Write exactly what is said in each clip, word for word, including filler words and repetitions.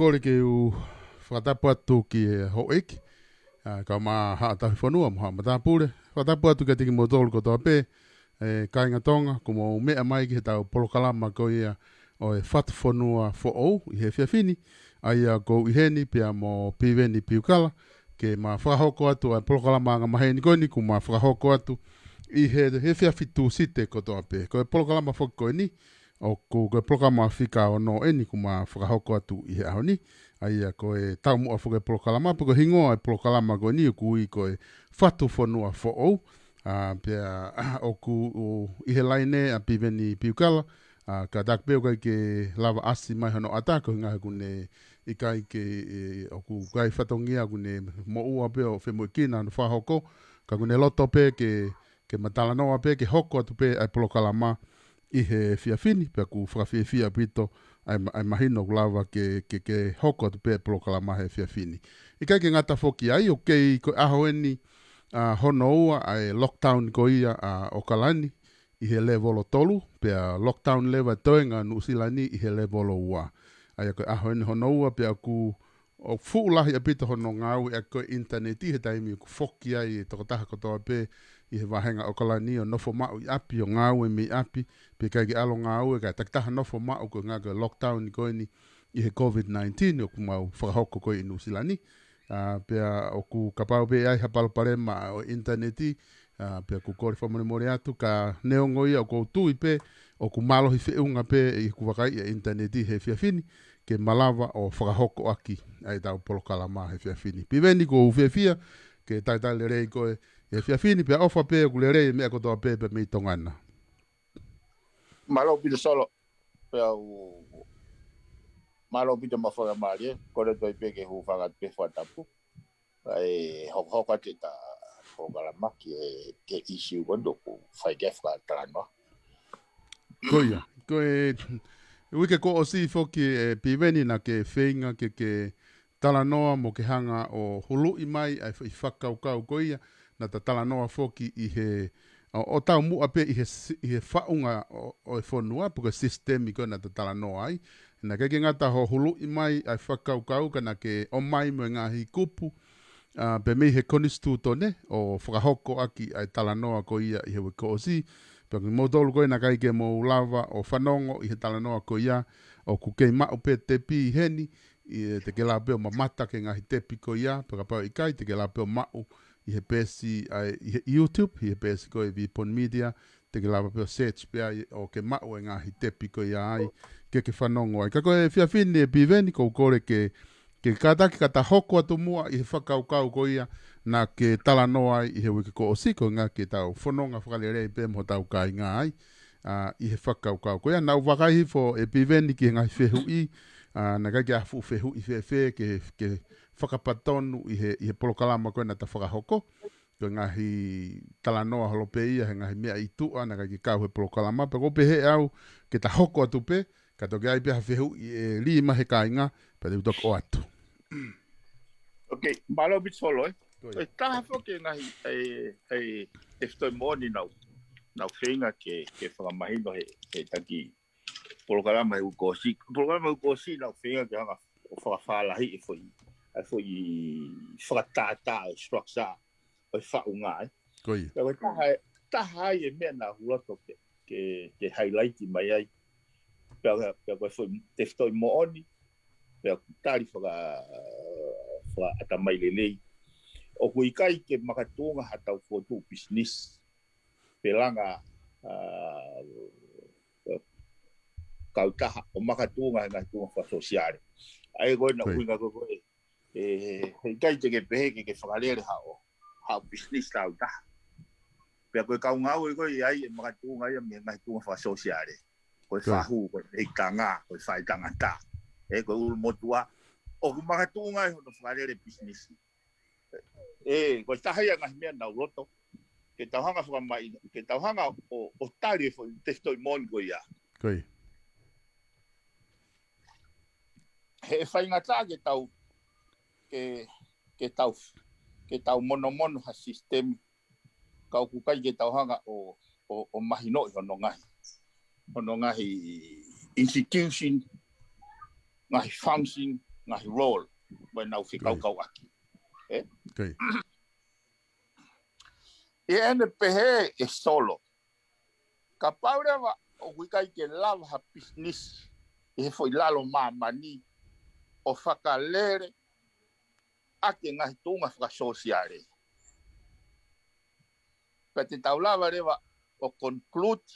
Kole ke u fakatapu atu ki he houʻeiki, ʻa, kae ʻumaʻā Haʻa Tauhi Fonua mo haʻa matāpule. Fakatapu atu kiate kimoutolu kotoa pē, ʻe kāinga Tonga, kuo mou meʻa mai ki heʻetau polokalama ko ia ʻo e Fatu Fonua Foʻou ʻi he efiafi ni, ʻa ia ʻoku ou ʻi heni pea mo Piveni Piukala, ke ma fakahoko atu ʻa e polokalama angamaheni ko eni kuo ma fakahoko atu ʻi he, he efiafi Tūsite kotoa pē. Ko e polokalama foki ko eni, ʻoku, ko e polokalama fika ono eni kuo ma fakahoko atu ʻi he ʻaho ni. ʻA ia ko e taumuʻa foki e polokalama, pe ko e hingoa e polokalama ko eni ʻoku ui ko e Fatu Fonua Foʻou. ʻA, pea ʻoku ʻi he laine ʻa Piveni Piukala, ʻa, kātaki pē ʻoku ʻikai ke lava ʻasi mai hono ʻata, ko e ʻuhinga he ʻoku ne ʻikai ke, ʻe, ʻoku ʻikai fatongia, ʻoku ne moʻua pē ʻo femoʻuekina hono fakahoko, ka ʻoku ne loto pē ke, ke ma talanoa pē, ke hoko atu pē ʻa e polokalama ʻi he efiafi ni, pea ʻoku fakafiefia ʻaupito ʻa e ma-, ʻa e mahino ʻoku lava ke, ke, ke hoko atu pē polokalama he efiafi ni. ʻIkai ke ngata foki ai, ʻoku kei ko e ʻaho eni, ʻa, hono ua ʻa e lockdown ko ia ʻa ʻAokalani, ʻi he level tolu, pea lockdown leva e toenga Nuʻusila ni ʻi he level ua. ʻA ia ko e ʻaho eni hono ua pea ʻoku, ʻoku fuʻu lahi ʻaupito hono ngāueʻaki ko e ʻinitaneti he taimi ʻoku foki ai e tokotaha kotoa pē ʻi he vahenga ʻAokalani ʻo nofo maʻu ʻi ʻapi ʻo ngāue mei ʻapi, pea ʻikai ke ʻalu ʻo ngāue, kae takitaha nofo maʻu ko e ʻuhinga ko e lockdown ko eni ʻi he COVID nineteen ʻoku mau fakahoko ko ē ʻi Nuʻusila ni. ʻA, pea ʻoku kapau pē ʻe ʻi ai ha palopalema ʻo e ʻinitaneti, ʻa, pea ʻoku kole fakamolemole atu, ka neongo ia ʻoku ou tui pē ʻoku mālohi feʻunga pē ʻi heʻeku vakaiʻi ʻa e ʻinitaneti he efiafi ni, ke malava ʻo fakahoko ʻaki ʻa ʻetau polokalama he efiafi ni. Piveni, ʻoku ou fiefia ke talitali lelei koe he efiafi ni, pea ʻofa pē ʻoku lelei e meʻa kotoa pē pea mei Tonga na. Mālō ʻaupito Solo, pea u mālō ʻaupito Mafola Malie, kole atu ai pē ke u hūfanga atu pē he fakatapu. ʻA e hokohoko atu ʻeta polokalama ki he, ki he ʻīsiu ko eni ʻoku fai ki ai e fakatalanoa. Ko ia, ko e uike kuo ʻosi foki ʻe Piveni naʻa ke feinga ke, ke talanoa mo ke hanga ʻo huluʻi mai ʻa e foʻi fakakaukau ko ia naʻa ta talanoa foki ʻi he, ʻo, ʻo taumuʻa pē ʻi he si-, ʻi he faʻunga ʻo, ʻo e fonua, pe ko e sisitemi ko ē naʻa ta talanoa ai. Naʻe ʻikai ke ngata hoʻo huluʻi mai ʻa e fakakaukau ka naʻa ke ʻomai mo e ngaahi kupu, ʻa, pea mei he konisitūtone ʻo fakahoko ʻaki ʻa e talanoa ko ia ʻi he uike kuo ʻosi. Pea kimoutolu ko ē naʻe ʻikai ke mou lava ʻo fanongo ʻi he talanoa ko ia, ʻoku kei maʻu pē tepi heni, ʻi he te ke lava pē ʻo mamata ki he ngaahi tepi ko ia, pea kapau ʻe ʻikai te ke lava pē ʻo maʻu ʻi he peesi, ʻa e, ʻi he YouTube, ʻi he peesi ko e Vipon Media, te ke lava pē ʻo search pē ai ʻo ke maʻu e ngaahi tepi ko ia ai, ke ke fanongo ai. Ka ko e efiafi ni ʻe Piveni, ʻoku ou kole ke, ke kātaki ka ta hoko atu muʻa ʻi he fakakaukau ko ia naʻa ke talanoa ai ʻi he uike kuo ʻosi, ko e ʻuhinga ke tau fononga fakalelei pē mo hotau kāinga ai, ʻa, ʻi he fakakaukau ko ia. Naʻa ku vakai hifo ʻe Piveni ki he ngaahi fehuʻi, ʻa, naʻe ʻikai ke ʻi ai ha fuʻu fehuʻi fēfē ke, ke fakapatonu ʻi he, ʻi he polokalama ko ē naʻa ta fakahoko. Ko e ngaahi talanoa holo pē ia he ngaahi meʻa ʻi tuʻa naʻe ʻikai ke kau he polokalama, pea ʻoku ou pehē ʻe au ke ta hoko atu pē, ka toki ʻi ai pē ha fehuʻi ʻe lī mai he kāinga, pea te u toki ʻoatu. Ok, mālō ʻaupito Solo, ē. Ko ia. ʻE taha foki e ngaahi, ʻe, ʻe, tefitoʻi moʻoni naʻa ku, naʻa ku feinga ke, ke fakamahino he, he taki polokalama he uike kuo ʻosi. Polokalama he uike kuo ʻosi naʻa ku feinga ke hanga ʻo fakafālahi e foʻi, ʻa e foʻi fakatātā ʻo e structure ʻo e faʻunga, ē. Ko ia. Pea ko e taha, taha ai e meʻa naʻa ku loto ke, ke, ke highlight mai ai. Pea, pea ko e foʻi tefitoʻi moʻoni, pea ʻoku tali faka-, fakaʻatamai lelei. ʻOku ʻikai ke makatuʻunga haʻatau fokotuʻu pisinisi pe langa, ʻa, kautaha ʻo makatuʻunga he ngaahi tuʻunga fakasōsiale. ʻA ia ko e naʻa ku Ko ia. ʻuhinga ko ē, ʻe, he ʻikai te ke pehē ke, ke fakalele haʻo, haʻo pisinisi tau taha. Pea ko e kau ngāue ko ē ʻi ai e makatuʻunga ia mei he ngaahi tuʻunga fakasōsiale. Ko e Ko ia. fahu, ko e ʻeikitanga, ko e faʻitangata. ʻE, ko e ʻulumotuʻa. ʻOku makatuʻunga ai hono fakalele pisinisi. ʻE, ko e taha ia e ngaahi meʻa naʻa ku loto ke tau hanga fakamaʻi, ke tau hanga ʻo, ʻo tali e foʻi tefitoʻi moʻoni ko ia. Ko ia. He ʻe faingataʻa ke tau, ke, ke tau, ke tau monomono ha sisitemi, ka ʻoku ʻikai ke tau hanga ʻo, ʻo, ʻo mahinoʻi hono ngaahi, hono ngaahi institution, ngaahi function, ngaahi role mo ʻenau fekaukauʻaki. ʻE? ʻI heʻene pehē ʻe Solo, kapau leva ʻoku ʻikai ke lava ha pisinisi ʻi he foʻi lalo māmani ʻo fakalele ʻaki e ngaahi tuʻunga fakasōsiale, pea te tau lava leva ʻo conclude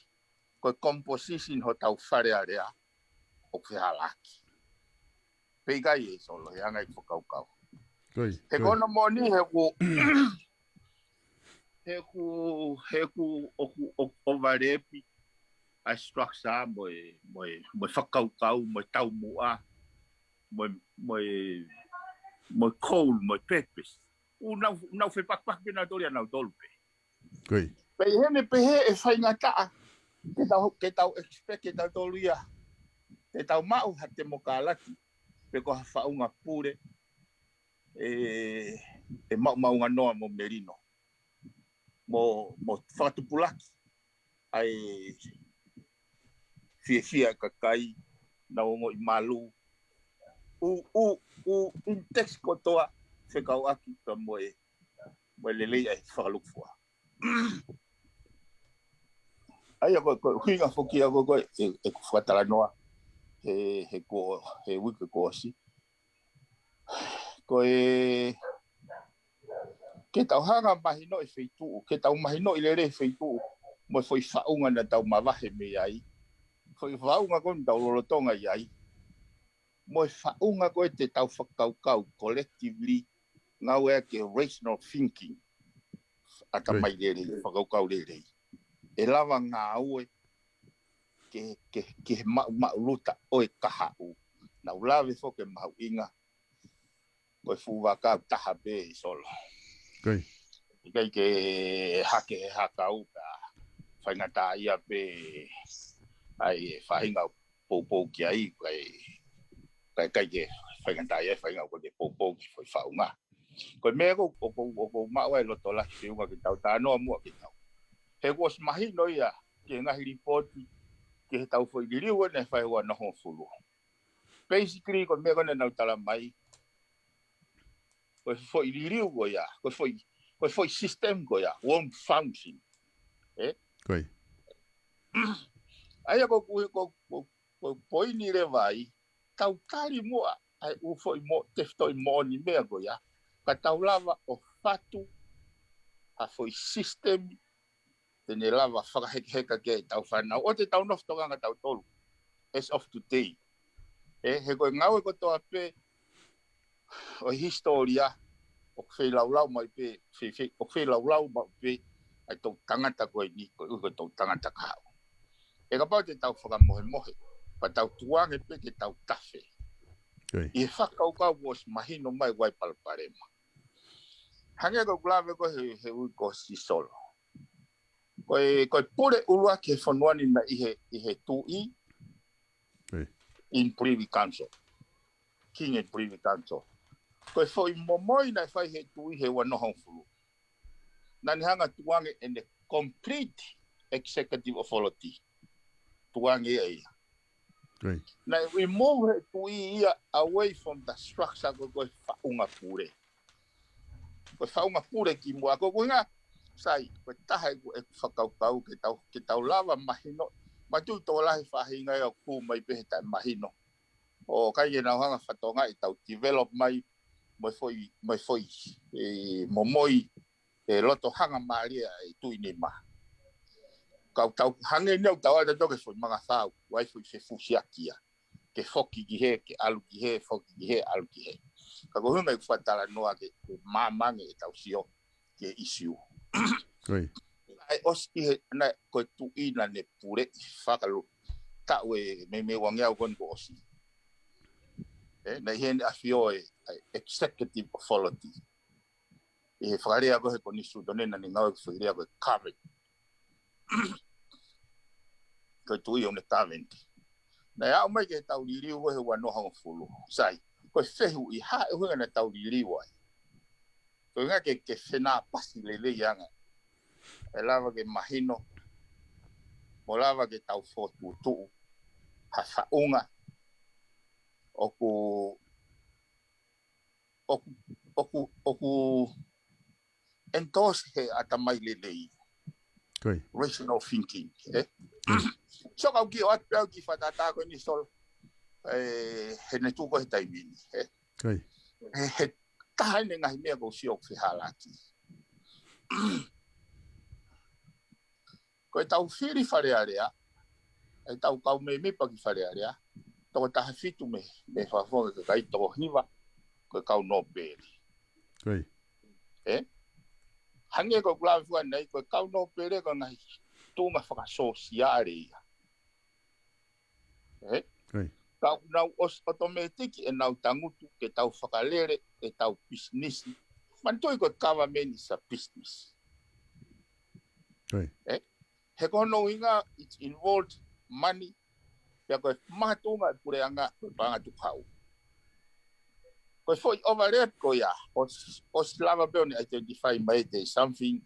ko e composition hotau Fale Alea ʻoku fehālaaki. Pea ʻikai ʻe Solo, he anga ʻeku fakakaukau. He ko hono moʻoni he ʻoku, he ʻoku, he ʻoku, ʻoku, ʻoku ʻovalēpi ʻa e structure mo e, mo e, mo e fakakaukau, mo e taumuʻa, mo e, mo e, mo e goal, mo e purpose. ʻOku nau, nau fepakipaki pē nautolu ia nautolu pē. Pea ʻi heʻene pehē ʻe faingataʻa ke tau, ke tau expect ke tautolu ia, ke tau maʻu ha temokalati, pe ko ha faʻunga pule ʻe, ʻe maʻumaʻunga noa mo melino, mo, mo fakatupulaki ʻa e fiefia ʻa e kakai, nau ongoʻi malu, ʻū, ʻū, ʻū index kotoa fekauʻaki pea mo e, mo e lelei ʻa e fakalukufua. ʻA ia ko e, ko e ʻuhinga foki ia ko e, ko e, ʻe, ʻeku fakatalanoa he, he ko, he uike kuo ʻosi. Ko e, ke tau hanga mahinoʻi e feituʻu, ke tau mahinoʻi lelei e feituʻu, mo e foʻi faʻunga naʻa tau mavahe mei ai. Foʻi faʻunga ko eni tau lolotonga ʻi ai. Mo e faʻunga ko ē te tau fakakaukau collectively, ngāueʻaki e rational thinking, ʻatamai lelei, fakakaukau lelei. ʻE lava ngāue ke, ke, ke maʻumaʻuluta ʻo e kahaʻu. Naʻa ku lave foki e mahuʻinga ko e fuʻu vaka ʻoku taha pē ʻe Solo. ʻIkai ke hake he hakau pea faingataʻaʻia pē ʻa e faʻahinga ʻoku poupou ki ai, ʻikai, ʻikai, ʻikai ke faingataʻaʻia e faʻahinga ʻoku ke poupou ki he foʻi faʻunga. Ko e meʻa ko, ʻoku, ʻoku ou maʻu ai e loto lahi feʻunga ke tau talanoa muʻa ke tau. He kuo ʻosi mahino ia ki he ngaahi lipooti, ki heʻetau foʻi liliu ʻe fai ua noa hongofulu. Basically, ko e meʻa ko ē naʻa nau tala mai, ko e foʻi liliu ko ia, ko e foʻi, ko e foʻi system ko ia, won't function. ʻE? ʻA ia ko, ko, ko, ko, ko e poini leva ai, tau tali muʻa ʻa e ʻū foʻi mo, tefitoʻi moʻoni meʻa ko ia, ka tau lava ʻo fatu ha foʻi system te ne lava fakahekeheka ki ai ʻetau fānau, ʻo te tau nofo tokanga tautolu as of today. ʻE, he ko e ngāue kotoa pē ʻo e hisitōlia, ʻoku feilaulau mai pē, fe, fe, ʻoku feilaulau mai pē ʻa e toʻutangata ko eni, koeʻuhi ko e toʻutangata kahaʻu. ʻE kapau te tau fakamohemohe, pea tau tukuange pē ke tau tafe ʻi he fakakaukau kuo ʻosi mahino mai ʻoku ʻi ai e palopalema. Hangē ko ʻeku lave ko ē he, he uike kuo ʻosi, Solo. Ko e, ko e pule ʻuluaki he fonua ni naʻe ʻi he, ʻi he tuʻi in Privy Council. King in Privy Council. Ko e foʻi momoi naʻe fai he tuʻi he ua noa hongofulu, naʻa ne hanga ʻo tukuange ʻene complete executive authority. Tukuange ia ia. Naʻe remove he tuʻi ia away from the structure ko, ko e faʻunga pule. Ko e faʻunga pule kimuʻa ko, ko e ʻuhinga, sai, ko e taha ʻeku, ʻeku fakakaukau ke tau, ke tau lava mahino, mātuʻaki tokolahi e faʻahinga ia ʻoku hū mai pē he taʻemahino. ʻOku ʻikai ke nau hanga ʻo fakatokangaʻi ʻetau develop mai, mo e foʻi, mo e foʻi, ʻe, momoi, ʻe loto hangamālie ʻa e tuʻi nima. Ka ʻoku tau, hangē ni ʻoku tau ʻai tautolu ki he foʻi mangafā, ʻoku ʻi ai e foʻi fefusiaki ia. Ke foki ki hē, ke ʻalu ki hē, foki ki hē, ʻalu ki hē. Ka ko e ʻuhinga ʻeku fakatalanoa ke, ke maama ange ʻetau sio ki he ʻisiū. ʻA e ʻosi ki he, naʻe ko e tuʻi naʻa ne puleʻi fakalo, taʻu ʻe meimei uangeau ko eni kuo ʻosi. ʻE, naʻe ʻi heni ʻa e ʻafio e, ʻa e executive authority. ʻI he fakalea ko ē he konisitūtone naʻa ne ngāueʻaki e foʻi lea ko e current. Ko e tuʻi ʻoku ne current. Naʻe aʻu mai ki heʻetau liliu ko ē he ua noa hongofulu. Sai, ko e fehuʻi, hā e ʻuhinga naʻa tau liliu ai? Ko e ʻuhinga ke, ke fenāpasi lelei ange. ʻE lava ke mahino, mo lava ke tau fokotuʻutuʻu ha faʻunga ʻoku ʻoku, ʻoku, ʻoku endorse he ʻatamai lelei. Rational thinking, ē? So kau kiʻi ʻoatu pē au ki he fakatātā ko eni Solo. Ē, he ne tuku he taimi ni, ē? He, he taha ʻene ngaahi meʻa ʻoku ou sio ʻoku fehālaaki. Ko e tau fili Fale Alea, e tau kau mēmipa ki Fale Alea, toko taha fitu mei, mei Fakafofonga, ko e kakai toko hiva, ko e kau nōpele. Ē? Hangē ko e kula fua nei, ko e kau nōpele ko e ngaahi tuʻunga fakasōsiale ia. Ē? Ka ʻoku nau ʻosi ʻotomētiki ʻenau tangutu ke tau fakalele ʻetau pisinisi. Manatuʻi ko e government is a business. Ē? He ko hono ʻuhinga, it's involved money, pea ko e makatuʻunga e puleʻanga, ko e paʻanga tukuhau. Ko e foʻi overlap ko ia, ʻosi, ʻosi lava pē ʻo ne identify mai there's something,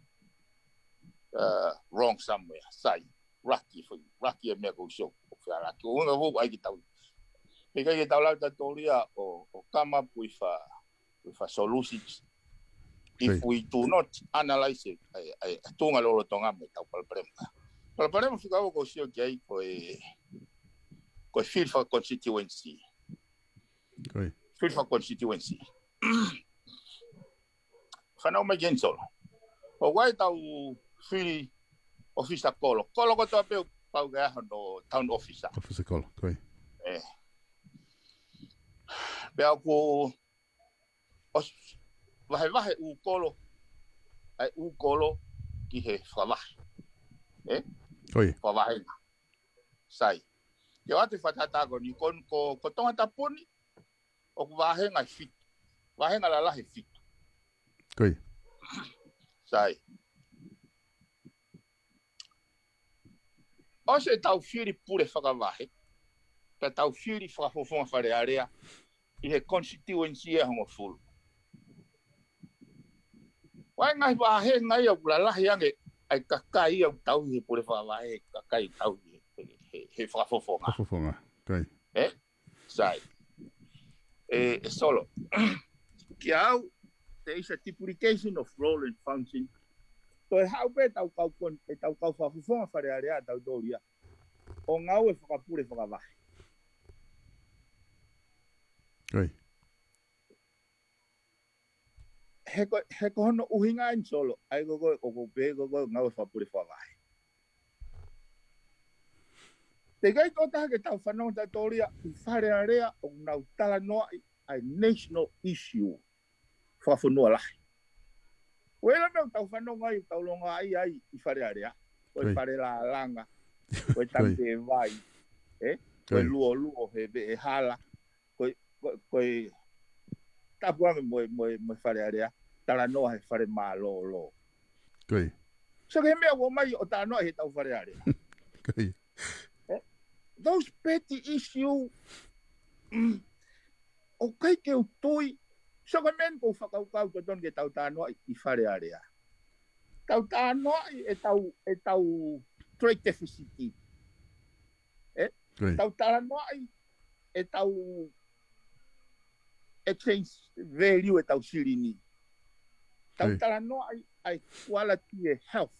uh, wrong somewhere, sai, laki, foʻi, laki e meʻa ʻoku ou sio ʻoku fehālaaki. ʻUhinga foʻou ʻai ke tau. He ʻikai ke tau lau ta tolia ʻo, ʻo come up with a, with a solutions if we do not analyze it, ʻa e, ʻa e, ʻa e tuʻunga lolotonga mo e tau palopalema. Palopalema fika ua ʻoku ou sio ki ai ko e, ko e fili fakaconstituency. Fili fakaconstituency. Fanau mai ki heni Solo. ʻOku ʻi ai e tau fili ʻofisa kolo. Kolo kotoa pē ʻoku pau ke ʻi ai hono town officer. ʻOfisa kolo, ē. Pea ʻoku ʻosi vahevahe ʻū kolo, ʻa e ʻū kolo ki he fakavahe. Ē? Fakavahenga. Sai. Ke ʻoatu e fakatātā ko eni, ko, ko, ko Tongatapu ni, ʻoku vahenga ʻe fitu. Vahenga lalahi ʻe fitu. Sai. ʻOsi e tau fili pule fakavahe, pea tau fili fakafofonga Fale Alea, ʻi he constituency ʻe hongofulu. ʻOku ʻi ai e ngaahi vahenga ia ʻoku lalahi ange ʻa e kakai ia ʻoku tauhi he pule fakavahe, kakai tauhi he, he, he, he fakafofonga. Ē? Sai. Ē, ē Solo. Kiate au, there is a duplication of role and function. Toe haʻu pē e tau kau kon-, e tau kau fakafofonga Fale Alea ʻa tautolu ia ʻo ngāue fakapule fakavahe. He ko, he ko hono ʻuhinga eni Solo, ʻa e ko, ko, ko, ko pē ko, ko ngāue fakapule fakavahe. Teʻeki ai ke tau fanongo tautolu ia ʻi Fale Alea ʻoku nau talanoaʻi ʻa e national issue fakafonua lahi. Ko e ʻilo meʻa ʻoku tau fanongo ai, tau longoaʻa ai ʻi Fale Alea. Ko e fale lālanga, ko e tangi vai, ē? Ko e luoluo he veʻehala. Ko e, ko e, ko e tapu ange mo e, mo e, mo e Fale Alea, talanoa he fale mālōlō. So ko e meʻa ʻoku ʻomai ʻo talanoa he tau Fale Alea. Ē? Those petty issue, mm, ʻoku ʻikai ke u tui, so ko e meʻa eni ʻoku ou fakakaukau totonu ke tau talanoaʻi ʻi Fale Alea. Tau talanoaʻi e tau, e tau trade deficit. Ē? Tau talanoaʻi e tau exchange value e tau silini. Tau talanoaʻi ʻa e quality e health.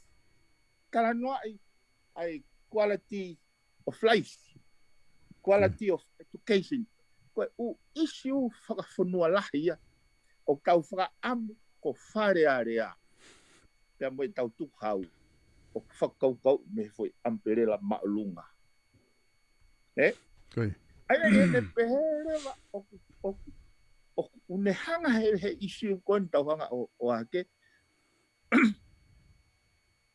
Talanoaʻi ʻa e quality of life. Quality of education. Ko e ʻū issue fakafonua lahi ia ʻoku tau fakaʻamu ko Fale Alea pea mo e tau tukuhau ʻoku fakakaukau mei he foʻi umbrella māʻolunga. Ē? ʻA ia ʻe ne pehē leva ʻoku, ʻoku, ʻoku ne hanga he, he issue ko eni tau hanga ʻo, ʻo ake.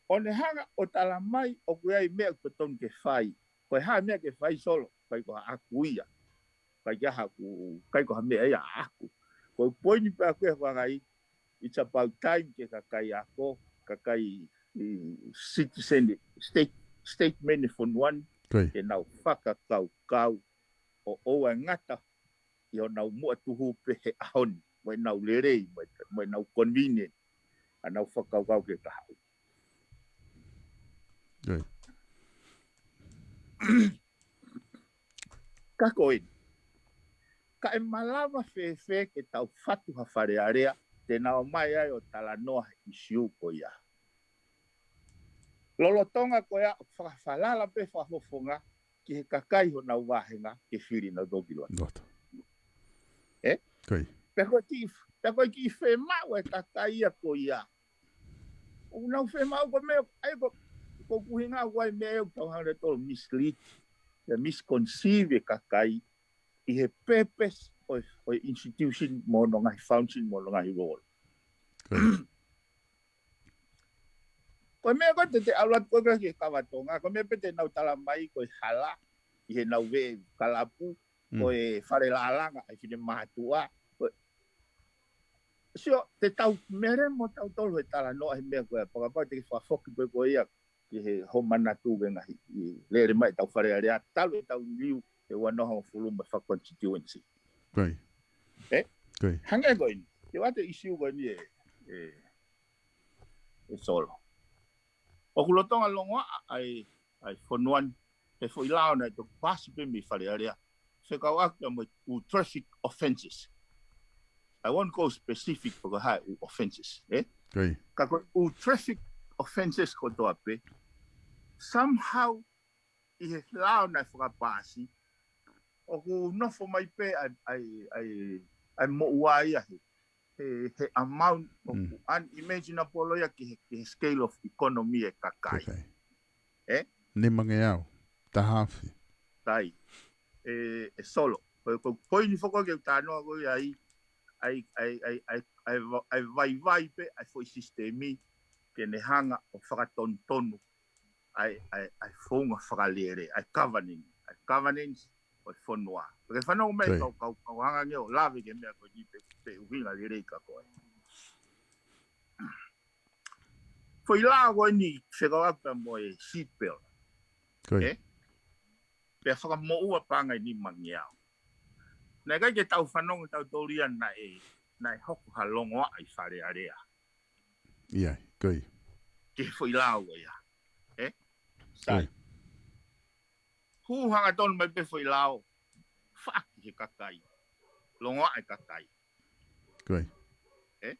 ʻO ne hanga ʻo tala mai ʻoku ʻi ai meʻa ʻoku totonu ke fai. Ko e hā meʻa ke fai Solo, ʻikai ko haʻaku ia. ʻIkai ke haʻaku, ʻikai ko ha meʻa ia ʻaʻaku. Ko e poini pē ʻaʻaku ia ko e hā, it's about time ke kakai ako, kakai, mm, citizen, state, statesmen e fonua ni, ke nau fakakaukau ʻo ʻoua ʻe ngata ʻi honau muʻa tuhu pē he ʻaho ni, mo ʻenau lelei, mo e, mo ʻenau convenient, ʻa ʻenau fakakaukau ke kahaʻu. Ka ko eni, Ka ʻe malava fēfē ke tau fatu ha Fale Alea te na ō mai ai ʻo talanoa he ʻisiū ko ia? Lolotonga ko ia ʻo fakafalala pē fakafofonga ki he kakai honau vāhenga ke fili nautolu ki loto. Loto. Ē? Ko ia. Pea ko e kiʻi, pea ko e kiʻi fiemaʻu e kakai ia ko ia. ʻOku nau fiemaʻu ko e meʻa, ʻa ia ko, ko e ʻuhinga ʻoku ʻi ai e meʻa ʻoku tau hanga ʻe tautolu mislead, ʻo misconceive e kakai ʻi he purpose ʻo e, ʻo e institution mo hono ngaahi function mo hono ngaahi role. Ko ia. Ko e meʻa ko ē te te ʻalu atu ko ē ki he kava Tonga, ko e meʻa pē te nau tala mai ko e hala ʻi heʻenau veʻe kalapu, ko e fale lālanga ʻa e finemātuʻa. Ko e, sio, te tau melemo tautolu he talanoa he meʻa ko ia, fakapapau te ke fakafoki pē ko ia ki he hoʻo manatu ki he ngaahi lele mai ʻetau Fale Alea, talu ʻetau liliu he ua noa hongofulu mo e fakaconstituency. Ko ia. Ē? Ko ia. Hangē ko eni, te u ʻoatu e ʻisiū ko eni ē, ē, ē Solo. ʻOku lolotonga longoaʻa ʻa e, ʻa e fonua ni he foʻi lao naʻe toki paasi pē mei Fale Alea, fekauʻaki mo e ʻū traffic offences. I won't go specific pe ko e hā e ʻū offences, ē? Ko ia. Ka ko e ʻū traffic offences kotoa pē, somehow ʻi he lao naʻe fakapaasi, ʻoku nofo mai pē ʻa e, ʻa e, ʻa e, ʻa e moʻua ia he, he, he amount ʻoku unimaginable ia ki he, ki he scale of economy e kakai. Kakai. Ē? Nimangeau, taha afe. Sai. Ē, ē Solo. Ko e, ko e poini foki ke u talanoa ko ia ai, ʻa e, ʻa e, ʻa e, ʻa e, ʻa e va-, ʻa e vaivai pē ʻa e foʻi sisitemi ke ne hanga ʻo fakatonutonu ʻa e, ʻa e, ʻa e founga fakalele, ʻa e governance, ʻa e governance ʻo e fonua. Pea ke fanongo mai kau, kau, kau hanga ange ʻo lave ki he meʻa ko eni pe, pe ʻuhinga lelei ka ko e foʻi lao ko eni fekauʻaki mo e seat belt. Ko ia. Ē? Pea fakamoʻua paʻanga ʻe nimangeau. Naʻe ʻikai ke tau fanongo tautolu ia naʻe, naʻe hoko ha longoaʻa ʻi Fale Alea. ʻIo, ko ia. Ki he foʻi lao ia. Ē? Sai. Ko ia. Hū hangatonu mai pē foʻi lao, faʻaki he kakai. Longoaʻa e kakai. Ko ia. Ē?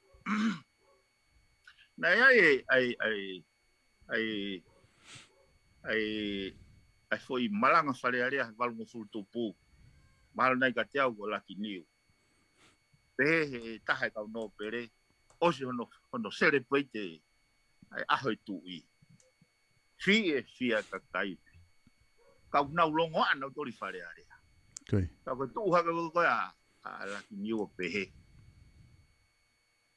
Naʻe ʻi ai e, ʻa e, ʻa e, ʻa e, ʻa e, ʻa e foʻi malanga Fale Alea he valungofulu tupu. Mahalo naʻe ʻikai te au ko Lucky Niu. Pehē he taha e kau nōpele, ʻosi hono, hono celebrate ʻa e ʻaho e tuʻi. Fiefia kakai. Ka ʻoku nau longoaʻa nautolu ʻi Fale Alea. Ko ia. Ka ko e tuʻu hake ko ē ʻa, ʻa Lucky Niu ʻo pehē,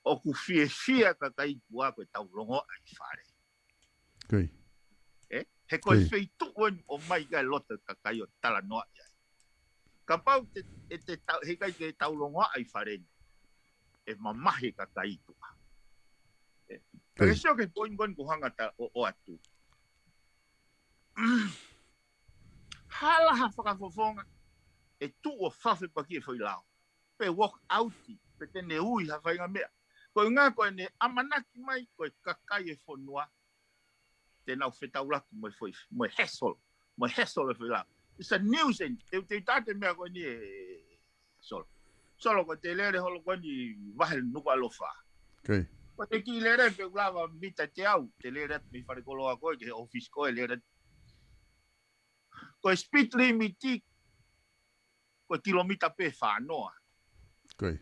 ʻoku fiefia kakai kuo ko ʻetau longoaʻa ʻi Fale. Ko ia. Ē? He ko e feituʻu eni ʻoku ʻomai ki ai e loto e kakai ʻo talanoaʻi ai. Kapau te, ʻe te tau, heʻikai ke tau longoaʻa ʻi Fale ni, ʻe mamahi e kakai tuʻa. Ē? Ko ia. Pea ke sio ki he poini ko eni ʻoku ou hanga ʻo, ʻo ʻoatu. Hala ha fakafofonga ʻe tuʻu ʻo fafepaki e foʻi lao, pe walk out, pe te ne ui ha faʻahinga meʻa. Ko e ʻuhinga ko ʻene ʻamanaki mai ko e kakai e fonua te nau fetaulaki mo e foʻi, mo e hassle, mo e hassle e foʻi lao. It's a nuisance. Te, te u tala atu e meʻa ko eni ē Solo. Solo, ko ʻete lele holo ko eni vahe Nukuʻalofa. Ko ia. Ko ʻete kiʻi lele pe ʻoku lava mita teau, te lele atu mei falekoloa ko ē ki he ʻōfisi ko ē, lele atu. Ko e speed limit ko e kilomita pē fā noa. Ko ia.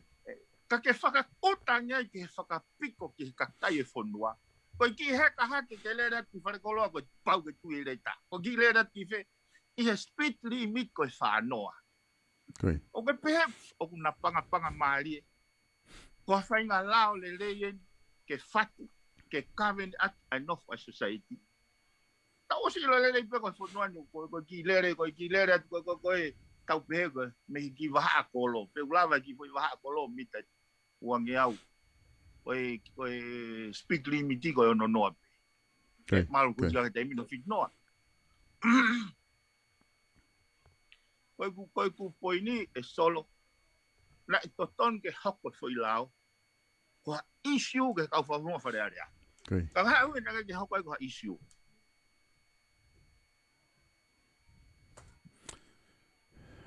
Ka ke fakakuta ange ai ki he fakapiko ki he kakai e fonua, ko e kiʻi heka hake ke lele atu ki falekoloa ko e pau ke tui e leta. Ko e kiʻi lele atu ki fē, ʻi he speed limit ko e fā noa. Ko ia. ʻOku ke pehē ʻoku na pangapanga mālie. Ko ha faʻahinga lao lelei eni ke fatu, ke govern atu ʻa e nofo ʻa e society. Tau ʻosi ʻilo lelei pē ko e fonua ni, ko e, ko e kiʻi lele, ko e kiʻi lele atu, ko e, ko e, ko e, tau pehē ko e mei he kiʻi vahaʻa kolo, pe ʻoku lava e kiʻi foʻi vahaʻa kolo mita uangeau. Ko e, ko e speed limit ko e ono noa pē. Ko ia. Mahalo ko ia, ko ia, ke taimi no fit noa. Ko ʻeku, ko ʻeku poini ē Solo, naʻe totonu ke hoko e foʻi lao ko ha issue ki he kau fakafofonga Fale Alea. Ko ia. Ka ko e hā e ʻuhinga naʻe ʻikai ke hoko ai ko ha issue?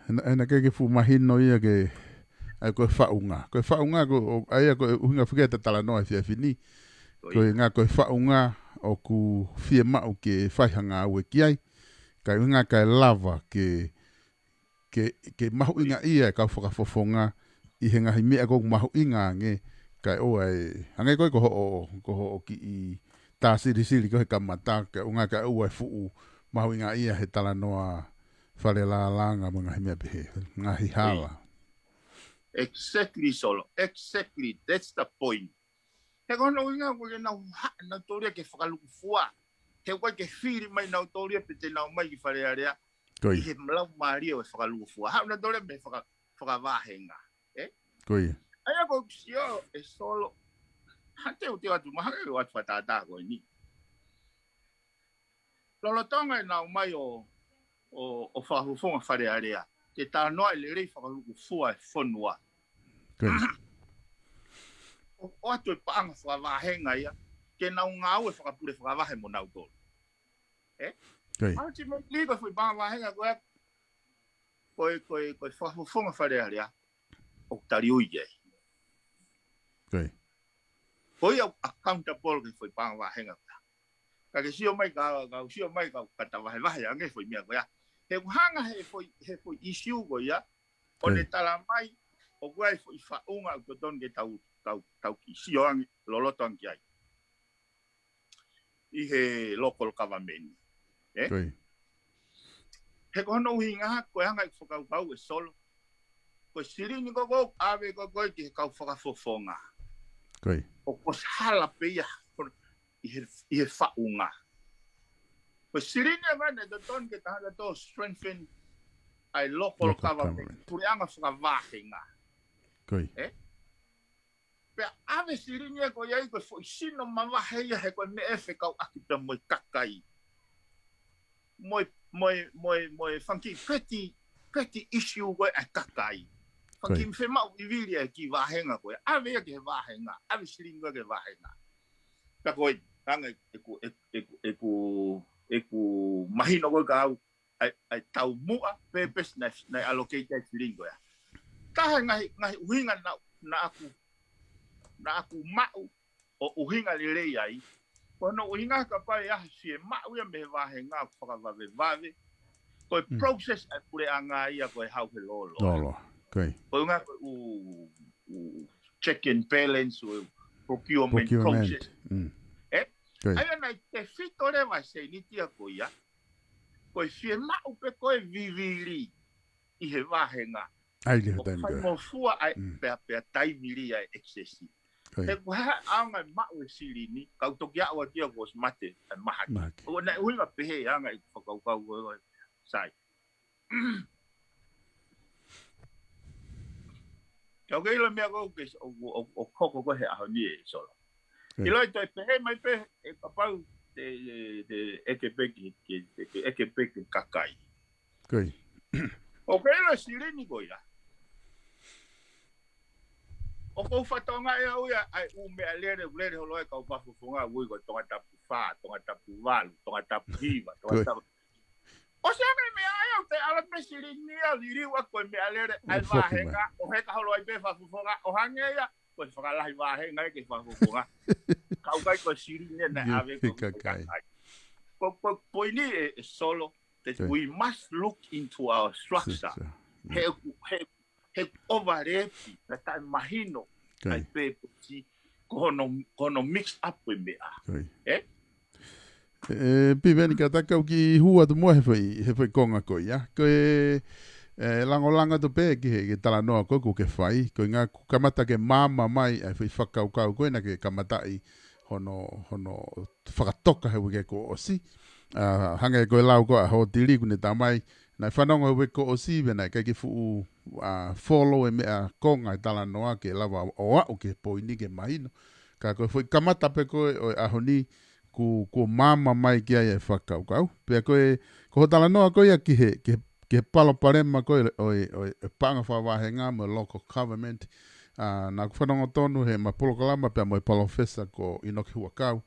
He naʻe, he naʻe ʻikai ke fuʻu mahino ia ke, ʻa ia ko e faʻunga. Ko e faʻunga, ko, ʻo, ʻa ia ko e ʻuhinga fika ʻeta talanoa he efiafi ni. Ko ia. Ko e ʻuhinga ko e faʻunga ʻoku fiemaʻu ke fai ha ngāue ki ai. Ka ʻuhinga kae lava ke, ke, ke mahuʻingaʻia e kau fakafofonga ʻi he ngaahi meʻa ʻoku mahuʻinga ange, kae ʻoua ʻe, hangē ko e ko hoʻo, ko hoʻo kiʻi tā silisili ko e he kamata, kae ʻuhinga kae ʻoua ʻe fuʻu mahuʻingaʻia he talanoa fale lālanga mo e ngaahi meʻa pehē, ngaahi hala. Exactly, Solo. Exactly. That's the point. He ko hono ʻuhinga ko e nau ha, nau tōlia ke fakalukufua. He ko e ke fili mai nau tōlia pe te nau mai ki Fale Alea. Ko ia. ʻI he malau mālie ʻo e fakalukufua. Haʻu nau tōlia mei faka, fakavahenga. Eh? Ko ia. ʻA ia ko e sio e Solo. Hante u te atu maha e o atu fatātā ko eni. Lolotonga e nau mai ʻo, ʻo, ʻo fakafofonga Fale Alea. Ke talanoa e lelei fakalukufua e fonua. Ko ia. ʻO, ʻoatu e paʻanga fakavahenga ia. Ke nau ngāue fakapule fakavahe mo nau tōlia. Eh? Ko ia. Ultimately, ko e foʻi paʻanga vahenga ko ia. Ko e, ko e, ko e fakafofonga Fale Alea. ʻOku taliui ai. Ko ia. Ko ia ʻoku accountable ke foʻi paʻanga vahenga ko ia. Ka ke sio mai ka, ka sio mai ka, ka ta vahevahe ange foʻi meʻa ko ia. He ʻoku hanga he foʻi, he foʻi issue ko ia. ʻO ne tala mai, ʻoku ʻi ai foʻi faʻunga ʻoku totonu ke tau, tau, tau kiʻi sio ange, loloto ange ki ai. ʻI he local government. Eh? Ko ia. He ko hono ʻuhinga, ko e anga ʻeku fakakaukau e Solo. Ko e silini ko ko, ʻave ko ko ki he kau fakafofonga. Ko ia. ʻO ko e hala pē ia, ʻi he, ʻi he faʻunga. Ko e silini ʻa ʻene totonu ke taha to strengthen ʻa e local government. Local government. Puleʻanga fakavahenga. Ko ia. Eh? Pea ʻave silini ia ko ia ʻi ko e foʻi sino mavahe ia he ko e meʻa ʻe fekauʻaki pea mo e kakai. Mo e, mo e, mo e, mo e fanga kiʻi petty, petty issue ko e ʻa e kakai. Fanga kiʻi meʻa fiemaʻu vivili ʻa e kiʻi vahenga ko ia. ʻAve ia ki he vahenga. ʻAve silini ko ia ki he vahenga. Ka ko e, hanga ʻeku, ʻeku, ʻeku, ʻeku, ʻeku mahino ko e ka au, ʻa e, ʻa e taumuʻa, purpose, naʻe, naʻe allocate ai silini ko ia. Taha ngaahi, ngaahi ʻuhinga naʻa, naʻa ku, naʻa ku maʻu, ʻo ʻuhinga lelei ai. Ko hono ʻuhinga kapau ʻe ʻi ai ha fiemaʻu ia mei he vahenga ʻoku fakavavevave. Ko e process ʻa e puleʻanga ia ko e hau he lolo. Lolo, ko ia. Ko e ʻuhinga ko e ʻū, ʻū check and balance, ʻū procurement process. Eh? Ko ia. ʻA ia naʻe tefito leva e sēniti ia ko ia. Ko e fiemaʻu pē ko e vivili ʻi he vahenga. ʻAi le taimi ko ia. Ngofua ai pea, pea taimi lī ai excess. Ko ia. He ko e hā ʻaonga e maʻu e silini, kau toki aʻu atu ia kuo ʻosi mate ʻa e mahaki. Mahaki. ʻO naʻe ʻuhinga pehē ʻaonga ʻeku fakakaukau ko e sai. Kau ke ʻilo meʻa ko ke ʻo, ʻo, ʻo hoko ko he ʻaho ni e Solo. Ko ia. ʻIlo ʻe toe pehē mai pē, ʻe kapau te, te, te ʻeke pē ki, ki, te, te ʻeke pē ki kakai. Ko ia. ʻOku ke ʻilo silini ko ia. ʻOku ou fatongia ʻe au ia, ʻa e ʻū meʻalele, lele holo ai kau fakafofonga, ui ko Tongatapu fā, Tongatapu valu, Tongatapu hiva, Tongatapu. ʻOsi ʻa e meʻa ia, ʻoku te ala pē silini ia, liliu ʻa ko e meʻalele, ʻa e vahenga, ʻo heka holo ai pē fakafofonga, ʻo hangē ia, ko e fakalahi vahenga ia ke fakafofonga. Kau kai ko e silini ia naʻe ʻave ko e kakai. Ko, ko, poini e, e Solo, that we must look into our structure. He, he, he overlap, na taʻe mahino, ʻa e purpose, ko hono, ko hono mix up e meʻa. Eh? E, Piveni ka takau ki hua tu mua he foʻi, he foʻi konga ko ia. Ko e, e, langolanga tu pē ki he, ke talanoa ko ku ke fai. Ko e ʻuhinga ku kamata ke māmā mai, ʻa e foʻi fakakaukau ko ena ke kamataʻi hono, hono fakatoka he uike kuo ʻosi. ʻA, hangē ko e lau ko ē ʻa Hōtili kuo ne tā mai, naʻe fanongo he uike kuo ʻosi, pea naʻe ʻikai ke fuʻu, ʻa, follow e meʻa konga e talanoa ke lava ʻo aʻu ki he poini ke mahino. Ka ko e foʻi kamata pē ko ē ʻo e ʻaho ni, ku, kuo māmā mai ki ai e fakakaukau. Pea ko e, ko hoʻo talanoa ko ia ki he, ki he, ki he palopalema ko ē ʻo e, ʻo e, ʻo e paʻanga fakavahenga mo e local government. ʻA, naʻa ku fanongo tonu he ʻema polokalama pea mo e palōfesa ko ʻInoke Huʻakau.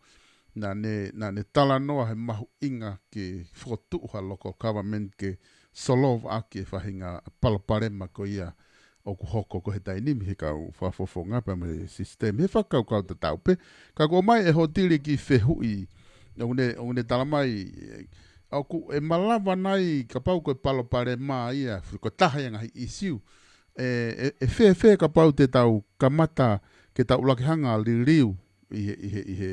Naʻa ne, naʻa ne talanoa he mahuʻinga ke fokotuʻu ha local government ke solve ʻaki e faʻahinga palopalema ko ia ʻoku hoko ko ē he taimi ni he kau fakafofonga pea mo e sisitemi he fakakaukau tatau pē. Ka ko mai e hotili ki fehuʻi, ʻoku ne, ʻoku ne tala mai, ʻoku ʻe malava nai kapau ko e palopalema ia, ko e taha ia e ngaahi ʻisiū. ʻE, ʻe, ʻe fēfē kapau te tau kamata ke tau ʻuluaki hanga liliu ʻi he, ʻi he, ʻi he,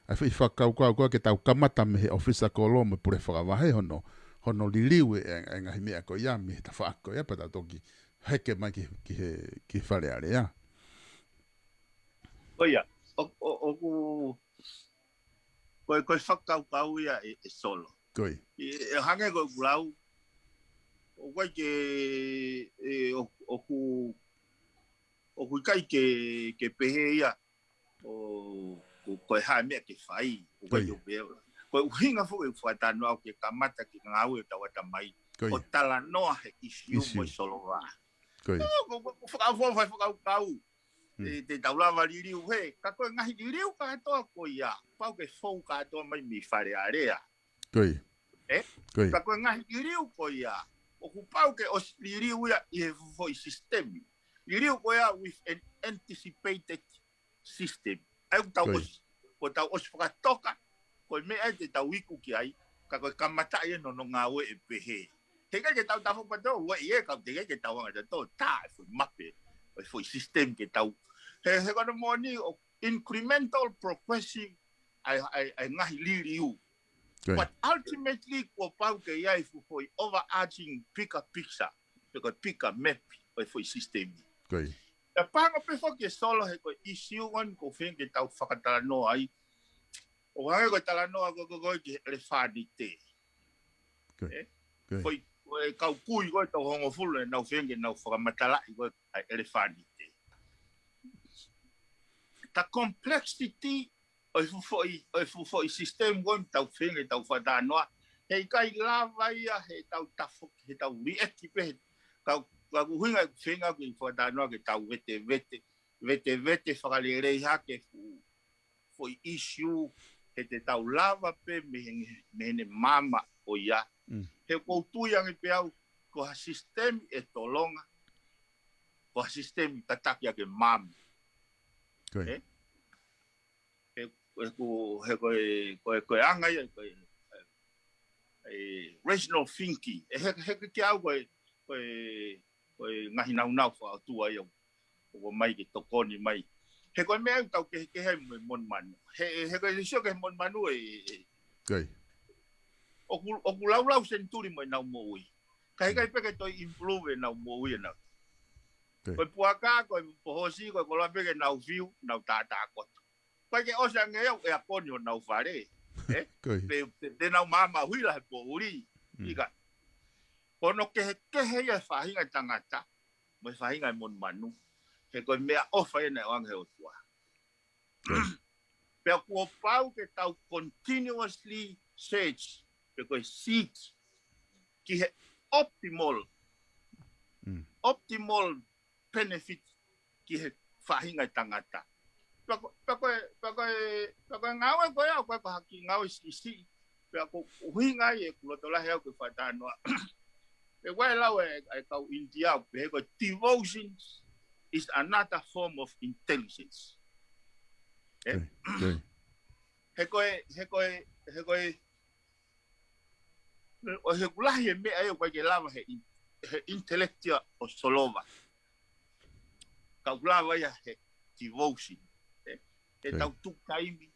ʻa e foʻi fakakaukau ko ē ke tau kamata mei he ʻōfisa kolo mo e pule fakavahe hono, hono liliu e, e, e ngaahi meʻa ko ia mei he tafaʻaki ko ia pea tau toki heke mai ki, ki he, ki Fale Alea. Ko ia, ʻo, ʻo, ʻoku, ko e, ko e fakakaukau ia ʻe, ʻe Solo. Ko ia. ʻE, ʻe hangē ko ʻeku lau, ʻoku ʻikai ke, ʻe, ʻo, ʻoku, ʻoku ʻikai ke, ke pehē ia, ʻo, ko, ko e hā e meʻa ke fai, ʻoku ʻikai ke pehē. Ko e ʻuhinga foki ʻeku fakatalanoa ʻoku ke kamata ke ngāue ʻetau ʻatamai, ʻo talanoa he ʻisiū mo e Solova. Ko ia. ʻO, ko, ko, ko fakaʻofoʻofa e fakakaukau. ʻE, te tau lava liliu he, ka ko e ngaahi liliu kātoa ko ia, pau ke fou kātoa mai mei Fale Alea. Ko ia. ʻE? Ko ia. Ka ko e ngaahi liliu ko ia, ʻoku pau ke ʻosi liliu ia ʻi he foʻi sisitemi. Liliu ko ia with an anticipated system. ʻA ia ʻoku tau ʻosi, ko ʻetau ʻosi fakatoka, ko e meʻa ia te tau iku ki ai, ka ko e kamataʻi ʻeni hono ngāue ʻe pehē. He ʻikai ke tau tafo pato, ua i e kau te ʻikai ke tau anga tato, tā e foʻi mape, ʻo e foʻi system ke tau. He, he ko hono moʻoni ʻoku incremental progressive ʻa e, ʻa e, ʻa e ngaahi liliu. But ultimately, kuo pau ke ʻi ai e fuʻu foʻi overarching bigger picture, pe ko e bigger map ʻo e foʻi system. Ko ia. ʻE pango pē foki e Solo he ko e ʻisiū ʻeni ʻoku ou feinga ke tau fakatalanoa ai. ʻO hangē ko e talanoa ko, ko, ko e ki he ʻelefanite. Ko ia. ʻE? Ko ia. Foʻi, ko e kau kui ko e tau hongofulu ʻenau feinga ke nau fakamatalaʻi ko e ʻa e ʻelefanite. The complexity ʻo e fuʻu foʻi, ʻo e fuʻu foʻi system ko eni tau feinga tau fakatalanoa. He ʻikai lava ia he tau tafo, he tau react pē, he tau, ka ʻoku ʻuhinga e feinga ke fakatalanoa ke tau vete, vete, vete, vete fakalelei hake fuʻu foʻi ʻisiū, he te tau lava pē mei he, mei heʻene maama ʻo ia. He ʻoku ou tui ange pē au, ko ha system ʻe tolonga, ko ha system tataki ʻaki e maama. Ko ia. ʻE? He, he ko, he ko e, ko e, ko e anga ia, ko e, e rational thinking. ʻE he, he ke au ko e, ko e, ko e ngaahi naunau fakaʻotua ia, ʻoku mai ke tokoni mai. He ko e meʻa ʻoku tau kehekehe ai mo e monumanu. He, he ko e sio ki he monumanu ʻe, ʻe, ʻoku, ʻoku laulau senituli mo ʻenau moʻui. Ka heʻikai pē ke toe improve ʻenau moʻui ʻenau. Ko e puaka, ko e pohosi, ko e koloa pē ke nau fiu, nau tātā koto. Ko e ke ʻosi ange au ʻeakoni honau fale. ʻE? Ko ia. Pe, pe, pe nau maama huila he poʻuli. ʻIkai. Ko hono kehekehe ia e faʻahinga tangata, mo e faʻahinga e monumanu. He ko e meʻaʻofa ia naʻe ʻoange he ʻOtua. Ko ia. Pea kuo pau ke tau continuously search, pe ko e seek, ki he optimal, optimal benefit ki he faʻahinga e tangata. Pea ko, pea ko e, pea ko e, pea ko e ngāue ko ia, ko e ko ha kiʻi ngāue siʻisiʻi. Pea ko e ʻuhinga ia ʻeku loto lahi au ke fakatalanoa. ʻE ua e lau e, e kau ʻInitia, pehē ko e devotion is another form of intelligence. ʻE? He ko e, he ko e, he ko e, ʻo he ʻoku lahi e meʻa ia ʻoku ʻikai ke lava he in-, he intellect ia ʻo solova. Ka ʻoku lava ia he devotion. ʻE, he tau tuku taimi,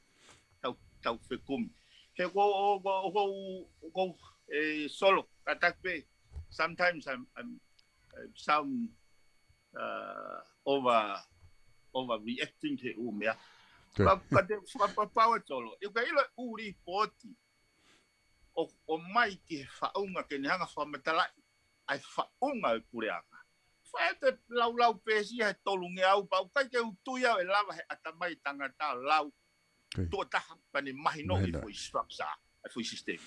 tau, tau fekumi. He ko, ko, ko, ko, e, Solo, kātaki pē, sometimes I'm, I'm, I'm some, uh, over, overreacting he ʻū meʻa. Ka, ka te fakapapau ʻe Solo. ʻOku ke ʻilo e ʻū lipooti ʻo, ʻo mai ki he faʻunga ke ne hanga fakamatalaʻi ʻa e faʻunga e puleʻanga. Fai te laulau pēsi he tolungeau pau, ʻikai ke u tui au ʻe lava he ʻatamai tangata ʻo lau tuʻo taha pea ne mahinoʻi e foʻi structure, e foʻi system.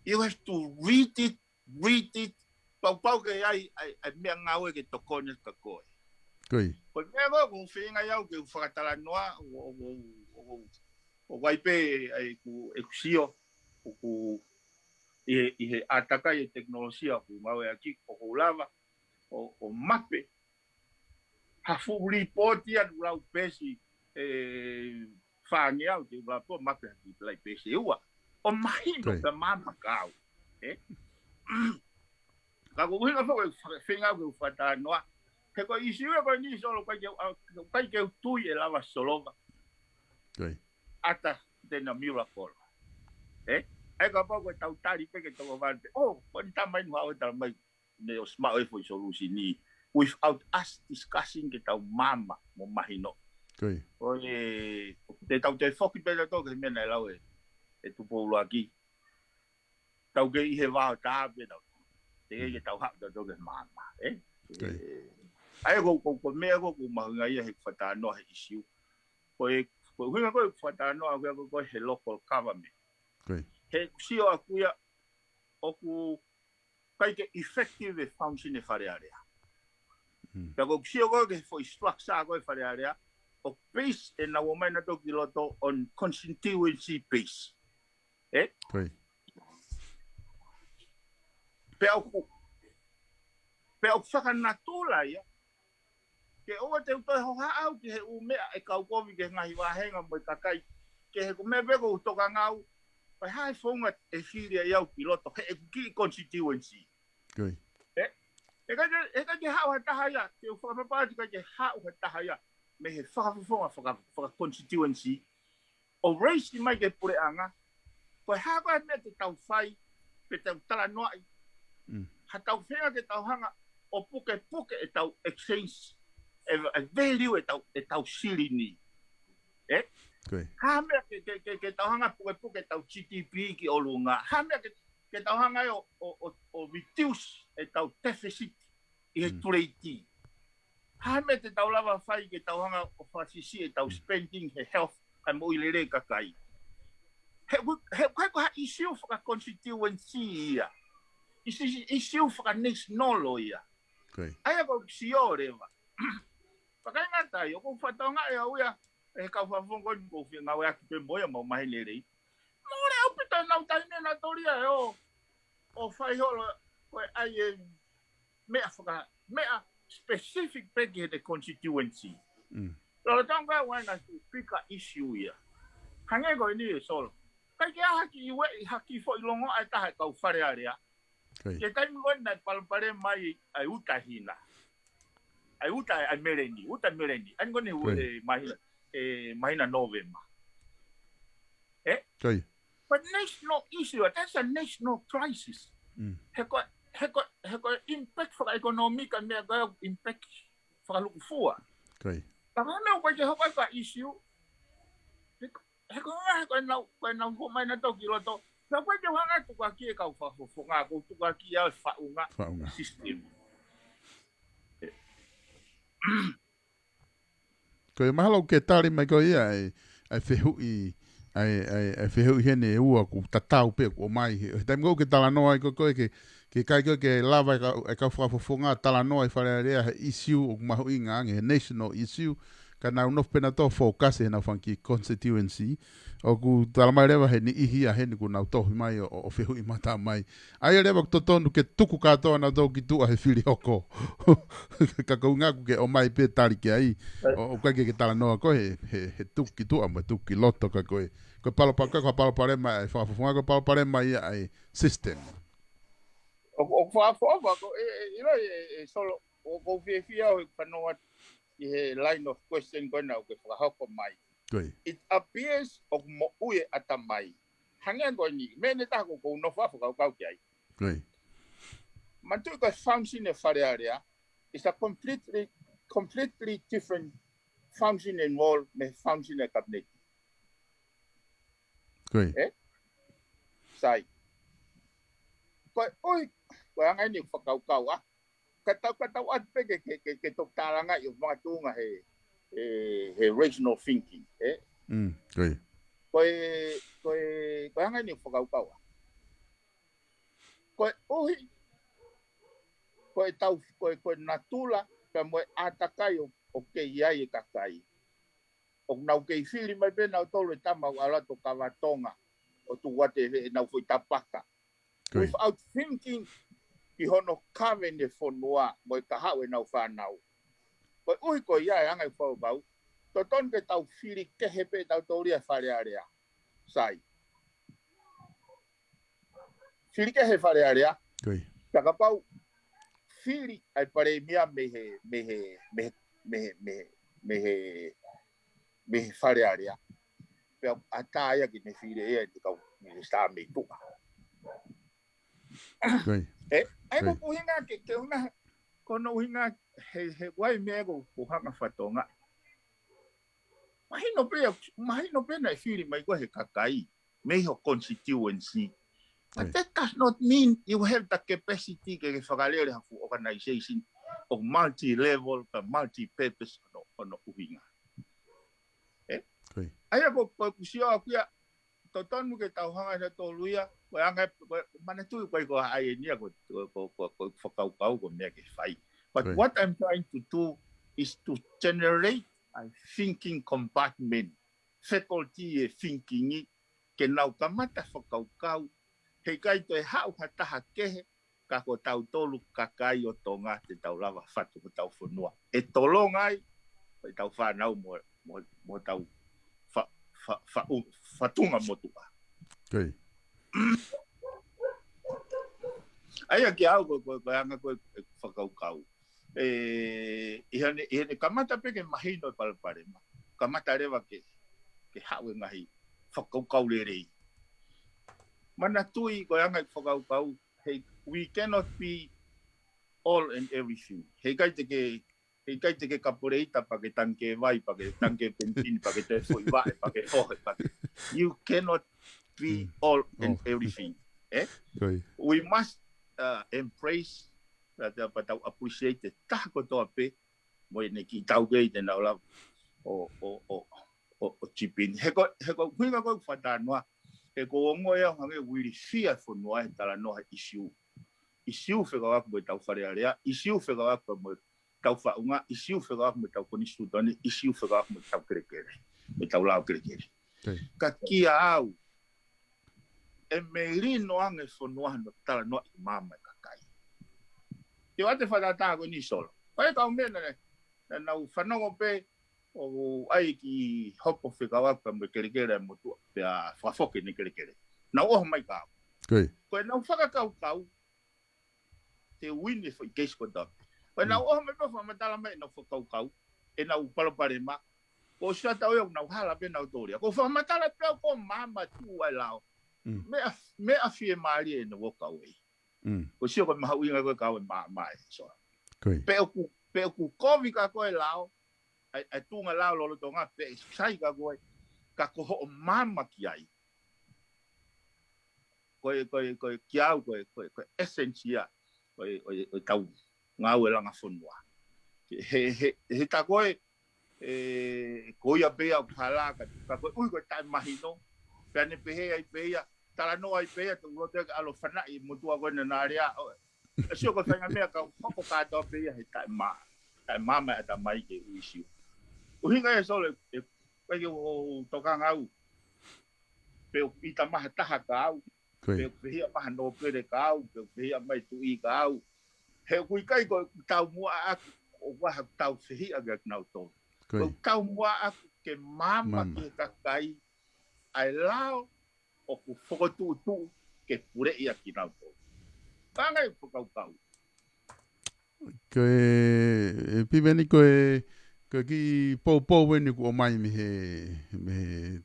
You have to read it, read it, pau pau ke ai, ai, ai meʻa ngāue ke tokoni ka koe. Ko e meʻa ko, ko feinga au ke u fakatalanoa, o, o, o, o, ʻoku ʻi ai pē ʻeku, ʻeku sio, ʻoku ʻi he, ʻi he ʻātakai e tekinolosia ʻoku ngāueʻaki, ʻoku lava ʻo, ʻo mape ha fuʻu lipooti ʻe lau peesi ʻe fāngeau, te u lau pē ʻo mape ha kiʻi pē lau peesi ʻe ua. ʻO mahino Great. Pea maama kau. Ē? Ka ko e ʻuhinga foki e fa-, feinga ke u fakatalanoa. He ko e ʻīsiu ia ko eni Solo, ʻikai ke u, a, ʻikai ke u tui ʻe lava solova. Great. ʻAta te na miracle. Ē? ʻAi kapau ko e tau tali pē ke toko vale pē. Oh, ko eni tā mai nu hao e tala mai. Ne o smart e foʻi solution ni. Without us discussing ke tau maama mo mahino. Great. ʻO e, te tau toe foki pē tautolu ki he meʻa naʻe lau ʻe, ʻe Tupou ʻUluaki. Tau kei ʻi he vao tā pē tau. Te kei ke tau haʻu tautolu ki he maama, ē? Great. Ē, ʻa ia ko, ko, ko e meʻa ko, ko e mahuʻinga ia he fakatalanoa he ʻīsiu. Ko e, ko e ʻuhinga ko e fakatalanoa ko, ko, ko e he local government. Great. He sio ʻaku ia ʻoku ʻikai ke effective e function e Fale Alea. Mm. Pea ko e sio ko e ke foʻi structure ko e Fale Alea, ʻoku base ʻenau ō mai nautolu ki loto on constituency base. Ē? Great. Pea ʻoku, pea ʻoku fakanatula ia. Ke ʻoua te u toe hohaʻa au ki he ʻū meʻa ʻe kau kovi ki he ngaahi vāhenga mo e kakai. Ke he ko e meʻa pē ko u tokanga au, pe ko e hā e founga ʻe fili ai au ki loto, he ʻeku kiʻi constituency. Great. Ē? He ʻikai ke, he ʻikai ke haʻu ha taha ia, te u fakapapauʻi ʻikai ke haʻu ha taha ia, mei he fakafofonga faka, faka constituency, ʻo raise mai ki he puleʻanga, ko e hā ko e meʻa te tau fai, pe tau talanoaʻi. Mm. Ha tau feinga ke tau hanga ʻo pukepuke ʻetau exchange, e, e value ʻetau, ʻetau silini. Ē? Great. Hā meʻa ke, ke, ke, ke tau hanga pukepuke ʻetau G D P ki ʻolunga. Hā meʻa ke, ke tau hanga ʻo, ʻo, ʻo, ʻo reduce ʻetau deficit ʻi he Mm. tuleiti. Hā meʻa te tau lava fai ke tau hanga ʻo fakasiʻisiʻi ʻetau spending he health, kae moʻui lelei kakai. He, he, he, ko ha ʻīsiu faka constituency ia. ʻIsi-, ʻīsiu faka national ia. Great. ʻA ia ko e sio leva. Pea ʻikai ngata ai, ʻoku ou fakatokangaʻi au ia, ʻe he kau fakafofonga ko eni ʻoku ou fie ngāueʻaki pē mo ia mau maheni lelei. Mole ʻaupito ʻenau taimi nautolu ia ʻo, ʻo fai holo ko e ʻai e meʻa faka, meʻa specific pē ki heʻete constituency. Mm. Lolotonga ʻoku ʻi ai e ngaahi bigger issue ia. Hangē ko eni ē Solo. ʻIkai ke ʻi ai ha kiʻi ueʻi, ha kiʻi foʻi longoaʻa ʻe taha ʻa e kau Fale Alea. Great. Ki he taimi ko eni naʻe palopalema ai ʻa e uta hina. ʻA e uta, ʻa e meleni, uta meleni. ʻA ia ko eni Great. ʻE mahina, ʻe mahina Novema. Ē? Great. But national issue, that's a national crisis. Mm. He ko, he ko, he ko e impact fakaʻekonōmika meʻa ko e impact fakalukufua. Great. Ka ko e meʻa ʻoku ʻikai ke hoko ai ko e issue. He ko, he ko e ngaahi ko ʻenau, ko ʻenau hū mai nautolu ki loto. Ka ʻoku ʻikai ke u hanga tukuakiʻi e kau fakafofonga, ʻoku ou tukuakiʻi au e faʻunga, Faʻunga. System. Ko e mahalo ke tali mai ko ia ʻa e, ʻa e fehuʻi, ʻa e, ʻa e, ʻa e fehuʻi heni ʻe ua ʻoku tatau pē ʻoku ʻomai. He, he taimi ko ē ke talanoa ai ko ē ke, ke ʻikai ko ē ke lava e kau, e kau fakafofonga talanoa ʻi Fale Alea he issue ʻoku mahuʻinga ange, he national issue, ka nau nofo pē nautolu ʻo focus heʻenau fanga kiʻi constituency. ʻOku tala mai leva he niʻihi ia heni kuo nau tohi mai ʻo, ʻo, ʻo fehuʻi mata mai. ʻA ia leva ʻoku totonu ke tuku kātoa nautolu ki tuʻa he fili hoko. Ka ko e ʻuhinga ʻoku ke ʻomai pē tali ki ai. ʻO, ʻoku ʻikai ke ke talanoa koe he, he, he tuku ki tuʻa mo e tuku ki loto ka ko e. Ko e palopalema, ko e palopalema ʻa e fakafofonga, ko e palopalema ia ʻa e system. ʻO, ʻo fakafofonga ko e, e, ʻilo e, e, e Solo, ʻoku ou fiefia au he fanongo atu ʻi he line of question ko ena ʻoku ke fakahoko mai. Ko ia. It appears ʻoku moʻui e ʻatamai. Hangē ko eni, meʻa ʻe taha ʻoku ou nofo ʻo fakakaukau ki ai. Ko ia. Manatuʻi ko e function e Fale Alea, it's a completely, completely different function and role mei he function e cabinet. Ko ia. Ē? Sai. Ko e ʻuhi, ko e anga eni ʻeku fakakaukau, ʻa. Ka tau, ka tau ʻatu pē ke, ke, ke, ke toki tālangaʻi ʻo makatuʻunga he, he, he rational thinking, ē? Mm, ko ia. Ko e, ko e, ko e anga eni ʻeku fakakaukau, ʻa. Ko e ʻuhi, ko e tau, ko e, ko e natula, pea mo e ʻātakai ʻo, ʻoku kei ʻi ai e kakai. ʻOku nau kei fili mai pē nautolu e tama ʻoku ʻalu atu ʻo kava Tonga, ʻo tuku atu e, ʻenau foʻi tapaka. Ko ia. Without thinking, ki hono kaveni e fonua mo e kahaʻu ʻenau fānau. Koeʻuhi ko ia e anga e fakakaukau, totonu ke tau fili kehe pē ʻe tautolu ia e Fale Alea. Sai. Fili kehe e Fale Alea. Ko ia. Ka kapau fili ai palēmia mei he, mei he, mei he, mei he, mei he, mei he, mei he Fale Alea. Pea ʻatā ia ke ne fili ia ʻe he kau minisitā mei tuʻa. Ko ia. ʻE, ʻa ia ko e ʻuhinga ke, ke ʻuhinga, ko hono ʻuhinga he, he ʻoku ʻi ai e meʻa ko, ko e hanga fakatonga. Mahino pē, mahino pē naʻe fili mai ko ē he kakai mei ho constituency. But that does not mean you have the capacity ke, ke fakalele ha fuʻu organization ʻoku multi-level, ka multi-purpose hono, hono ʻuhinga. ʻE? Ko ia. ʻA ia ko, ko ʻeku sio ʻaʻaku ia, totonu ke tau hanga ʻe tautolu ia, ko e anga, ko e manatuʻi ko e ko ai eni ia ko, ko, ko, ko, ko e fakakaukau ko e meʻa ke fai. But what I'm trying to do is to generate a thinking compartment, faculty e thinking ʻi, ke nau kamata fakakaukau, heʻikai toe haʻu ha taha kehe, ka ko tautolu kakai ʻo Tonga te tau lava fatu hotau fonua. ʻE tolonga ai, ʻe tau fānau mo, mo, mo tau fa, fa, fa, u, fatunga motuʻa. Ko ia. ʻA ia ki au ko, ko, ko e anga ko e fakakaukau. ʻE, ʻi heʻene, ʻi heʻene kamata pē ke mahino e palopalema. Kamata leva ke, ke haʻu e ngaahi fakakaukau lelei. Manatuʻi ko e anga e fakakaukau, he, we cannot be all and everything. Heʻikai te ke, heʻikai te ke kapoleita pea ke tangikē vai, pea ke tangikē penisini, pea ke toe foʻi vaʻe, pea ke fohe, pea ke. You cannot be all and everything. ʻE? Ko ia. We must, uh, embrace, pea, pea, pea tau appreciate e taha kotoa pē, mo ʻene kiʻi taukei te nau lava ʻo, ʻo, ʻo, ʻo, ʻo chip in. He ko, he ko e ʻuhinga ko ē ʻeku fakatalanoa, he ʻoku ou ongoʻi au hangē ʻoku ilifia e fonua he talanoa he ʻisiū. ʻIsiū fekauʻaki mo ʻetau Fale Alea, ʻisiū fekauʻaki mo ʻetau faʻunga, ʻisiū fekauʻaki mo ʻetau konisitūtone, ʻisiū fekauʻaki mo ʻetau kelekele, mo ʻetau lao kelekele. Ko ia. Ka kia au, ʻe melino ange e fonua hono talanoaʻi e maama e kakai. Te u ʻoatu e fakatātā ko eni Solo. Ko e kau meʻa naʻa, naʻa nau fanongo pē ʻoku ʻi ai e kiʻi hopo fekauʻaki mo e kelekele ʻa e motuʻa pea fakafoki ʻene kelekele. Nau ʻoho mai kia au. Ko ia. Ko ʻenau fakakaukau, te u win e foʻi case ko ē. Ko ʻenau ʻoho mai pea fakamatala mai ʻenau fakakaukau, ʻenau palopalema. Ko e sio atu au ia ʻoku nau hala pē nautolu ia. Ko e fakamatala pē ʻoku maama tuʻu ai e lao. Meʻa, meʻa fiemālie ʻene walk away. Ko e sio ko e mahuʻinga ko ē kia au e maama ē, Solo. Ko ia. Pe ʻoku, pe ʻoku kovi kia koe e lao, ʻa e, ʻa e tuʻunga lao lolotonga, pe ʻe sai kia koe, ka ko hoʻo maama ki ai. Ko e, ko e, ko e, kia au, ko e, ko e, ko e essence ia ʻo e, ʻo e, ʻo ʻetau ngāue langa fonua. He, he, he tā koe, ʻe, ko ia pē ia ʻoku hala ka, ka koeʻuhi ko e taʻemahino, pea ne pehē ai pē ia, talanoa ai pē ia, te u loto ke ʻalu ʻo fanaʻi e motuʻa ko ē naʻa na lea, ʻo, ʻe sio ko e faʻahinga meʻa ka hoko kātoa pē ia he taʻemā, taʻemaama e ʻatamai ki he ʻū ʻisiū. ʻUhinga ia Solo, ʻe, ʻe, ʻe, ʻo, ʻo tokanga au, pe ʻoku ʻita mai ha taha kia au, Ko ia. Pe ʻoku fehiʻa mai ha nōpele kia au, pe ʻoku fehiʻa mai e tuʻi kia au. He ʻoku ʻikai ko ʻeku taumuʻa ʻaʻaku, ʻoku ʻi ai haʻaku tau fehiʻa kia kinautolu. Ko ia. Ko ʻeku taumuʻa ʻaʻaku ke maama, maama ki he kakai ʻa e lao ʻoku fokotuʻutuʻu ke puleʻi ʻa kinautolu. Ka ngai fakakaukau. Ko e, ʻe Piveni ko e, ko e kiʻi poupou eni kuo ʻomai mei he, mei he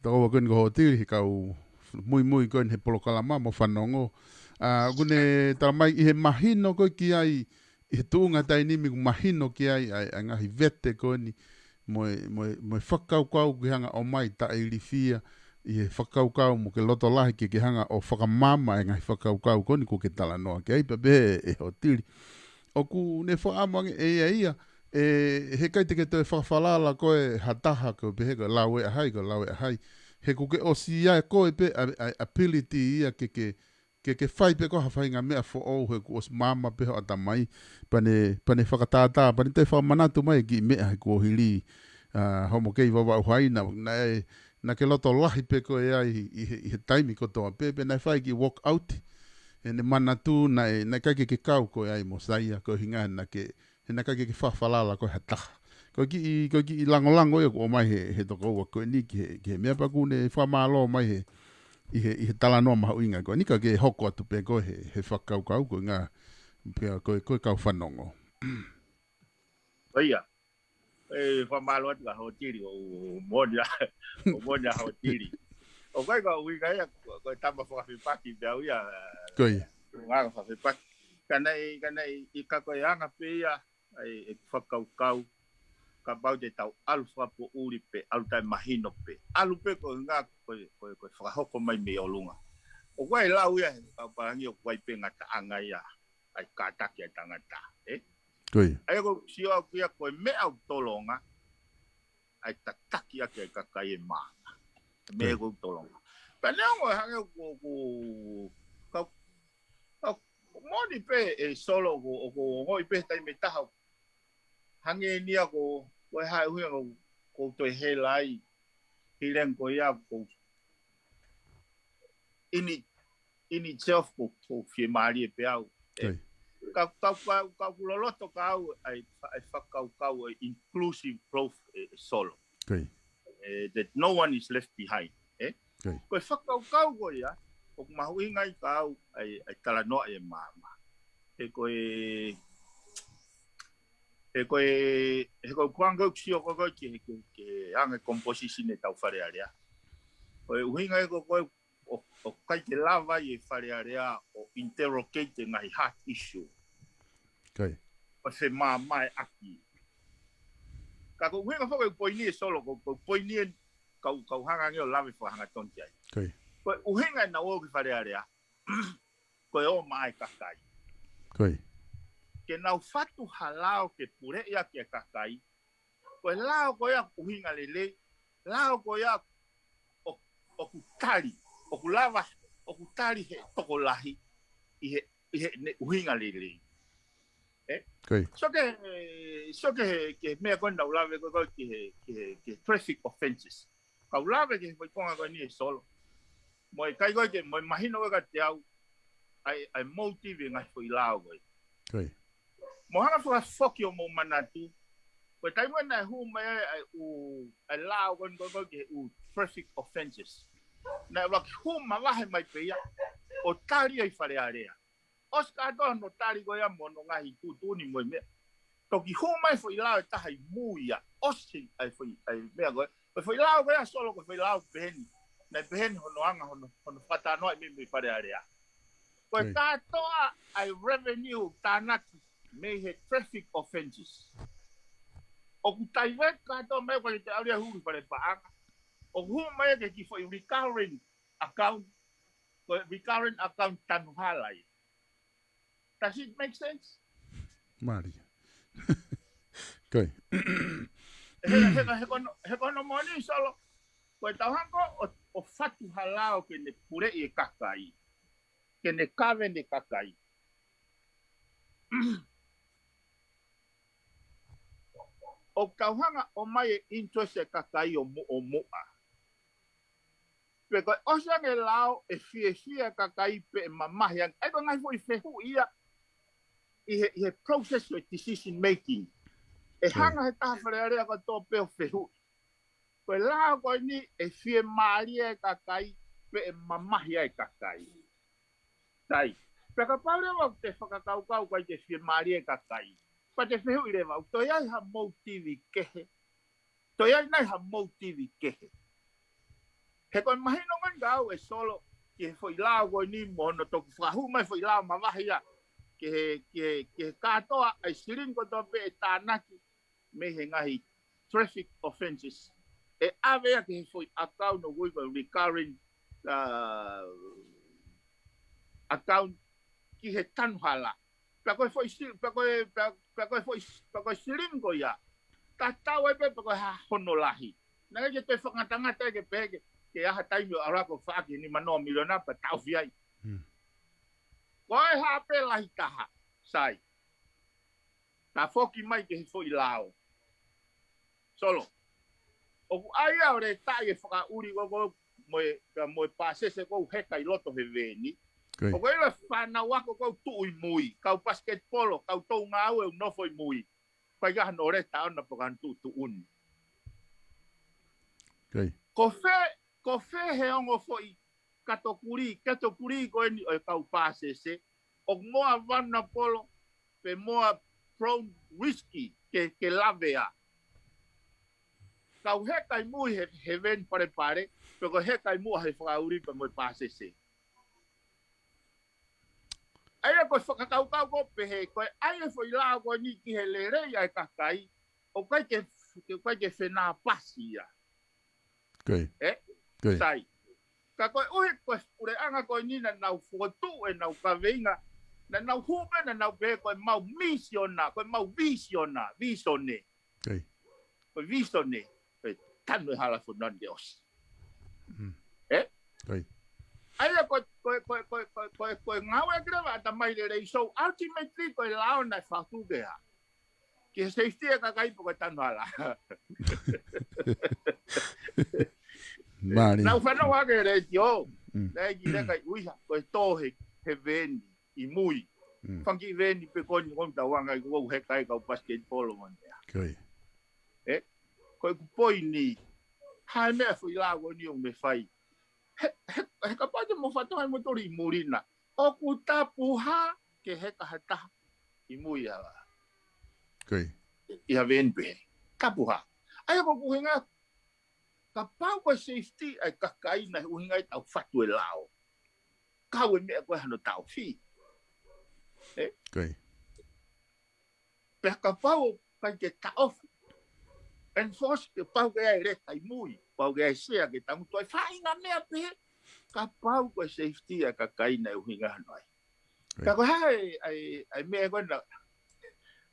tokoua ko eni ko Hōtili, he kau muimui ko eni he polokalama mo fanongo. ʻA, ʻoku ne talamai ʻi he mahino ko ē ki ai, ʻi he tuʻunga taimi ni ʻoku mahino ki ai, ʻa e, ʻa e ngaahi vete ko eni, mo e, mo e, mo e fakakaukau ke hanga ʻo ʻomai taʻeilifia, ʻi he fakakaukau mo ke loto lahi ke, ke hanga ʻo fakamaama e ngaahi fakakaukau ko eni kuo ke talanoa ki ai, pea pehē ʻe Hōtili. ʻOku ne fakaʻamu ange ʻe ia ia, ʻe, heʻikai te ke toe fakafalala koe ha taha ko e pehē ko e lau ʻe ʻa hai, ko e lau ʻe ʻa hai. He kuo ke ʻosi ʻi ai koe pē ʻa e, ʻa e ability ia ke, ke, ke, ke fai pē ko ha faʻahinga meʻa foʻou he kuo ʻosi maama pē ho ʻatamai. Pea ne, pea ne fakatātā, pea ne toe fakamanatu mai e kiʻi meʻa he kuo hili, ʻa, hoʻomo kei Vavaʻu Hai, naʻe, naʻe, naʻa ke loto lahi pē koe ai ʻi he, ʻi he taimi kotoa pē, pea naʻe fai e kiʻi walk out. He ne manatu naʻe, naʻe ʻikai ke ke kau koe ai mo Saia, ko e ʻuhinga naʻa ke, he naʻe ʻikai ke ke fakafalala koe ha taha. Ko e kiʻi, ko e kiʻi langolango ia kuo ʻomai he, he tokoua ko eni ki he, ki he meʻa pea ʻoku ne fakamālō mai he, ʻi he, ʻi he talanoa mahuʻinga ko eni ka ke hoko atu pē koe he, he fakakaukau ko e ʻuhinga, pea ko e, ko e kau fanongo. ʻO ia, e fakamālō atu ka Hotili, ʻo moʻoni ā, ʻo moʻoni ā Hotili. ʻOku ʻikai ko e ʻuhinga ia, ko, ko e tama fakafepaki pē au ia. Ko ia. Ngaahi fakafepaki. Ka naʻe, ka naʻe, ʻi ka ko e anga pē ia, ʻa e, e fakakaukau, kapau te tau ʻalu fakapoʻuli pē, ʻalu taʻemahino pē, ʻalu pē ko e ʻuhinga, ko e, ko e, ko e fakahoko mai mei ʻolunga. ʻOku ʻi ai e lau ia, he kau pālangi ʻoku ʻi ai pē ngataʻanga ia, ʻa e kātaki ʻa e tangata, ē? Ko ia. ʻA ia ʻoku ou sio au ki ai ko e meʻa ʻoku tolonga, ʻa e tataki ʻaki ʻa e kakai e maama. Meʻa Ko ia. ʻoku tolonga. Pea neongo e hangē ʻoku, ʻoku, kau, kau, moʻoni pē ē Solo ʻoku, ʻoku ou ongoʻi pē taimi ʻe taha. Hangē ni ia ko, ko e hā e ʻuhinga ʻoku, ʻoku ou toe hela ai. He lea ko ia ʻoku, in it, in itself ʻoku, ʻoku fiemālie pē au. Ko ia. Ka, ka, ka, ka ʻoku loloto ka au ʻa e, ʻa e fakakaukau ʻa e inclusive growth ē, ē Solo. Ko ia. Ē, that no one is left behind, ē? Ko ia. Ko e fakakaukau ko ia, ʻoku mahuʻinga ai ka au ʻa e, ʻa e talanoa e maama. He ko e, he ko e, he ko e kuanga ʻoku sio ko ko ki he, ki he, ki he anga e composition ʻetau Fale Alea. Ko e ʻuhinga ē ko ko ē ʻo, ʻoku ʻikai ke lava ʻe he Fale Alea ʻo interrogate e ngaahi hard issue. Ko ia. ʻO se mamae ʻaki. Ka ko e ʻuhinga foki e poini ē Solo, ko, ko e poini ē kau, kau hanga ange ʻo lave fakahangatonu ki ai. Ko ia. Ko e ʻuhinga ʻenau ō ki Fale Alea, ko e ō maʻa e kakai. Ko ia. Ke nau fatu ha lao ke puleʻi ʻaki e kakai, ko e lao ko ia ʻoku ʻuhinga lelei, lao ko ia ʻo, ʻoku tali, ʻoku lava, ʻoku tali he tokolahi ʻi he, ʻi heʻene ʻuhinga lelei. Ē? Ko ia. Sio ki he, sio ki he, ki he meʻa ko ē naʻa ku lave ko ē ki he, ki he, ki he traffic offences. Ka u lave ki he foʻi konga ko eni ē Solo. Mo e ʻikai ko ē ke, mo e mahino ko ē kiate au, ʻa e, ʻa e motive e ngaahi foʻi lao ko ē. Ko ia. Mo hanga fakafoki ʻo mou manatu, ko e taimi ko ē naʻe hū mai ai ʻa e ʻū, ʻa e lao ko ē, ko ē, ko ē ki he ʻū traffic offences. Naʻe ʻuluaki hū mavahe mai pē ia, ʻo tali ai Fale Alea. ʻOsi kātoa hono tali ko ia mo hono ngaahi tuʻutuʻuni mo e meʻa. Toki hū mai foʻi lao ʻe taha ʻi mui ia. ʻOsi ʻa e foʻi, ʻa e meʻa ko ē. Ko e foʻi lao ko ia Solo, ko e foʻi lao peheni. Naʻe peheni hono anga, hono, hono fakatalanoaʻi mei, mei Fale Alea. Ko e Ko ia. kātoa ʻa e revenue tānaki mei he traffic offences, ʻoku taivai kātoa mai ko e te ʻalu ia hū ki Fale Paʻanga. ʻOku hū mai ia ki he kiʻi foʻi recurrent account, ko e recurrent account tanu hala ia. Does it make sense? Mālie. Ko ia. He, he, he ko hono, he ko hono moʻoni Solo. Ko e tau hanga ʻo, ʻo fatu ha lao ke ne puleʻi e kakai. Ke ne kave e kakai. ʻOku tau hanga ʻo ʻomai e interest e kakai ʻo muʻomuʻa. Pe ko e ʻosi ange e lao ʻe fiefia e kakai pe ʻe mamahi ange. ʻA ia ko e ngaahi foʻi fehuʻi ia ʻi he, ʻi he process ʻo e decision making. ʻE Ko ia. hanga he taha Fale Alea kotoa pē ʻo fehuʻi. Ko e lao ko eni ʻe fiemālie e kakai pe ʻe mamahi ai e kakai. Sai. Pea kapau leva ʻoku te fakakaukau ʻoku ʻikai ke fiemālie e kakai, pea te fehuʻi leva, ʻoku toe ʻi ai ha motive kehe? Toe ʻi ai nai ha motive kehe? He ko e mahino ngoni ka au ē Solo, ki he foʻi lao ko eni mo hono toki fakahū mai foʻi lao mavahe ia, ki he, ki he, ki he kātoa ʻa e silingi kotoa pē ʻe tānaki mei he ngaahi traffic offences. ʻE ʻave ia ki he foʻi account ʻoku ui ko e recurrent, uh, account ki he tanu hala. Pea ko e foʻi si-, pea ko e, pea, pea ko e foʻi, pea ko e silingi ko ia. Tatau ai pē pe ko e hā hono lahi. Naʻe ʻikai ke toe fakangatangata ia ke pehē ke, ke ʻi ai ha taimi ʻo ʻalu ʻo faʻaki nima noa miliona pea taʻofi ai. Hmm. Ko e hā pē lahi taha, sai. Ka foki mai ki he foʻi lao. Solo. ʻOku ʻai au le taʻi e fakaʻuli ko ko mo e, ka mo e pāsese ko ʻoku heka ʻi loto he veeni. ʻOku ʻi ai e fānau ako ʻoku tuʻu ʻi mui, kau pasiketipolo, kau tō ngāue ʻoku nofo ʻi mui. Pea ʻikai hano leta ʻona pe ko hano tuʻutuʻuni. Ko fē, ko fē he ongo foʻi kato kulī, kato kulī ko eni ʻo e kau pāsese, ʻoku more vulnerable, pe more prone risk ke, ke lavea. Kau heka ʻi mui he, he veni palepale, pe ko e heka ʻi muʻa he fakaʻuli pea mo e pāsese. ʻA ia ko e fakakaukau ko ē pehē, ko e ʻai e foʻi lao ko eni ki he lelei ʻa e kakai, ʻoku ʻikai ke, ʻoku ʻikai ke fenāpasi ia. Sai. Ka koeʻuhi ko e puleʻanga ko eni naʻa nau fokotuʻu ʻenau kaveinga, naʻa nau hū pē, naʻa nau pehē ko e mau misiona, ko e mau visiona, visone. Ko e visone, ko e tanu e hala fonua ni ke ʻosi. ʻA ia ko, ko, ko e ngāue ʻaki leva ʻatamai lelei, so ultimately ko e lao naʻe fakatuʻu ke ʻa ki he safety e kakai pe ko e tanu hala. Nau fanau ake letiō, naʻe ki leka ʻi ʻuiha, ko e tō he, he veni ʻi mui. Fanga kiʻi veni pē ko eni ʻoku tau anga ʻi ko ʻoku heka ai kau pasiketipolo mo e meʻa. Ko ʻeku poini, hā e meʻa foʻi lao ko eni ʻoku ne fai. He, he, he kapau te mou fakatokangaʻi mo toli ʻi muli na. ʻOku tapu hā ke heka ha taha ʻi mui ʻa la. ʻI ha veni pē. Tapu hā. ʻA ia ko ʻeku ʻuhinga, kapau ko e safety ʻa e kakai naʻe ʻuhinga ai ʻetau fatu e lao. Kau e meʻa ko e hano taʻofi. Pea kapau ʻoku ʻikai ke taʻofi. Enforce ke pau ke ʻai leta ʻi mui. Pau ke ʻai sea ke tangutu ai faʻahinga meʻa pehē. Kapau ko e safety ʻa e kakai naʻe ʻuhinga hano ai. Ka ko e hā e, ʻa e, ʻa e meʻa ko ena.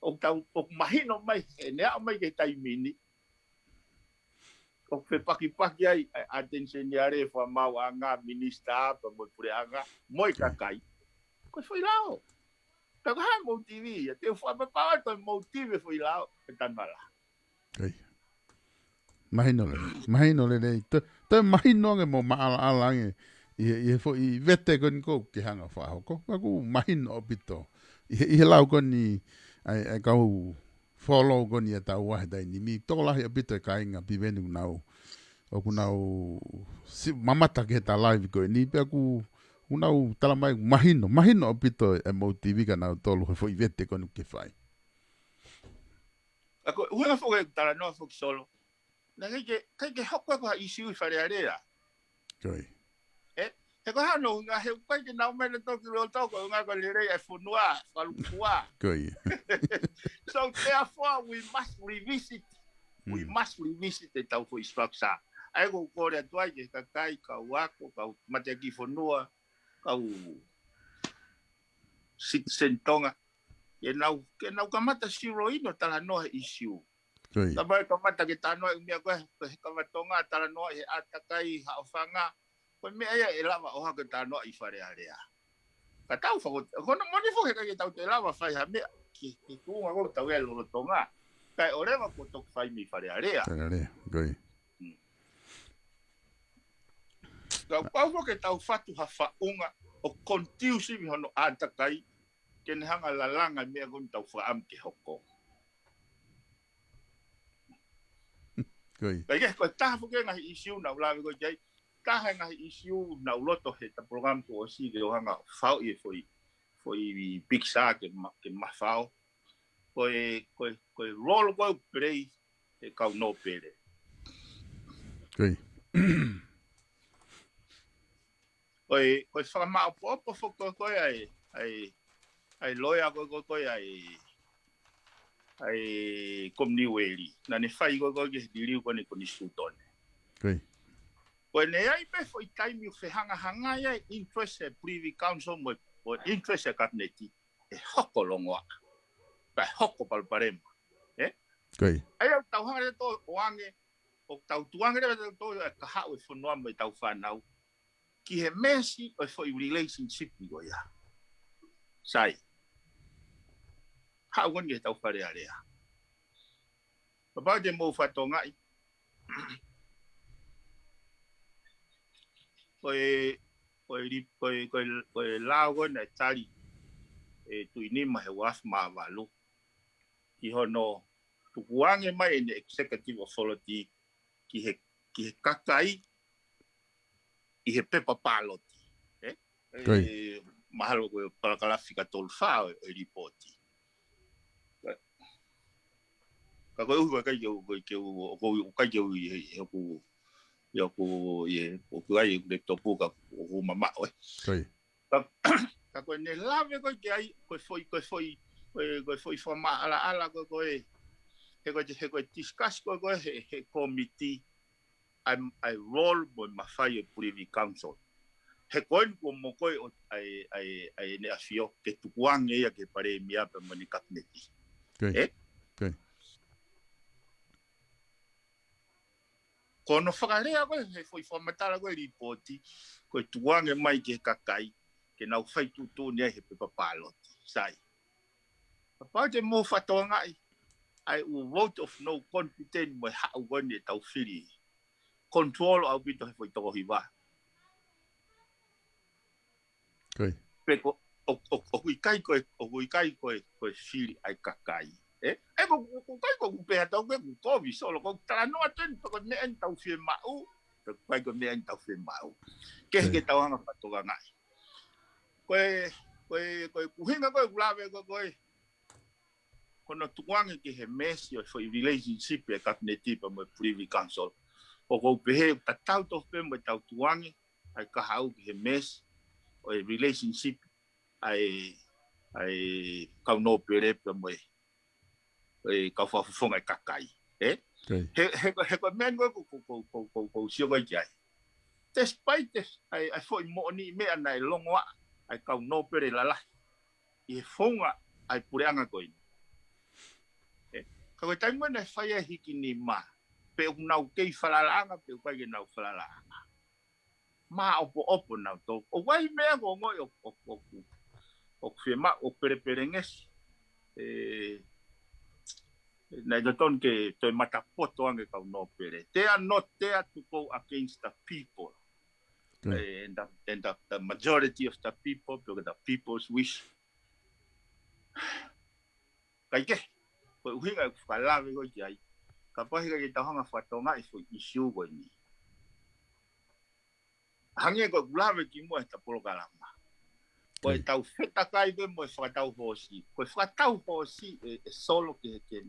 ʻOku tau, ʻoku mahino mai, he ne aʻu mai ki he taimi ni. ʻOku fepakipaki ai, ʻa e ʻAteni Seniale, fakamaauʻanga, minisitā, pea mo e puleʻanga, mo e kakai. Ko e foʻi lao. Ka ko e hā e motive ia, te u fakapapau atu e motive foʻi lao, e tanu hala. Mahino lelei, mahino lelei. Toe, toe mahino ange mo maʻalaʻala ange, ʻi he, ʻi he foʻi vete ko eni ʻoku ke hanga fakahoko. Ka ʻoku mahino ʻaupito. ʻI he, ʻi he lau ko eni, ʻa e, ʻa e kau follow ko eni ʻa taua he taimi ni, tokolahi ʻaupito e kāinga Piveni ʻoku nau, ʻoku nau siʻi mamata ki heʻeta live ko eni, pea ʻoku, ʻoku nau tala mai, mahino, mahino ʻaupito e motive ʻa nautolu he foʻi vete ko eni ʻoku ke fai. ʻA ko e ʻuhinga foki e talanoa foki Solo. Naʻe ʻikai ke, ʻikai ke hoko ko ha issue ʻi Fale Alea. ʻE, he ko e hā hono ʻuhinga, he ʻoku ʻikai ke nau mai nautolu ki loto ko e ʻuhinga ko e lelei e fonua, fakalukua. So therefore we must revisit. We must revisit ʻetau foʻi structure. ʻA ia ʻoku ou kole atu ai ki he kakai, kau ako, kau mateaki fonua, kau citizen Tonga. Ke nau, ke nau kamata zero in ʻo talanoa he issue. Ka mai kamata ke talanoa e meʻa ko e, ko e heka ʻa Tonga, talanoa he ʻātakai, haʻofanga. Ko e meʻa ia ʻe lava ʻo hake talanoa ʻi Fale Alea. Ka tau fako, ko hono moʻoni foki he ʻikai ke tau toe lava fai ha meʻa ki, ki he tuʻunga ko ē ʻoku tau ʻi ai lolotonga. Kae ʻoua leva kuo toki fai mei Fale Alea. Ka ʻoku pau foki ke tau fatu ha faʻunga ʻo conducive hono ʻātakai, ke ne hanga ʻo lalanga e meʻa ko eni ʻoku tau fakaʻamu ke hoko. Ka ʻi ai, ko e taha foki e ngaahi issue naʻa ku lave ko ē ki ai, taha e ngaahi issue naʻa ku loto heʻeta polokalama kuo ʻosi ke u hanga ʻo fao e foʻi, foʻi picture ke ma-, ke mafao. Ko e, ko e, ko e role ko ē ʻoku play e kau nōpele. Ko e, ko e fakamāʻopoʻopo foki ko ē ʻa e, ʻa e, ʻa e loea ko ē, ko ē ʻa e, ʻa e Kominiueli. Naʻa ne fai ko ē ki he liliu ko eni ko eni Sutone. Ko ʻene ʻi ai pē foʻi taimi ʻoku fehangahangai ai e interest e Privy Council mo, mo e interest e Kapineti. ʻE hoko longoaʻa. Pea ʻe hoko palopalema. ʻE? ʻA ia ʻoku tau hanga leva ʻo ange, ʻoku tau tuʻu ange leva ʻo tau ʻe kahaʻu e fonua mo ʻetau fānau. Ki he mesi ʻo e foʻi relationship ko ia. Sai. Haʻu ko eni ki heʻetau Fale Alea. Kapau te mou fakatokangaʻi. Ko e, ko e li-, ko e, ko e, ko e lao ko ē naʻe tali ʻe Tuʻinima he uafu mā valu ki hono tukuange mai ʻene executive authority ki he, ki he kakai ʻi he pepa pāloti. Ē? Ko ia. Ē, mahalo ko e palakalafi ka tolu fā ʻo e, ʻo e lipooti. Ka, ka koeʻuhi ʻoku ʻikai ke u, ke u, ke u, ʻoku ʻikai ke u ʻi he, ʻi hoku, ʻi hoku, ʻi he, ʻoku ʻikai ʻeku laptop ka ʻoku mamaʻo, ē. Ko ia. Ka, ka ko ʻene lave ko ē ki ai, ko e foʻi, ko e foʻi, ko e, ko e foʻi fakamaʻalaʻala ko ē, ko ē, he ko e, he ko e discuss ko ē, ko ē, he, he committee, ʻa e, ʻa e role mo e mafai ʻo e Privy Council. He ko eni kuo mo ko ē ʻo, ʻa e, ʻa e, ʻa ʻEne ʻAfio, ke tukuange ia ki he palēmia pea mo ʻene kapineti. Ko ia. Ē? Ko ia. Ko hono fakalea ko ē, he foʻi fakamatala ko ē lipooti, ko e tukuange mai ki he kakai, ke nau fai tuʻutuʻuni ai he pepa pāloti. Sai. Kapau te mou fakatokangaʻi, ʻa e ʻū vote of no confidence mo e haʻu ko eni ʻetau fili. Control ʻaupito he foʻi toko hiva. Ko ia. Pe ko, ʻo, ʻo, ʻoku ʻikai ko e, ʻoku ʻikai ko e, ko e fili ʻa e kakai. Ē? Ē, ko, ko, ʻoku ʻikai ko ʻeku pehē atu ʻoku ʻikai ko ʻeku kovi, solo, ko ʻeku talanoa atu eni, pe ko e meʻa eni tau fiemaʻu, pe ʻoku ʻikai ko e meʻa eni tau fiemaʻu. Ke, ko ia, ke tau hanga fakatokangaʻi. Ko e, ko e, ko e ʻuhinga ko ē ʻeku lave ko ē, ko e, ko hono tukuange ki he mess ʻo e foʻi relationship ʻa e kapineti pea mo e Privy Council. ʻOku ou pehē, tatau tofu pē mo ʻetau tukuange ʻa e kahaʻu ki he mess ʻo e relationship ʻa e, ʻa e kau nōpele pea mo e, e kau fakafofonga ʻa e kakai. Ē? Ko ia. He, he, he ko e meʻa ko ē ʻoku, ʻoku, ʻoku ou sio ko ē ki ai. Despite this, ʻa e, ʻa e foʻi moʻoniʻi meʻa naʻe longoaʻa ʻa e kau nōpele lalahi ʻi he founga ʻa e puleʻanga ko eni. Ē, ka ko e taimi naʻe fai ai e hikinima, pe ʻoku nau kei falalaʻanga, pe ʻoku ʻikai ke nau falalaʻanga. Māʻopoʻopo nautolu. ʻOku ʻi ai e meʻa ʻoku ou ongoʻi ʻoku, ʻoku, ʻoku, ʻoku fiemaʻu ʻo pelepelengesi. Ē, naʻe totonu ke toe matapoto ange kau nōpele. They are not there to go against the people. Ko ia. Ē, and the, and the, the majority of the people, pe ko e the people's wish. Kae kehe, ko e ʻuhinga ʻeku fakalave ko ē ki ai. Kapau he ʻikai ke tau hanga fakatokangaʻi e foʻi issue ko eni. Hangē ko ʻeku lave kimuʻa he ʻeta polokalama. Ko e, ko ia, tau fetakai pē mo e fakatau hoosi. Ko e fakatau hoosi ē, ē solo ke, ke,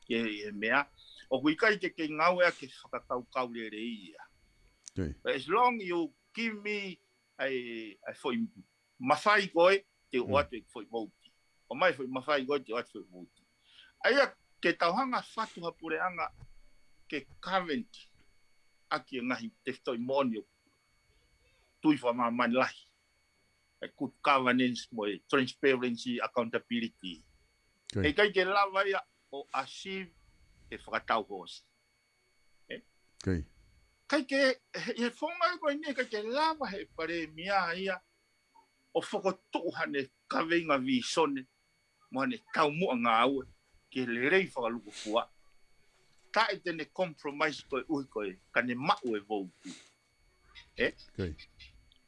ke, e meʻa. ʻOku ʻikai ke, ke ngāueʻaki ke fakakaukau lelei ia. Ko ia. But as long you give me ʻa e, ʻa e foʻi mafai ko ē, te u, mm, ʻoatu e foʻi vouti. ʻOmai e foʻi mafai ko ē, te u ʻoatu e foʻi vouti. ʻA ia ke tau hanga fatu ha puleʻanga ke govern ʻaki e ngaahi tefitoʻi moʻoni ʻo e tui fakamāmani lahi. ʻA e good governance mo e transparency, accountability. Ko ia. He ʻikai ke lava ia ʻo achieve he fakatau hoosi. Ē? Ko ia. ʻIkai ke, he, he founga ko eni, ʻikai ke lava he palēmia ia ʻo fokotuʻu haʻane kaveinga vīsone, mo haʻane taumuʻa ngāue, ke lelei fakalukufua. Taʻe te ne compromise koeʻuhi ko e, ka ne maʻu e vouti. Ē? Ko ia.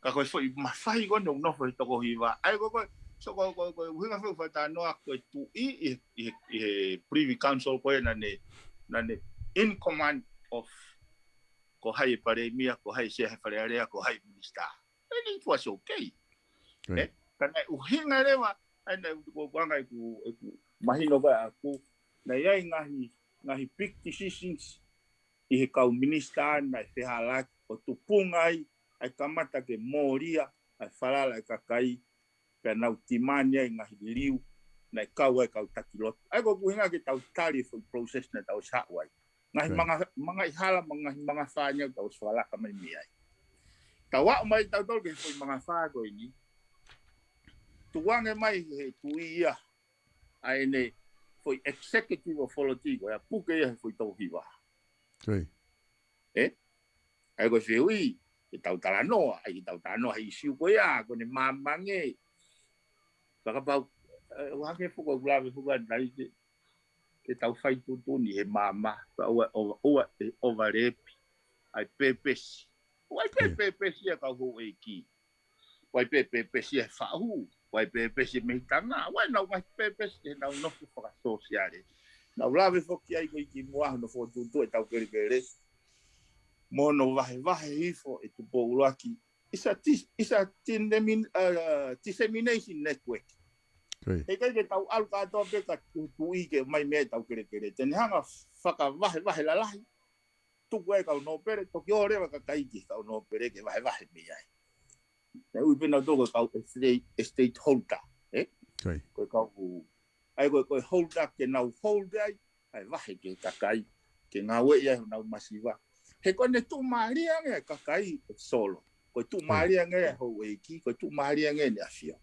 Ka ko e foʻi mafai ko eni ʻoku nofo he toko hiva. ʻA ia ko e, ko e, so ko e, ko e, ko e ʻuhinga foʻi fakatalanoa ko e tuʻi ʻi, ʻi, ʻi he Privy Council ko ē naʻa ne, naʻa ne in command of ko hai e palēmia, ko hai e sea he Fale Alea, ko hai e minisitā. And it was okay. Ko ia. Ē? Ka naʻe ʻuhinga leva, ʻa ia naʻe ʻoku ou anga ʻeku, ʻeku mahino ko ē ʻaʻaku, naʻe ʻi ai e ngaahi, ngaahi big decisions ʻi he kau minisitā naʻe fehālaaki ʻo tupunga ai, ʻa e kamata ke mōlia ʻa e falala ʻa e kakai, pea nau timani ai e ngaahi liliu, naʻe kau ai e kau taki lotu. ʻA ia ko ʻeku ʻuhinga ke tau tali e foʻi process naʻa tau ʻosi haʻu ai. Ngaahi, ko ia, manga, manga hala, manga, ngaahi mangafā eni ʻoku tau ʻosi fakalaka mai mei ai. Tau aʻu mai tautolu ki he foʻi mangafā ko eni. Tukuange mai he tuʻi ia ʻa ʻene foʻi executive authority ko ia, puke ia he foʻi toko hiva. Ko ia. Ē? ʻA ia ko e fehuʻi, ke tau talanoa, ʻai ke tau talanoa he ʻīsiu ko ia, ko ʻene māmani. Fakapapau, ē, ʻoku hangē foki ko ʻeku lave foki ʻanenai ke, ke tau fai tuʻutuʻuni he maama, ka ʻoua, ʻoua, ʻoua, ʻe, ʻoua lepi, ʻa e pēpesi. ʻOua ʻe, ko ia, pēpesi ia kau houʻeiki. ʻOku ʻi ai pē pēpesi ʻi he faʻu, ʻoku ʻi ai pē pēpesi mei Tonga, ʻoku ʻi ai ʻenau ngaahi pēpesi ʻi heʻenau nofo fakasōsiale. Naʻa ku lave foki ai ko ē kimuʻa hono fokotuʻutuʻu e tau kelekele. Mo hono vahevahe hifo e Tupou ʻUluaki. It's a dis-, it's a dissemin-, uh, dissemination network. Ko ia. He ʻikai ke tau ʻalu kātoa pē ka tuʻituʻi ke ʻomai mei ai e tau kelekele. Te ne hanga fakavahevahe lalahi. Tuku ai e kau nōpele, toki ō leva e kakai ki he kau nōpele ke vahevahe mei ai. Naʻe ui pē nautolu ko e kau state-, stakeholder, ē? Ko ia. Ko e kau, ʻa ia ko e, ko e holder ke nau hold ai, ʻa e vahe ki he kakai, ke ngāueʻi ai honau masiva. He ko ʻene tuʻumālie ange e kakai ʻe Solo. Ko e tuʻumālie ange e houʻeiki, ko e tuʻumālie ange ʻEne ʻAfio.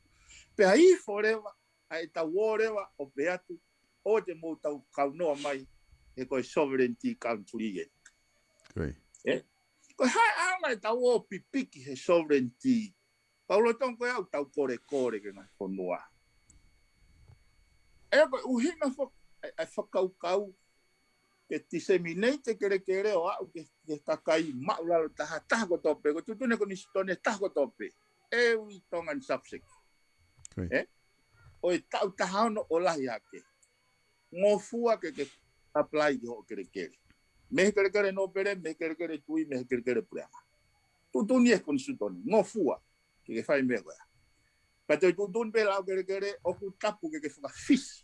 Pea hifo leva, ʻa e tau ō leva ʻo pehē atu, ʻoua te mou tau kaunoa mai, he ko e sovereignty country eni. Ko ia. Ē? Ko e hā e ʻaonga e tau ō pipiki he sovereignty? Kau lolotonga ko ē ʻoku tau kolekole ki he ngaahi fonua. ʻE ko e ʻuhinga fo-, e, e fakakaukau ke disseminate e kelekele ʻo aʻu ki he, ki he kakai māʻulalo taha, taha kotoa pē, ko e tuʻutuʻuni e konisitūtone taha kotoa pē. Every Tongan subject. Ko ia. Ē? ʻO e taʻu taha ono ʻo lahi hake. Ngofua ke ke apply ki hoʻo kelekele. Mei he kelekele nōpele, mei he kelekele tuʻi, mei he kelekele puleʻanga. Tuʻutuʻuni e konisitūtone, ngofua ke ke fai e meʻa ko ia. Pea toe tuʻutuʻuni pē lau kelekele, ʻoku tapu ke ke fakafisi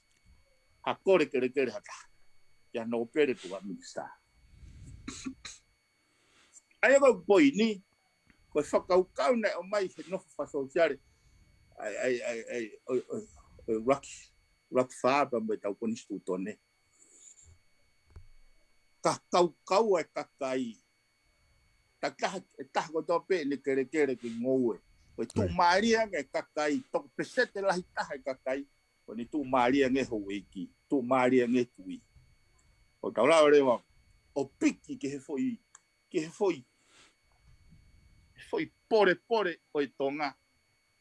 ha kole kelekele ha taha. Kia nōpele tuʻa minisitā. ʻA ia ko e poini, ko e fakakaukau naʻe ʻomai he nofo fakasōsiale. ʻAi, ʻai, ʻai, ʻai, ʻo, ʻo, ʻo, ʻUluaki, ʻUluaki Fā pea mo e tau konisitūtone. Ka kaukau e kakai. Takitaha, e taha kotoa pē ʻene kelekele ke ngoue. Ko e tuʻumālie ange e kakai, toko peseti lahi taha e kakai, ko ʻene tuʻumālie ange houʻeiki, tuʻumālie ange tuʻi. ʻO tau lava leva ʻo piki ki he foʻi, ki he foʻi, foʻi polepole ʻo e Tonga,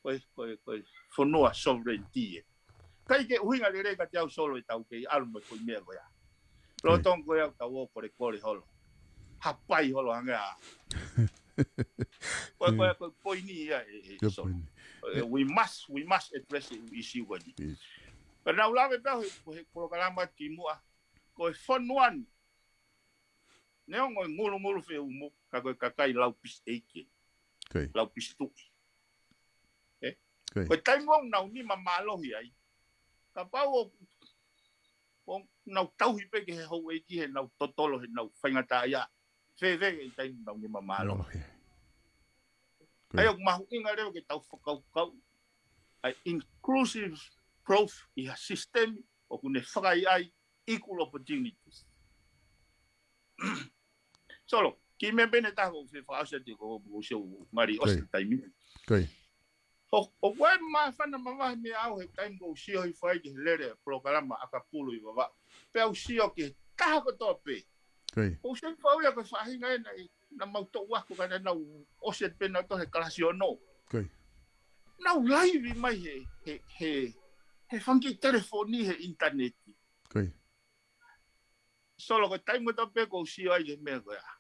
ko e, ko e, ko e fonua sovereignty ē. ʻIkai ke ʻuhinga lelei kiate au Solo e tau kei ʻalu mo e foʻi meʻa ko ia. Lolotonga ko ia ʻoku tau ō kolekole holo. Hapai holo ange ā. Ko e, ko e, ko e poini ia e, e, Solo. We must, we must address the issue ko eni. Ka naʻa ku lave pē au he, he polokalama kimuʻa. Ko e fonua ni. Neongo e ngulungulu feʻumu, ka ko e kakai lau pisi ʻeiki. Lau pisi tuʻi. Ē? Ko e taimi ʻoku nau nima mālohi ai. Kapau ʻoku, ʻoku nau tauhi pē ki he houʻeiki heʻenau totolo, heʻenau faingataʻaʻia. Fēfē e taimi ʻoku nau nima mālohi. ʻA ia ʻoku mahuʻinga leva ke tau fakakaukau. ʻA e inclusive growth ʻi ha sisitemi, ʻoku ne fakaʻaiʻai equal opportunities. Solo, kiʻi meʻa pē ʻe taha ʻoku ou fie fakaʻosi atu ko, ko ʻosi ʻoku ngali ʻosi e taimi. ʻOku ʻi ai e māfana mavahe mei au he taimi ʻoku ou sio hifo ai ki he lele e polokalama ʻakapulu ʻi Vavaʻu. Pea u sio ki he taha kotoa pē. ʻOku ou sio hifo au ia ko e faʻahinga ena ʻi, naʻa mau toʻu ako ka naʻa nau ʻosi atu pē nautolu he kalasi ono. Nau laivi mai he, he, he, he fanga kiʻi telefoni he ʻinitaneti. Solo ko e taimi kotoa pē ʻoku ou sio ai ki he meʻa ko ia.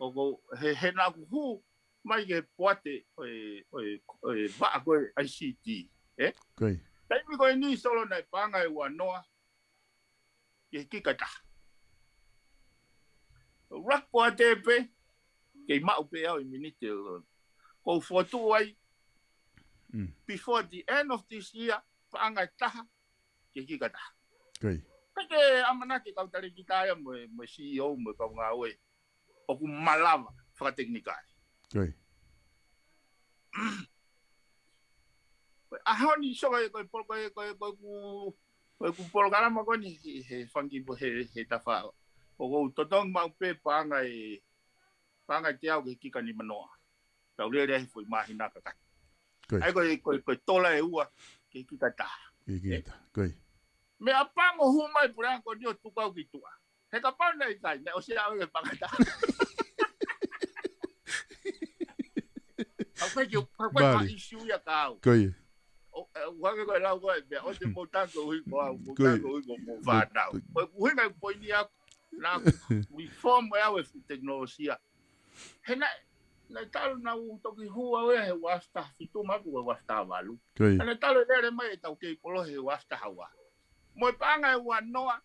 ʻOku ou, he, he naʻa ku hū mai ki he poate ʻo e, ʻo e, ʻo e vaʻa ko e ICT, ē? Taimi ko eni Solo naʻe paʻanga ʻe uanoa ki he kika ʻe taha. Rak poate pē, kei maʻu pē au e miniti ʻo, ʻoku ou fokotuʻu ai, before the end of this year, paʻanga ʻe taha, ki he kika ʻe taha. ʻIkai ke ʻamanaki e kau talēkita ia mo e, mo e CEO, mo e kau ngāue, ʻoku malava fakatekinikale. Ko e ʻaho ni Solo ko e polo-, ko e, ko e, ko e ku, ko e ku polokalama ko eni he, he fanga kiʻi, he, he tafa. ʻOku ou totongi maʻu pē paʻanga ʻe, paʻanga ʻe teau ki he kika nimanoa. Tau lele ai he foʻi māhina kakato. ʻA ia ko e, ko e, ko e tola ʻe ua ki he kika ʻe taha. Meʻapango hū mai puleʻanga ko eni ʻo tuku au ki tuʻa. He kapau naʻe ʻikai, naʻe ʻosi ʻave ke paʻanga ʻe taha. ʻOku ʻikai ke, ʻoku ʻikai ke ʻi ai ha issue ia kia au. ʻO, ʻe, ʻoku ʻikai ko e lau ko e, pea ʻoua te mou tango ui ko au, mou tango ui ko hoʻomou fānau. Ko e ʻuhinga e poini ia, naʻa ku reform ʻe au e fuʻu tekinolosia. He naʻe, Naʻe talu naʻa ku toki hū au ia he ua afe taha fitu mo e ua afe taha valu. Ko ia. Naʻe talu e lele mai ʻetau kei kolohe he ua afe taha ua. Mo e paʻanga ʻe ua noa,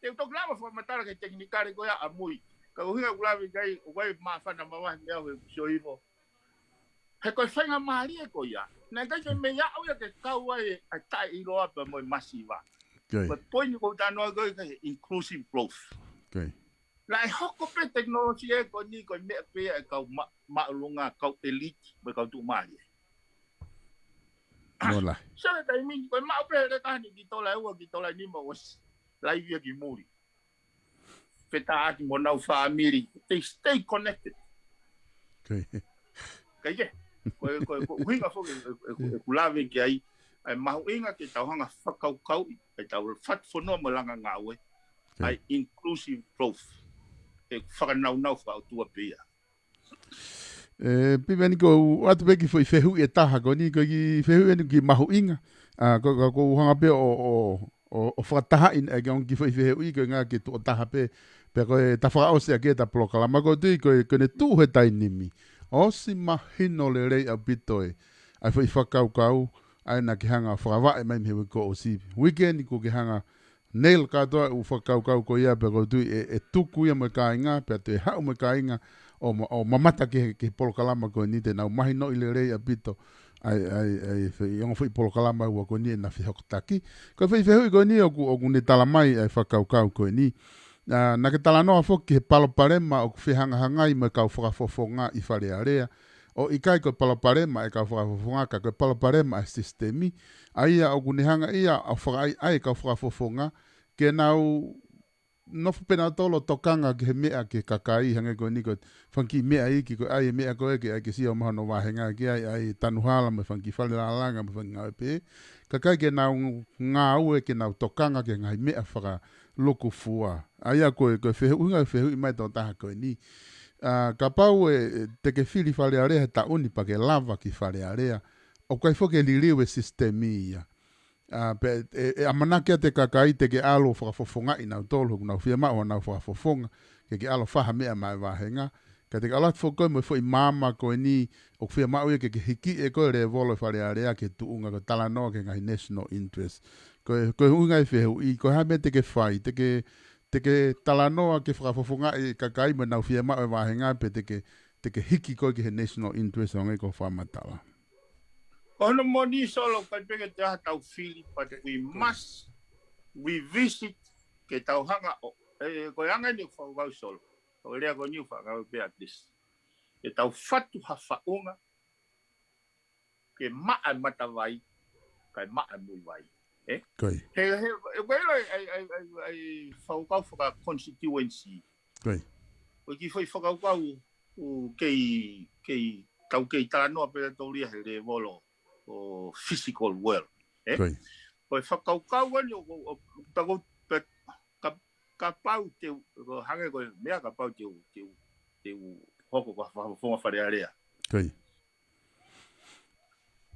te u toki lava fakamatala ki he tekinikale ko ia ʻamui. Ka ko e ʻuhinga ʻeku lave ki ai, ʻoku ʻi ai e māfana mavahe meiate au he sio hifo. He ko e faingamālie ko ia. Naʻe ʻikai ke mei aʻu ia ke kau ai ʻa e taʻeʻiloa pea mo e masiva. Ko ia. Ko e poini ʻoku ou talanoa ko ē ki he inclusive growth. Ko ia. Naʻe hoko pē tekinolosia ko eni ko e meʻa pē ia ʻa e kau ma-, māʻolunga, kau elite, mo e kau tuʻumālie. Mola. Sio ki he taimi ni, ko e maʻu pē he leka ni ki tola ʻe ua, ki tola ʻe nima ʻosi. Laivi ia ki muli. Fetāʻaki mo honau fāmili. They stay connected. Ko ia. Ka ʻi ai, ko e, ko e, ko e ʻuhinga foki ʻeku, ʻeku, ʻeku lave ki ai, ʻa e mahuʻinga ke tau hanga fakakaukauʻi, ʻa e tau fatu fonua mo e langa ngāue, ʻa e inclusive growth. ʻE fakanāunau fakaʻotua pē ia. ʻE, Piveni, ʻoku ou ʻoatu pē kiʻi foʻi fehuʻi ʻe taha ko eni, ko e kiʻi fehuʻi eni kiʻi mahuʻinga. ʻA, ko, ko, ʻoku ou hanga pē ʻo, ʻo, ʻo, ʻo fakatahaʻi ʻa e kiʻi ongo kiʻi foʻi fehuʻi ko e ngaahi ke tuʻo taha pē, pea ko e ta fakaʻosi ʻaki ʻeta polokalama. ʻOku ou tui ko e, ko ʻene tuʻu he taimi ni, ʻosi mahino lelei ʻaupito ē ʻa e foʻi fakakaukau ʻa ia naʻa ke hanga ʻo fakavaʻe mai mei he uike kuo ʻosi. Uike ni kuo ke hanga ʻo nail kātoa ʻa e ʻū fakakaukau ko ia, pea ʻoku ou tui ʻe, ʻe tuku ia mo e kāinga, pea toe haʻu mo e kāinga ʻo ma-, ʻo mamata ki he, ki he polokalama ko eni, te nau mahinoʻi lelei ʻaupito ʻa e, ʻa e, ʻa e foʻi, ongo foʻi polokalama ʻe ua ko eni ʻe na fehokotaki. Ko e foʻi fehuʻi ko eni ʻoku, ʻoku ne tala mai ʻa e fakakaukau ko eni. ʻA, naʻa ke talanoa foki ki he palopalema ʻoku fehangahangai mo e kau fakafofonga ʻi Fale Alea. ʻOku ʻikai ko e palopalema ʻa e kau fakafofonga, ka ko e palopalema ʻa e sisitemi. ʻA ia ʻoku ne hanga ia ʻo fakaʻaiʻai e kau fakafofonga ke nau nofo pē nautolu ʻo tokanga ki he meʻa ki he kakai, hangē ko eni ko e fanga kiʻi meʻa iiki, ko e ʻai e meʻa ko ē ke ʻai ke sio mai hono vāhenga, ke ʻai, ʻai tanu hala mo e fanga kiʻi fale lālanga mo e fanga ngāue pē. Kakai ke nau ngāue, ke nau tokanga ki he ngaahi meʻa fakalukufua. ʻA ia ko e, ko e fehuʻi, ʻuhinga e fehuʻi mai ʻa e tokotaha ko eni. ʻA, kapau ʻe, ʻe te ke fili Fale Alea he taʻu ni pea ke lava ki Fale Alea, ʻoku ʻikai foki ke liliu e sisitemi ia. ʻA, pea ʻe, ʻe ʻamanaki atu e kakai te ke ʻalu ʻo fakafofongaʻi nautolu, ʻoku nau fiemaʻu honau fakafofonga, ke ke ʻalu ʻo fai ha meʻa maʻa e vāhenga. Ka te ke ʻalu atu foki koe mo e foʻi maama ko eni, ʻoku fiemaʻu ia ke ke hikiʻi ʻe koe e lēvolo e Fale Alea ki he tuʻunga ko e talanoa ki he ngaahi national interest. Ko e, ko e ʻuhinga e fehuʻi, ko e hā e meʻa te ke fai, te ke, te ke talanoa ke fakafofongaʻi e kakai mo ʻenau fiemaʻu e vāhenga, pe te ke, te ke hiki koe ki he national interest, hangē ko hoʻo fakamatala. Ko hono moʻoni Solo, ʻikai pē ke te ʻai haʻatau fili, but we must revisit ke tau hanga ʻo, ʻe, ko e anga eni ʻeku fakakaukau Solo. Ko e lea ko eni ʻoku ou fakakaukau pē ʻa Chris. Ke tau fatu ha faʻunga, ke maʻa e matavai, kae maʻa e muivai. ʻE? Ko ia. He, he, he, ko e ʻilo ʻa e, ʻa e, ʻa e, ʻa e fakakaukau faka-constituency. Ko ia. Ko e kiʻi foʻi fakakaukau ʻoku kei, kei, tau kei talanoa pē tautolu ia he lēvolo ʻo physical world. ʻE? Ko ia. Ko e fakakaukau eni ʻo, ʻo, ʻo, tako, pe, ka, kapau te u, ko hangē ko e meʻa kapau te u, te u, te u hoko ko ha fakafofonga Fale Alea. Ko ia.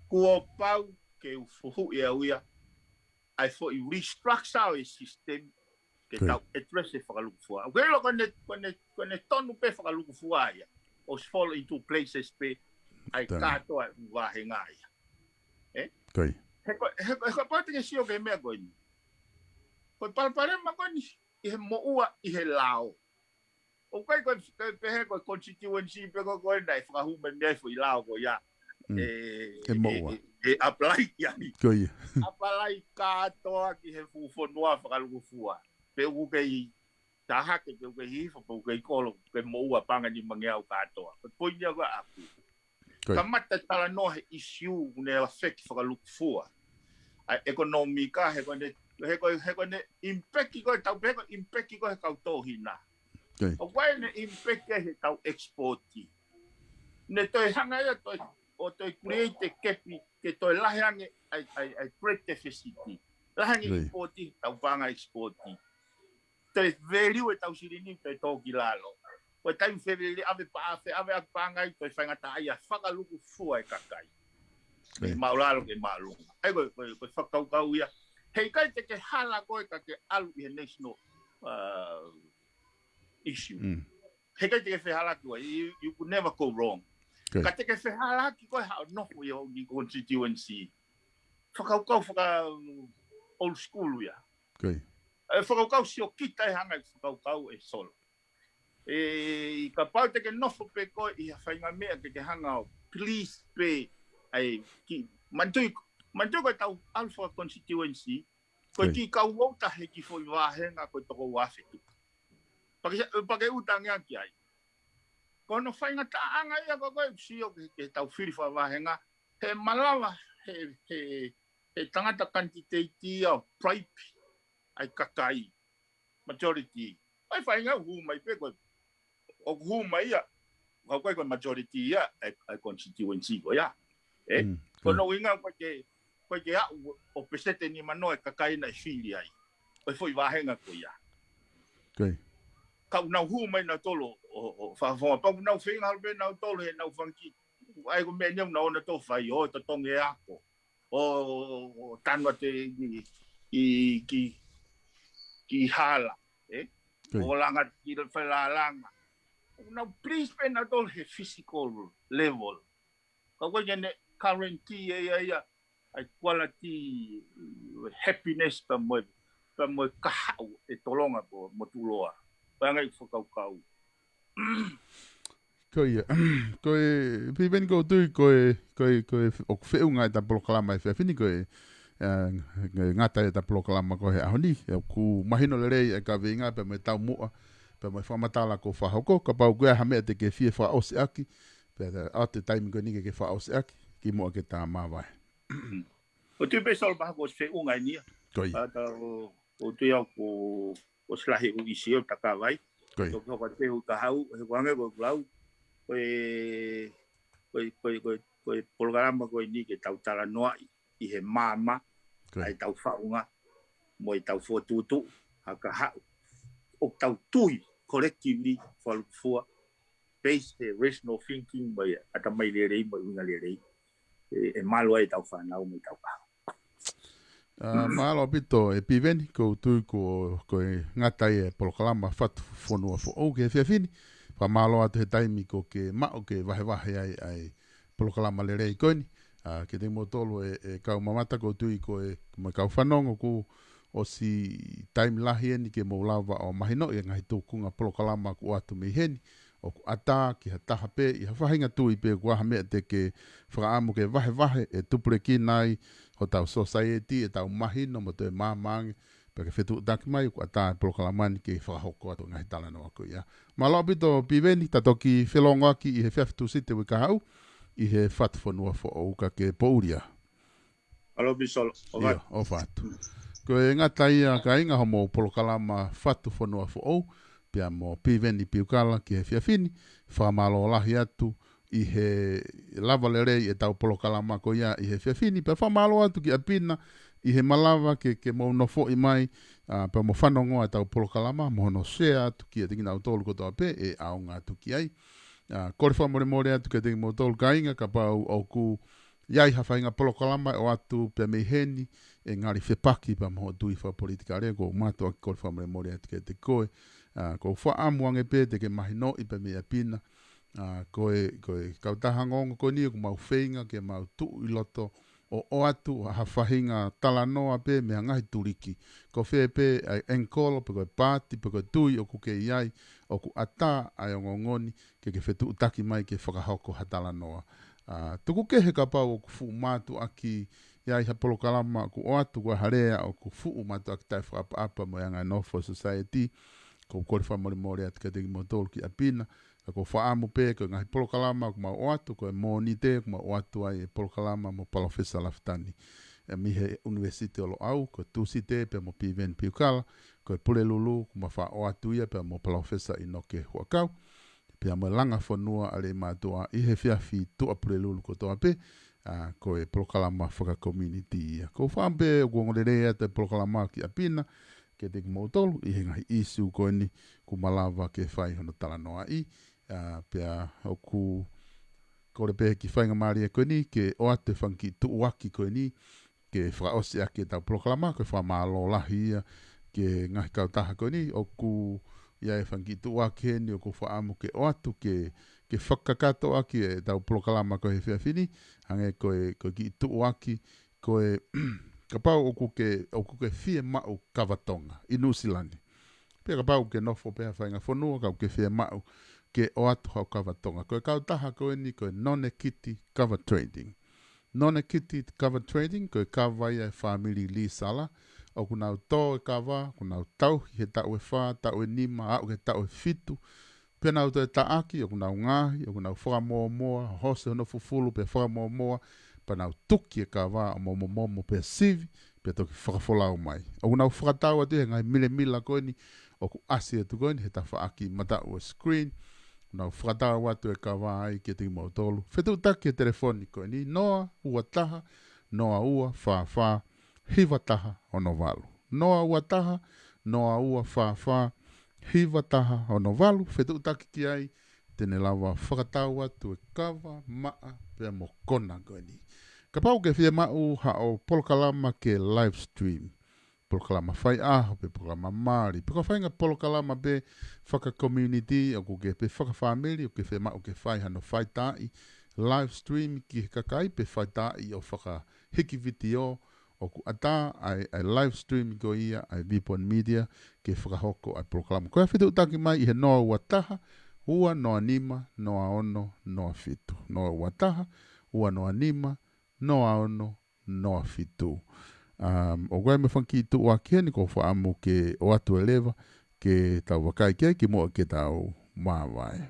Kuo pau ke u fehuʻi au ia, ʻa e foʻi restructure ʻo e system, ke tau address e fakalukufua. ʻOku ʻilo ko ʻene, ko ʻene, ko ʻene tonu pē fakalukufua ia. ʻOsi fall into places pē, ʻa e kātoa e vāhenga ia. ʻE? Ko ia. He ko, he ko, he ko pau te ke sio ki he meʻa ko eni. Ko e palopalema ko eni, ʻi he moʻua, ʻi he lao. ʻOku ʻikai ko e, ko e pehē ko e constituency pe ko, ko e naʻe fakahū mai mei ai foʻi lao ko ia. Mm. ʻE, ʻe moʻua. ʻE, ʻe, ʻe apply ki ai. Ko ia. Apply kātoa ki he fuʻu fonua fakalukufua. Pe ʻoku kei taha ke, pe ʻoku kei hihifo, pe ʻoku kei kolo, ke moʻua paʻanga ʻe nimangeau kātoa. Ko e poini ia ko ē ʻaku. Ko ia. Kamata talanoa he issue ʻoku ne affect fakalukufua. ʻA e ʻekonōmika, he ko ʻene, he ko, he ko ʻene impact ko ē, tau pehē ko e impact ko ē he kau tōhina. Ko ia. ʻOku ʻi ai ʻene impact he tau export. Ne toe hanga ia toe, ʻo toe create e gap, ke toe lahi ange ʻa e, ʻa e, ʻa e trade deficit. Lahi ange, ko ia, import, tau paʻanga export. Toe value e tau silini, toe tō ki lalo. Ko e taimi feveli ʻave paʻanga, ʻave ʻa e paʻanga ia, toe faingataʻaʻia fakalukufua e kakai. Mei, ko ia, māʻulalo ki māʻolunga. ʻA ia ko e, ko e, ko e fakakaukau ia. Heʻikai te ke hala koe ka ke ʻalu ʻi he national, uh, issue. Mm. He ʻikai te ke fehālaaki ʻe koe, you, you could never go wrong. Ka te ke fehālaaki koe haʻo nofo ʻi ho kiʻi constituency. Fakakaukau faka old school ia. ʻE fakakaukau siokita e hanga ʻe fakakaukau ʻe Solo. ʻE, kapau te ke nofo pē koe ʻi ha faʻahinga meʻa ke ke hanga ʻo please pē ai ki, manatuʻi, manatuʻi ko e tau ʻalu faka constituency, ko e kiʻi kau ʻou tahe ki foʻi vāhenga ko e toko ua afe tupu. Pea ke, pea ke ʻuta ange ki ai. Ko hono faingataʻaʻanga ia ko ē ʻoku sio ki he, ki he tau fili fakavāhenga, he malava, he, he, he tangata kanititeiti ia ʻo bribe ai kakai, majority. ʻAi faʻahinga hū mai pē ko ē. ʻOku hū mai ia, ʻoku ʻikai ko e majority ia, ʻai, ʻai constituency ko ia. ʻE? Ko hono ʻuhinga ko e ke, ko e ke aʻu ʻo peseti ʻe nima noa e kakai naʻe fili ai. Ko e foʻi vāhenga ko ia. Ka ʻoku nau hū mai nautolu ʻo, ʻo, ʻo fakafofonga. Pea ʻoku nau feinga holo pē nautolu he nau fanga kiʻi. ʻAi ko e meʻa ni ʻoku nau ō nautolu ʻo fai, ʻo totongi e ako. ʻO, ʻo tanu atu ki, ki, ki, ki hala, ʻe? ʻO langa ki he fai lālanga. ʻOku nau please pē nautolu he physical level. Ka ko e ke ne guarantee ʻe ia ia, ʻai quality happiness pea mo e, pea mo e kahaʻu ʻe Tolonga pea mo Tuʻuloa. Pea ngai fakakaukau. Ko ia, ko e, Piveni ʻoku ou tui, ko e, ko e, ko e, ʻoku feʻunga ʻeta polokalama he efiafi ni, ko e, ʻa, ngata ʻeta polokalama ko ē he ʻaho ni, ʻoku mahino lelei e kaveinga pea mo e taumuʻa, pea mo e fakamatala kuo fakahoko, kapau ko e hā ha meʻa te ke fie fakaʻosi ʻaki, pea ʻoatu e taimi ko eni ke ke fakaʻosi ʻaki, kimuʻa ke ta māvae. ʻOku ou tui pē Solo pea kuo ʻosi feʻunga eni ia. Ko ia. Pea ta ʻoku, ʻoku ou tui au kuo ʻosi lahi ʻeku ʻīsiu ʻo ta kavai. Ko ia. Toki hoko atu pē ʻeku kahaʻu, he ko e hangē ko ʻeku lau. Ko e, ko e, ko e, ko e, ko e polokalama ko eni ke tau talanoaʻi ʻi he maama, ʻa e tau faʻunga, mo e tau fokotuʻutuʻu, ha kahaʻu. ʻOku tau tui, collectively, fakalukufua, based he rational thinking, mo e ʻatamai lelei, mo e ʻuhinga lelei. ʻE, ʻe malu ai ʻetau fānau mo ʻetau kahaʻu. ʻA, mālō ʻaupito ʻe Piveni, ʻoku ou tui ko, ko e ngata ia e polokalama Fatu Fonua Foʻou ki he efiafi ni. Fakamālō atu he taimi kuo ke maʻu ke vahevahe ai ʻa e polokalama lelei ko eni. ʻA, kiate kimoutolu ʻe, ʻe kau mamata ʻoku ou tui ko e, mo e kau fanongo kuo ʻosi taimi lahi eni ke mou lava ʻo mahinoʻi e ngaahi tūkunga polokalama kuo ʻoatu mei heni. ʻOku ʻatā ki ha taha pē, ʻi ha faʻahinga tui pē, ko e hā ha meʻa te ke fakaʻamu ke vahevahe ʻe tupulekina ai hotau society, ʻetau mahino mo toe maama ange, pea ke fetuʻutaki mai, ʻoku ʻatā e polokalama ni ke fakahoko atu e ngaahi talanoa ko ia. Mālō ʻaupito Piveni, ta toki felongoaki ʻi he efiafi Tūsite uike kahaʻu, ʻi he Fatu Fonua Foʻou, ka ke poʻuli ā. Mālō ʻaupito Solo. ʻIo, ʻofa atu. Ko e ngata ia kāinga hoʻomou polokalama Fatu Fonua Foʻou, pea mo Piveni Piukala ki he efiafi ni, fakamālō lahi atu ʻi he lava lelei ʻetau polokalama ko ia ʻi he efiafi ni, pea fakamālō atu ki ʻApina ʻi he malava ke, ke mou nofoʻi mai, ʻa, pea mo fanongoa ʻetau polokalama, mo hono share atu kiate kinautolu kotoa pē ʻe ʻaonga atu ki ai. ʻA, kole fakamolemole atu kiate kimoutolu kāinga, kapau ʻoku ʻi ai ha faʻahinga polokalama ʻe ʻoatu pea mei heni, ʻe ngali fepaki pea mo hoʻo tui fakapolitikale, ʻoku ou mātuʻaki kole fakamolemole atu kiate koe. ʻA, ʻoku ou fakaʻamu ange pē te ke mahinoʻi pea mei ʻApina. ʻA, ko e, ko e kautaha ongoongo ko eni ʻoku mau feinga ke mau tuʻu ʻi loto ʻo ʻoatu ha faʻahinga talanoa pē mei he ngaahi tuliki. Ko fē pē ʻa e angle, pe ko e paati, pe ko e tui ʻoku ke ʻi ai, ʻoku ʻatā ʻa e ongoongo ni, ke ke fetuʻutaki mai ke fakahoko ha talanoa. ʻA, tuku kehe kapau ʻoku fuʻu mātuʻaki ʻi ai ha polokalama ʻoku ʻoatu, ko ha lea ʻoku fuʻu mātuʻaki taʻefakaʻapaʻapa mo e anga e nofo society, ʻoku ou kole fakamolemole atu kiate kimoutolu ki ʻApina, ka ʻoku ou fakaʻamu pē ko e ngaahi polokalama ʻoku mau ʻoatu, ko e Mōnite ʻoku mau ʻoatu ai e polokalama mo Palōfesa Lafitani, ʻe, mei he ʻUnivēsiti ʻo Loʻau, ko e Tūsite pea mo Piveni Piukala, ko e Pulelulu ʻoku mau faʻa ʻoatu ia pea mo Palōfesa ʻInoke Huʻakau, pea mo e Langa Fonua ʻa Leimātuʻa ʻi he efiafi Tuʻapulelulu kotoa pē, ʻa, ko e polokalama fakakomiunitī ia. ʻOku ou fakaʻamu pē ʻoku ongo lelei atu e polokalama ki ʻApina, kiate kimoutolu, ʻi he ngaahi ʻīsiu ko eni ʻoku malava ke fai hono talanoaʻi, ʻa, pea ʻoku kole pē ki he faingamālie ko eni ke ʻoatu e fanga kiʻi tuʻuaki ko eni, ke fakaʻosi ʻaki ʻetau polokalama, ko e fakamālō lahi ia ki he ngaahi kautaha ko eni, ʻoku ʻi ai e fanga kiʻi tuʻuaki heni ʻoku ou fakaʻamu ke ʻoatu ke, ke fakakakato ʻaki ʻetau polokalama ko ē he efiafi ni, hangē ko e, ko e kiʻi tuʻuaki, ko e, kapau ʻoku ke, ʻoku ke fiemaʻu kava Tonga ʻi Nuʻusila ni. Pea kapau ʻoku ke nofo pē ha faʻahinga fonua, ka ʻoku ke fiemaʻu ke ʻoatu haʻo kava Tonga. Ko e kautaha ko eni, ko e Nonekiti Kava Trading. Nonekiti Kava Trading, ko e kava ia ʻa e fāmili Lisala, ʻoku nau tō e kava, ʻoku nau tauhi he taʻu ʻe fā, taʻu ʻe nima, aʻu ki he taʻu ʻe fitu. Pea nau toe taʻaki, ʻoku nau ngaohi, ʻoku nau fakamōmoa, hoko hono fufulu pea fakamōmoa, pea nau tuki e kava ʻo momomomo pea sivi, pea toki fakafolau mai. ʻOku nau fakatau atu he ngaahi milemila ko eni, ʻoku ʻasi atu ko eni he tafaʻaki mataʻu ʻo e screen, ʻoku nau fakatau atu e kava ai kiate kimoutolu. Fetuʻutaki he telefoni ko eni, noa ua taha, noa ua fā fā, hiva taha ono valu. Noa ua taha, noa ua fā fā, hiva taha ono valu. Fetuʻutaki ki ai, te ne lava fakatau atu e kava, maʻa, pea mo kona ko eni. Kapau ʻoku ke fiemaʻu haʻo polokalama ke live stream, polokalama faiʻaho, pe polokalama mali, pe ko ha faʻahinga polokalama pē faka-community, ʻoku ke, pe fakafāmili, ʻoku ke fiemaʻu ke fai hano faitaaʻi live stream ki he kakai, pe faitaaʻi ʻo fakahiki vitiō, ʻoku ʻatā ʻa e, ʻa e live stream ko ia ʻa e Vipon Media ke fakahoko ʻa e polokalama. Ko ia, fetuʻutaki mai ʻi he noa ua taha, ua noa nima, noa ono noa fitu. Noa ua taha, ua noa nima, noa ono noa fitu. Um, ʻoku ʻi ai mo e fanga kiʻi tuʻuaki heni ʻoku ou fakaʻamu ke ʻoatu e leva ke tau vakai ki ai kimuʻa ke tau māvae.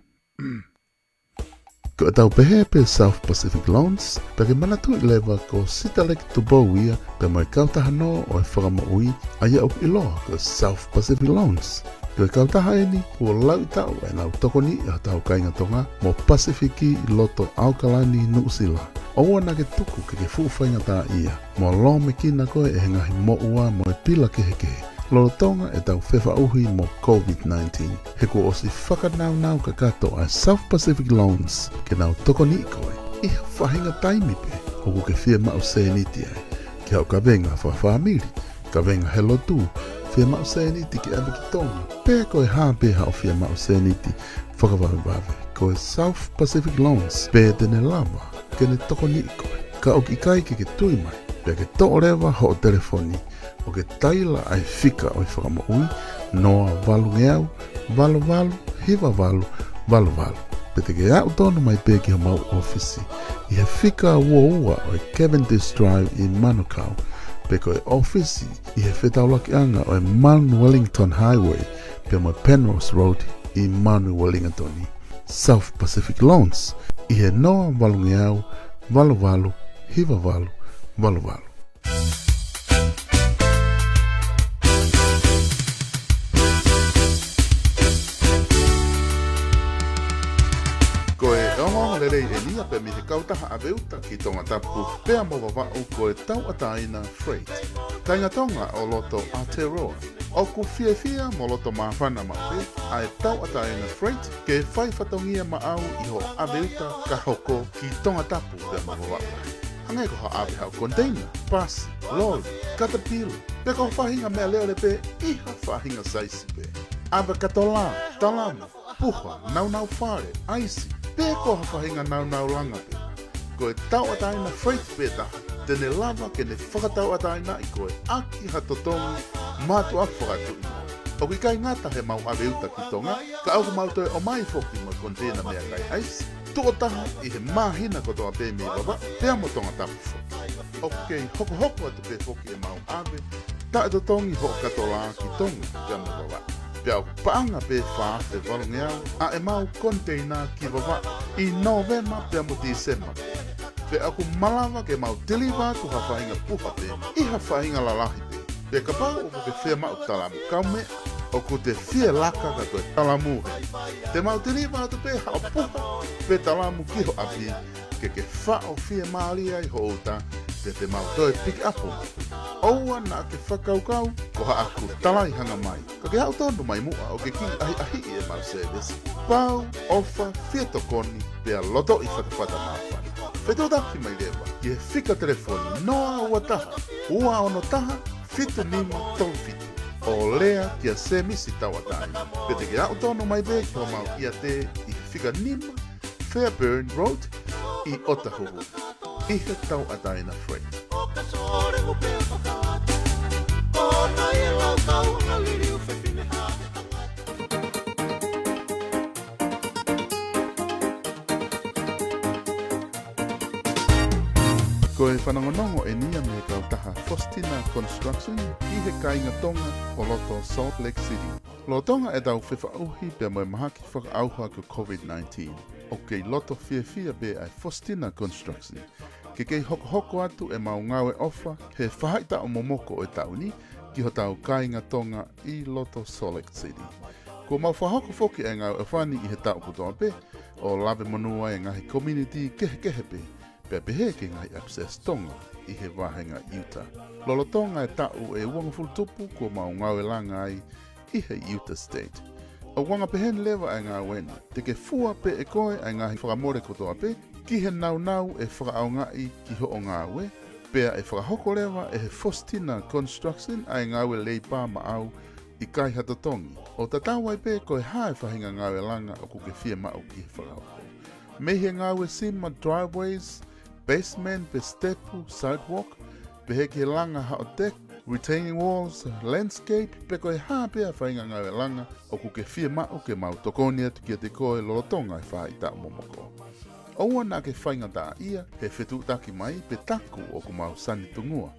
Ko ʻetau pehē pē South Pacific Loans, pea ke manatuʻi leva ko Sitaleki Tupou ia, pea mo e kautaha nō ʻo e fakamoʻui, ʻa ia ʻoku ʻiloa ko South Pacific Loans. Ko e kautaha eni, kuo lauʻi taʻu ʻenau tokoniʻi ʻa hotau kāinga Tonga mo Pasifiki ʻi loto ʻAokalani, Nuʻusila. ʻOua naʻa ke tuku ke ke fuʻu faingataʻaʻia mo lōmekina koe ʻe he ngaahi moʻua mo e pila kehekehe lolotonga ʻetau fefaʻuhi mo COVID nineteen. He kuo ʻosi fakanaunau kakato ʻa e South Pacific Loans ke nau tokoniʻi koe ʻi ha faʻahinga taimi pē ʻoku ke fiemaʻu sēniti ai, ki haʻo kavenga fakafāmili, kavenga he lotu, fiemaʻu sēniti ke ʻave ki Tonga, pe ko e hā pē haʻo fiemaʻu sēniti fakavavevave, ko e South Pacific Loans pē te ne lava ke ne tokoniʻi koe. Ka ʻoku ʻikai ke ke tui mai, pea ke toʻo leva hoʻo telefoni ʻo ke taila ʻa e fika ʻo e fakamoʻui, noa valungeau, valu valu, hiva valu, valu valu. Pe te ke aʻu tonu mai pē ki homau ʻōfisi ʻi he fika ua ua ʻo e Cavendish Drive ʻi Manukau, pe ko e ʻōfisi ʻi he fetaulakiʻanga ʻo e Mount Wellington Highway pea mo e Penrose Road ʻi Mount Wellington. South Pacific Loans ʻi he noa valungeau, valu valu, hiva valu, valu valu. Ko e ongoongo lelei eni ia pē mei he kautaha ʻave uta ki Tongatapu pea mo Vavaʻu, ko e Tauʻatāina Freight. Kāinga Tonga ʻo loto Aotearoa, ʻoku fiefia mo loto māfana maʻu pē ʻa e Tauʻatāina Freight ke fai fatongia maʻau ʻi hoʻo ʻave uta ka hoko ki Tongatapu pea mo Vavaʻu. Hangē ko haʻo ʻave haʻo konteina, pasi, loli, katapila, pe ko ha faʻahinga meʻalele pē ʻi ha faʻahinga saisi pē. ʻAve katolā, talamu, puha, naunau fale, ʻaisi, pe ko ha faʻahinga naunau langa pē. Ko e Tauʻatāina Freight pē taha te ne lava ke ne fakatauʻatāinaʻi koe ʻaki ha totongi mātuʻaki fakatuʻi. ʻOku ʻikai ngata heʻemau ʻave uta ki Tonga, ka ʻoku mau toe ʻomai foki mo e konteina meʻakai ʻaisi, tuʻo taha ʻi he māhina kotoa pē mei Vavaʻu pea mo Tongatapu foki. ʻOku kei hokohoko atu pē foki ʻemau ʻave taʻetotongi hoʻo katolā ki Tonga pea mo Vavaʻu. Pea ʻoku paʻanga pē fā afe valungeau ʻa ʻemau konteina ki Vavaʻu ʻi Nōvema pea mo Tīsema. Pea ʻoku malava ke mau tiliva atu ha faʻahinga puha pē ʻi ha faʻahinga lalahi pē. Pea kapau ʻoku ke fiemaʻu talamu kaumeʻa, ʻoku te fie laka ka ko e talamu hē. Te mau tiliva atu pē haʻo puha pe talamu ki ho ʻapi, ke ke faʻo fiemālie ai hoʻo uta, pea te mau toe pick up. ʻOua naʻa ke fakakaukau ko haʻaku talaihanga mai. Ka ke aʻu tonu mai muʻa ʻo ke kiʻi ʻahiʻahiʻi ʻemau sēvesi. Pau, ʻofa, fie tokoni, pea lotoʻi fatafata māfana. Fetuʻutaki mai leva ki he fika telefoni noa ua taha, ua ono taha, fitu nima tolu fitu. ʻo lea kia Semisi Tauʻatāina. Pea te ke aʻu tonu mai pē ki homau ʻiate ʻi he fika nima Fairburn Road ʻi Otahuhu ʻi he Tauʻatāina Freight. Ko e fanongonongo eni ia mei he kautaha Faustina Construction ʻi he kāinga Tonga ʻo loto Salt Lake City. Lolotonga ʻetau fefaʻuhi pea mo e mahaki fakaʻauha ko e COVID nineteen, ʻoku kei loto fiefia pē ʻa e Faustina Construction ke kei hokohoko atu ʻemau ngāue ʻofa he faʻahitaʻu momoko ʻo e taʻu ni ki hotau kāinga Tonga ʻi loto Salt Lake City. Kuo mau fakahoko foki ʻa e ngāue ʻofa ni ʻi he taʻu kotoa pē, ʻo lave monū ai e ngaahi community kehekehe pē, pea pehē ki he ngaahi Access Tonga ʻi he vāhenga Utah. Lolotonga e taʻu ʻe uangofulu tupu kuo mau ngāue langa ai ʻi he Utah State. ʻOku anga peheni leva ʻa e ngāue ni. Te ke fua pē ʻe koe ʻa e ngaahi fakamole kotoa pē ki he nāunau ʻe fakaʻaongaʻi ki hoʻo ngāue, pea ʻe fakahoko leva ʻe he Faustina Construction ʻa e ngāue leipā maʻau ʻikai ha totongi. ʻO tatau ai pē ko e hā e faʻahinga ngāue langa ʻoku ke fiemaʻu ke fakahoko. Mei he ngāue sima driveways, basement pe sitepu, sidewalk, pehē ki he langa haʻo deck, retaining walls, landscape, pe ko e hā pē ʻa e faʻahinga ngāue langa ʻoku ke fiemaʻu ke mau tokoni atu kiate koe lolotonga e faʻahitaʻu momoko. ʻOua naʻa ke faingataʻaʻia he fetuʻutaki mai pe taku ʻoku mau sanitungua,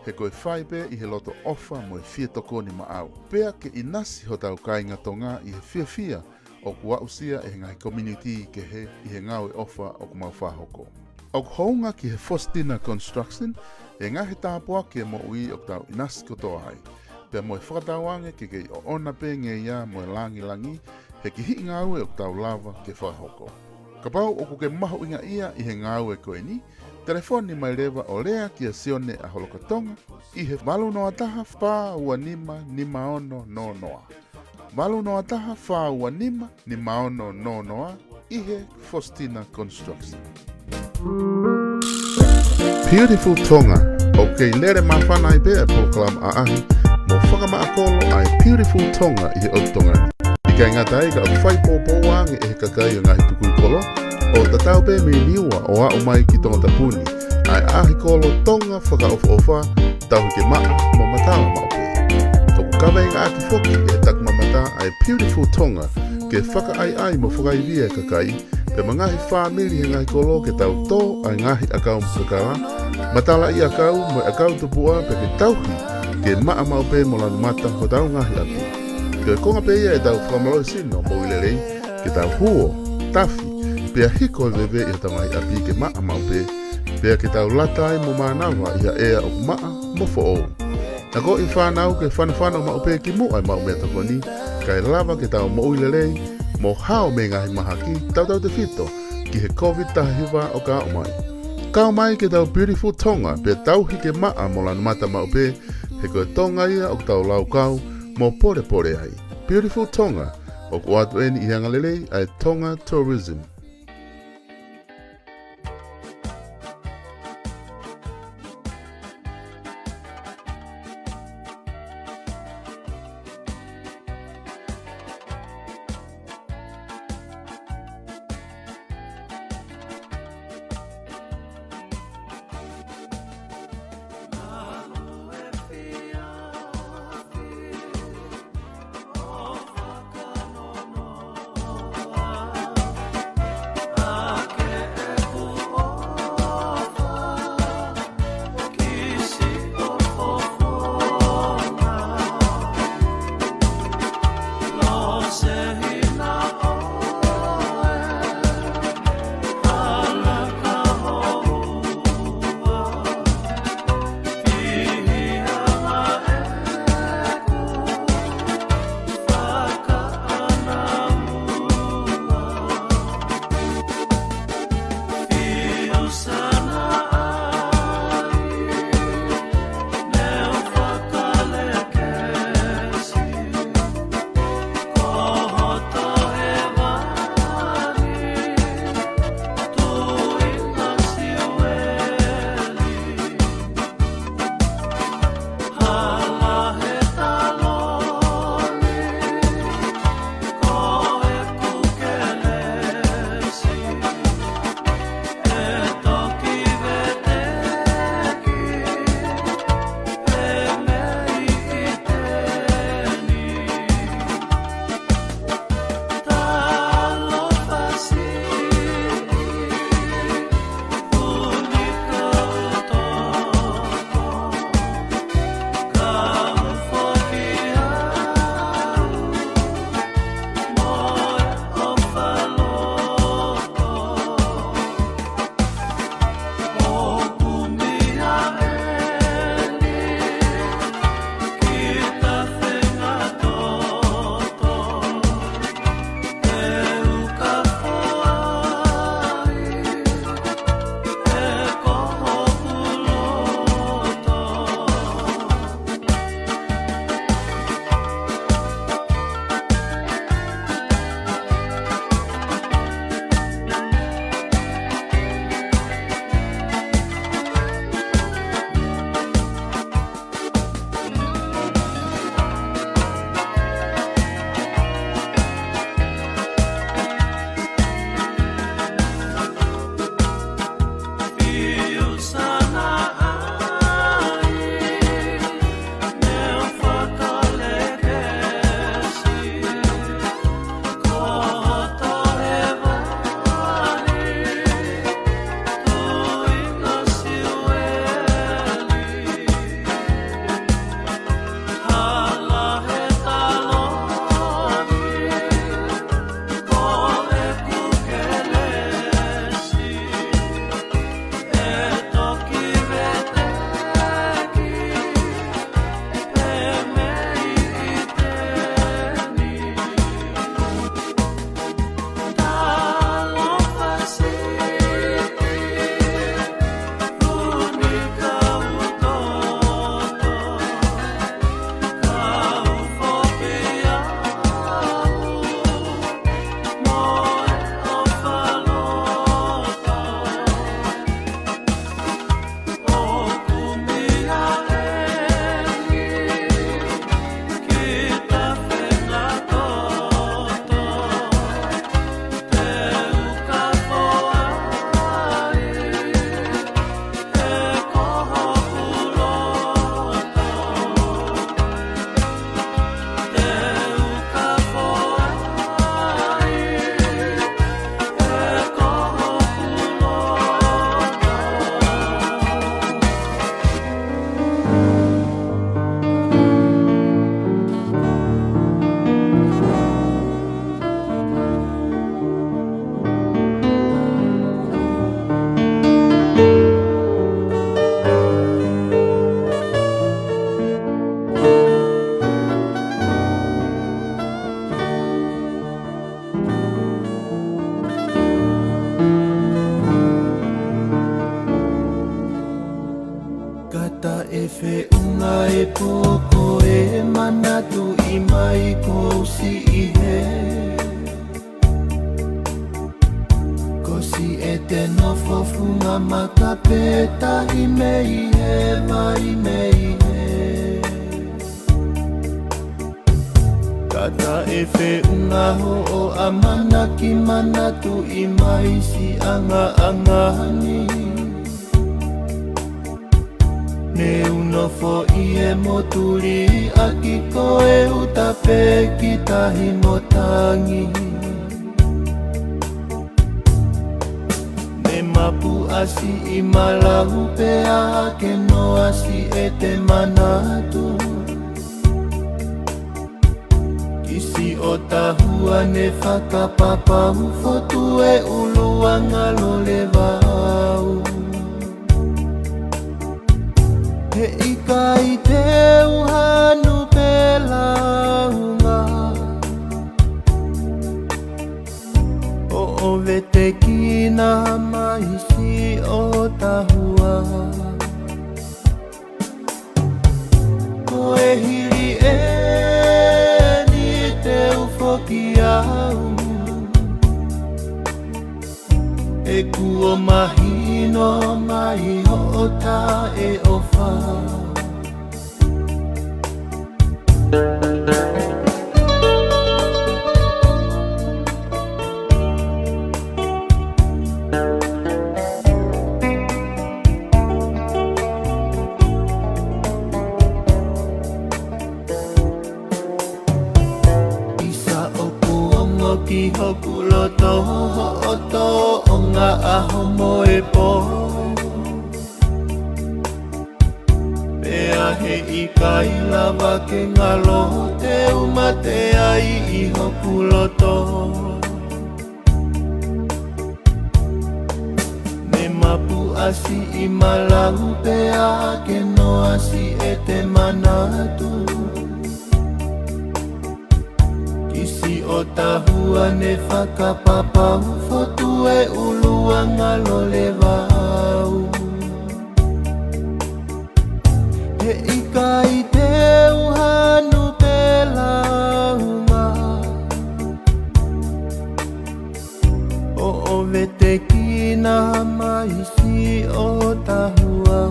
he ko e fai pē ʻi he loto ʻofa mo e fie tokoni maʻau. Pea ke ʻinasi hotau kāinga Tonga ʻi he fiefia ʻoku aʻusia ʻe he ngaahi community kehe ʻi he ngāue ʻofa ʻoku mau fakahoko. ʻOku hounga ki he Faustina Construction e ngaahi tāpuaki e moʻui ʻoku tau ʻinasi kotoa ai, pea mo e fakatauange ke kei ʻoʻona pē ngeia mo e langilangi he kihiʻi ngāue ʻoku tau lava ke fakahoko. Kapau ʻoku ke mahuʻingaʻia ʻi he ngāue ko eni, telefoni mai leva ʻo lea kia Sione ʻAholokatonga ʻi he valu noa taha, fā ua nima, nima ono noa noa. Valu noa taha, fā ua nima, nima ono noa noa ʻi he Faustina Construction. Beautiful Tonga, ʻoku kei lele māfana ai pē ʻa e polokalama ʻaʻahi mo fakamaʻa kolo ʻa e Beautiful Tonga ʻi he ʻotu Tonga ni. ʻIkai ngata ai ka ʻoku fai poupou ange ʻe he kakai ʻo e ngaahi tukui kolo, ʻo tatau pē mei Niua ʻo aʻu mai ki Tongatapu ni, ʻa e ʻaʻahi kolo Tonga fakaʻofoʻofa, tauhi ke maʻa mo matala maʻu pē. ʻOku kaveinga ʻaki foki ʻe he takimamata ʻa e Beautiful Tonga ke fakaʻaiʻai mo fakaivia e kakai, pea mo e ngaahi fāmili he ngaahi kolo ke tau tō ʻa e ngaahi ʻakau kakala, matalaʻiʻakau mo e ʻakau tupuʻa pea ke tauhi ke maʻa maʻu pē mo lanu mata hotau ngaahi ʻapi. Ko e konga pē ia ʻetau fakamālohisino moʻui lelei, ke tau huo, tafi, pea hiko e veve ʻi hotau ngaahi ʻapi ke maʻa maʻu pē, pea ke tau lata ai mo mānava ʻi ha ʻea ʻoku maʻa mo foʻou. Akoʻi e fānau ke fanofano maʻu pē ki muʻa e maʻu meʻatokoni, kae lava ke tau moʻui lelei mo hao mei he ngaahi mahaki tautautefito ki he COVID taha hiva ʻoku aʻu mai. Kau mai ki he Beautiful Tonga pea tauhi ke maʻa mo lanu mata maʻu pē, he ko e Tonga ia ʻoku tau laukau mo polepole ai. Beautiful Tonga, ʻoku ʻoatu eni ʻi he angalelei ʻa e Tonga Tourism. Feʻunga e pō ko e manatuʻi mai ko siʻi hē. Ko siʻete nofo funga maka pē tahi mei he vai mei hē. Ka taʻe feʻunga hoʻo ʻamanaki manatuʻi mai siʻangaʻanga ni. Ne u nofo ʻi he motuliʻaki ko e uta pē ki tahi mo tangi. Ne mapuʻasi ʻi malau pea ke noa siʻete manatu. Kisi ʻo tahua ne fakapapau fotu e ʻuluʻanga lole vau. He ʻikai te u hanu pē launga. ʻO vetekina mai siʻo tahua. Ko e hili eni te u foki au. ʻE kuo mahino mai hoʻo taʻeʻofa. ʻIsa ʻoku ongo ki hoku loto hoʻo tōʻonga ʻaho mo e pō. Pea he ʻikai lava ke ngalo te u mate ai ʻi hoku loto. Ne mapuʻasi ʻi malau pea ke noa siʻete manatu. Kisi ʻo tahua ne fakapapau fotu e ʻuluʻanga lole vau. He ʻikai te u hanu pē launga. ʻO vetekina mai siʻo tahua.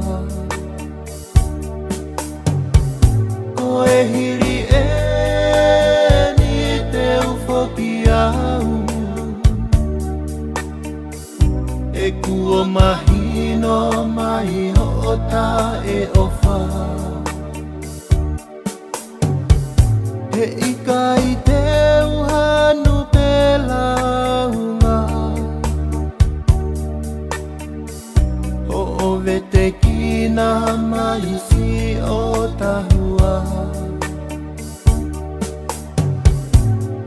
Ko e hili eni te u foki au. ʻE kuo mahino mai hoʻo taʻeʻofa. He ʻikai te u hanu pē launga. ʻO vetekina mai siʻo tahua.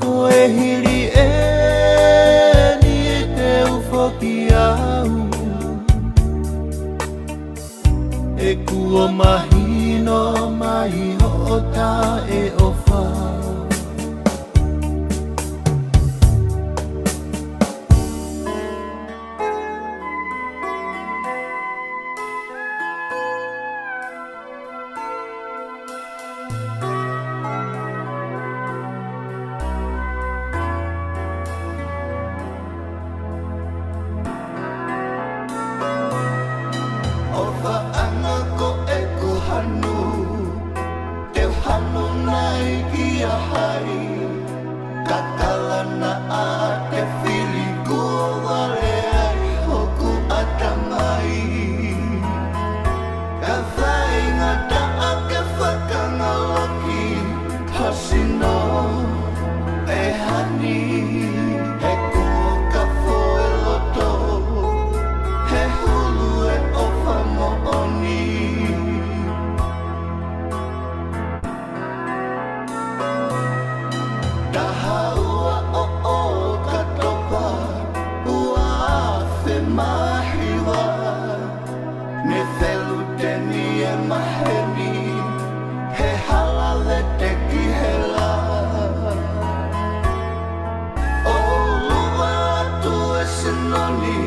Ko e hili eni te u foki au. ʻE kuo mahino mai hoʻo taʻeʻofa. ʻOfaʻanga ko ʻeku hanu, te u hanu nai kia hai? Ka kalana ʻa te fili kuo vale ai hoku ʻatamai. Ka faingataʻa ke fakangaloki ha sino ʻe hani. He kuo ka foe loto, he hulu e ʻofa moʻoni. Taha ua ʻo ʻo ka topa, ua afe mā hiva. Ne feluteni e maheni, he hala veteki hela. ʻOlua atu e sino ni,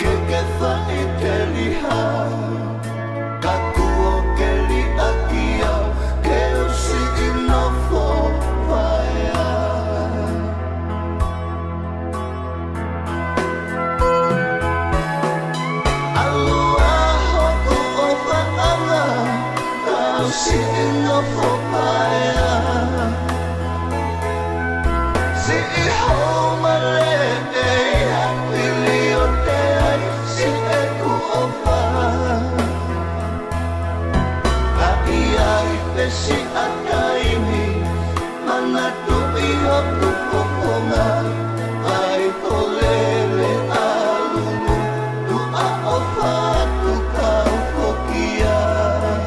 ke ke faʻiteliha. Ka kuo Siʻi nofo paea, siʻi hau maleʻeia, pili ʻo teai, siʻeku ʻofa. Ka ʻi ai pē siʻa taimi, manatuʻi hoku fofonga, ʻai ko lele ʻalulu, tuʻa ʻofa atu kau foki ai.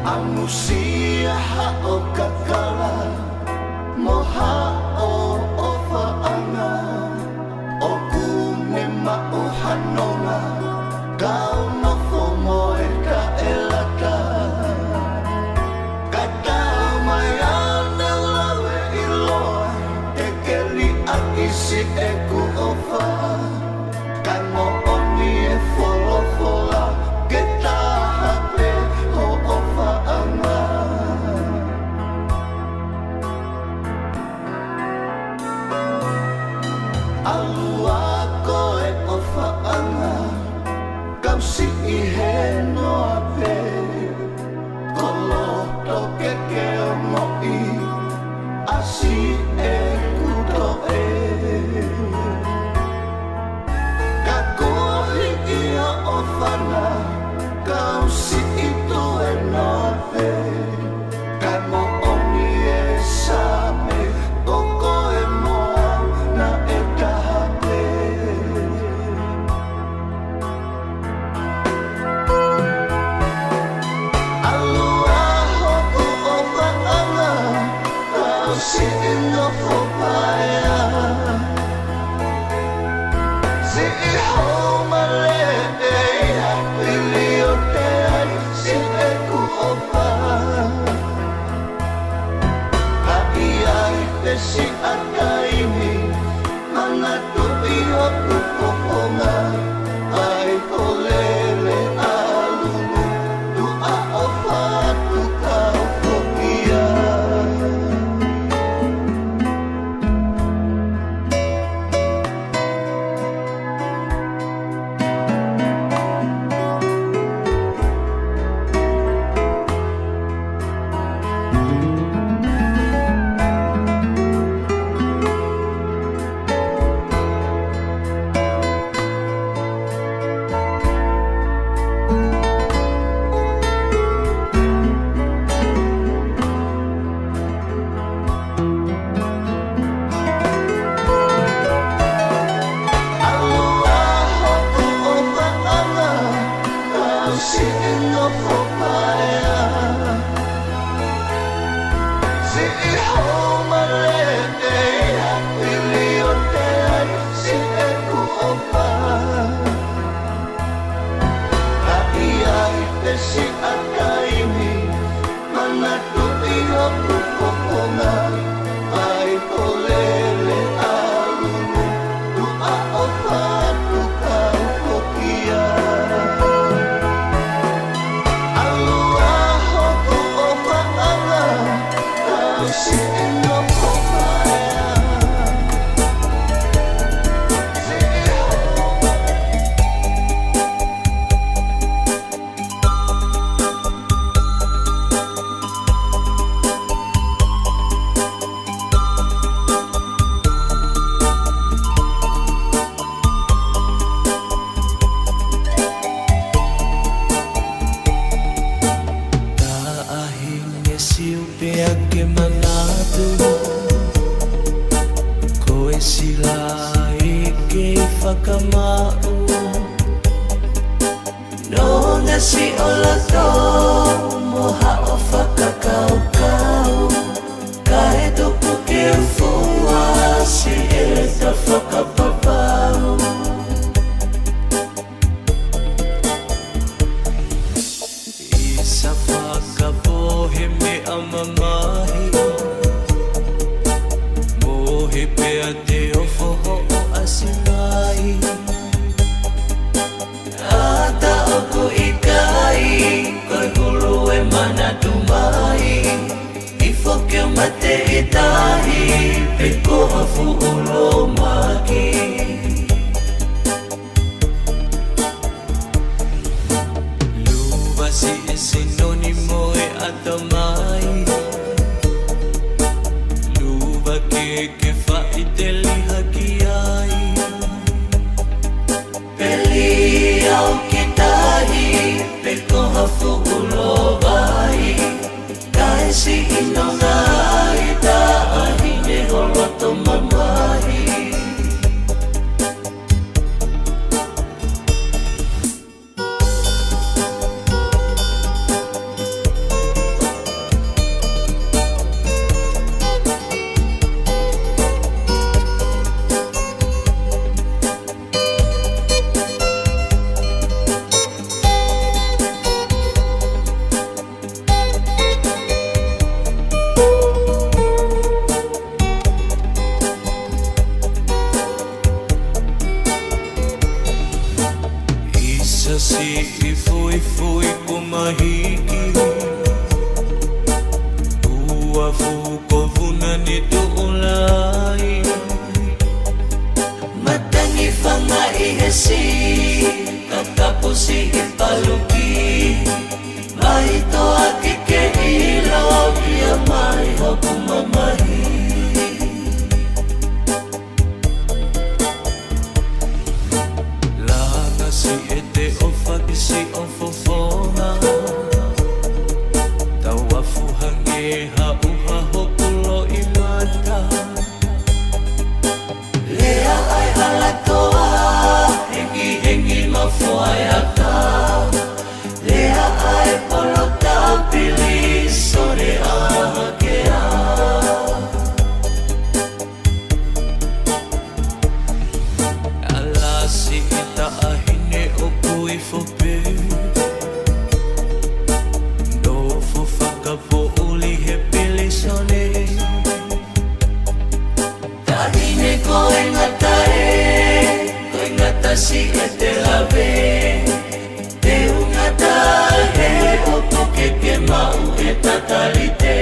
ʻAmusia haʻo kakala mo haʻo ʻofaʻanga, ʻoku ne maʻu ha nonga, kau nofo mo e kaʻelata. Kae taumaiā ne u lave ʻiloa, ke ke liʻaki siʻeku ʻofa. Kae moʻoni e folofola, ke taha pē hoʻo ʻofaʻanga. ʻAlu ā ko e ʻofaʻanga, kau siʻi hē noa pē. Ko loto ke ke ongoʻi ʻa siʻeku toʻe. Ka kuo hiki hoʻo fana, kau siʻi tuʻe noa pē. Kae moʻoni e Saame, ko koe mo au naʻe taha pē. ʻAlu ā hoku ʻofaʻanga, kau siʻi nofo paea. Siʻi hau maleʻeia, pili ʻo teai, siʻeku ʻofa. Ka ʻi ai pē siʻa taimi, manatuʻi hoku fofonga, ʻai ko lele ʻalulu, tuʻa ʻofa atu kau foki ai. ʻAlu ā hoku ʻofaʻanga, kau siʻi nofo paea. Siʻi hau maleʻeia, pili ʻo teai, siʻeku ʻofa. Ka ʻi ai pē siʻa taimi, manatuʻi hoku fofonga, ʻai ko lele ʻalulu, tuʻa ʻofa atu kau foki ai. ʻAlu ā hoku ʻofaʻanga, kau siʻi nofo paea. Siʻi hau Taʻahine Siu pea ke manatu, ko e sila ʻi he kei fakamaʻu. Nonga siʻo loto mo haʻo fakakaukau, kae tuku ke u fuasi ʻeta fakapapau. ʻI ha fakapohe meʻa mamahi, mohe pea te ofo hoʻo ʻasi mai. ʻAta ʻoku ʻikai, ko e hulu e manatu mai. ʻI foki ʻo mate ʻi tahi, pe ko ha fuʻu lōmaki. Teli haki ai. Peli au ki tahi, pe ko ha fuʻu lovai. Kae siʻi nonga ai taʻahine ho loto mamahi. ʻIsa siʻi fuifui kuo mahiki, ua fuʻu kovuna ni tuʻu lahi. Matangi fangaʻi he siʻi kakapu siʻi paluki. Mai toa ki ke ʻilo ia mai hoku mamahi. Langa siʻete ʻofa ki siʻo fofonga. Tau afu hangē ha ʻuha hoku loʻimata. Lea ai hala toa, hengihengi mafoa e aka. Lea ai polo tāpili, sole ʻa hakea. Alasi i taʻahine ʻoku ifo pē. Nofo fakapoʻuli he pilisone. Taʻahine ko e ngata ē, ko e ngata siʻete lave. Te u ngata he ʻoku ke ke maʻu e tatalite.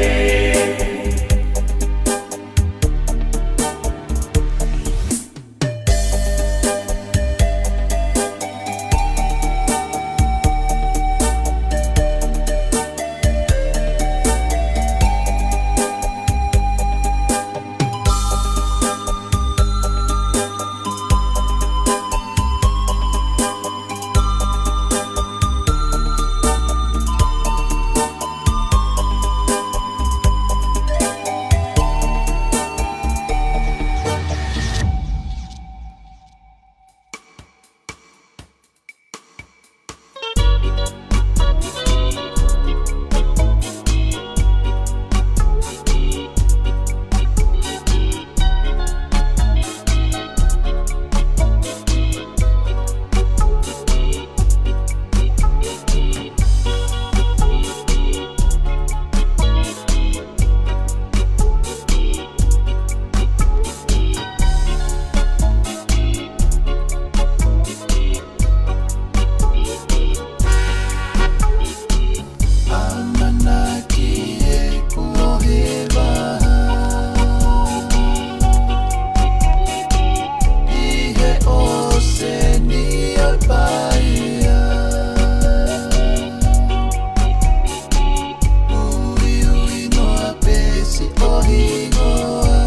ʻAmanaki ʻeku ʻoheva ʻi he ʻōseni ʻo e Paia. Uiui noa pē siʻo hingoa.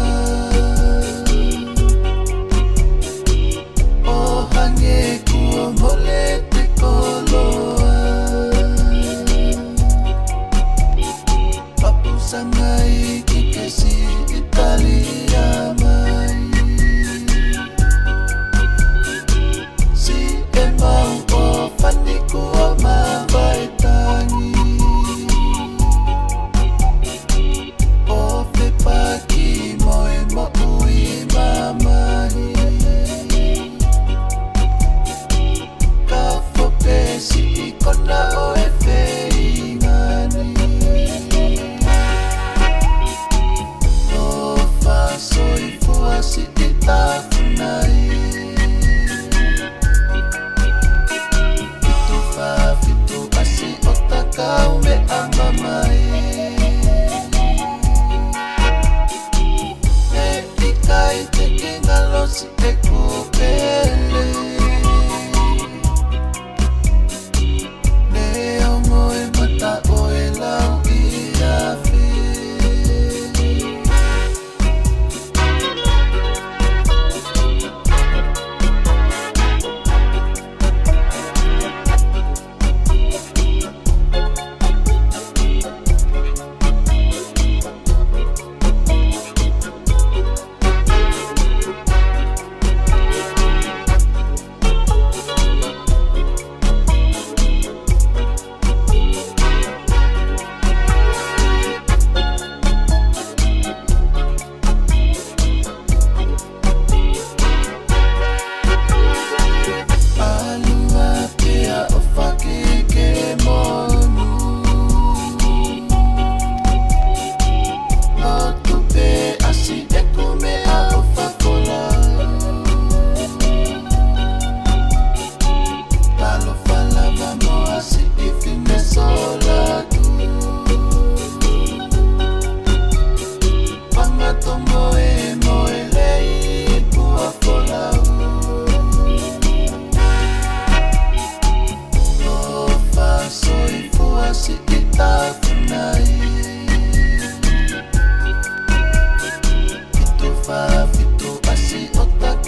ʻO hangē kuo mole te koloa. Papusa ngai ki ke siʻi talia mai. Siʻemau ʻo fani kuo mavae tangi. ʻO fepaki mo e moʻui mamahi. Ka fopesi i kona ʻo e feinga ni. ʻO fasoifua siʻi tafunai. Fitu fā fitu ʻasi ʻo takau meʻa mai. ʻE ʻikai te ke ngalo siʻeku pele. Neongo e mata ʻo e lau ʻi afe.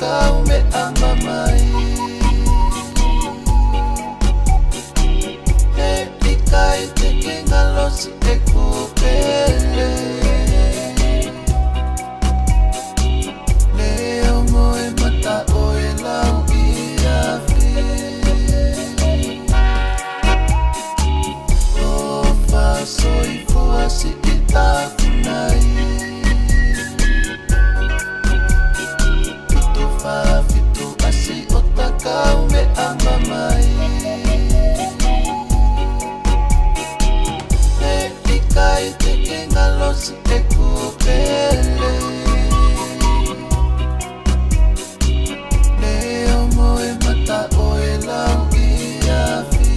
Kaumeʻa mai. He ʻikai te ke ngalosi ʻeku pele. Neongo e mata ʻo e lau ʻi afi. ʻOfa soifua siʻi takunai. Fitu fā fitu ʻasi ʻo ta kaumeʻa mai. He ʻikai te ke ngalosi ʻeku pele. Neongo e mata ʻo e lau ʻi afi.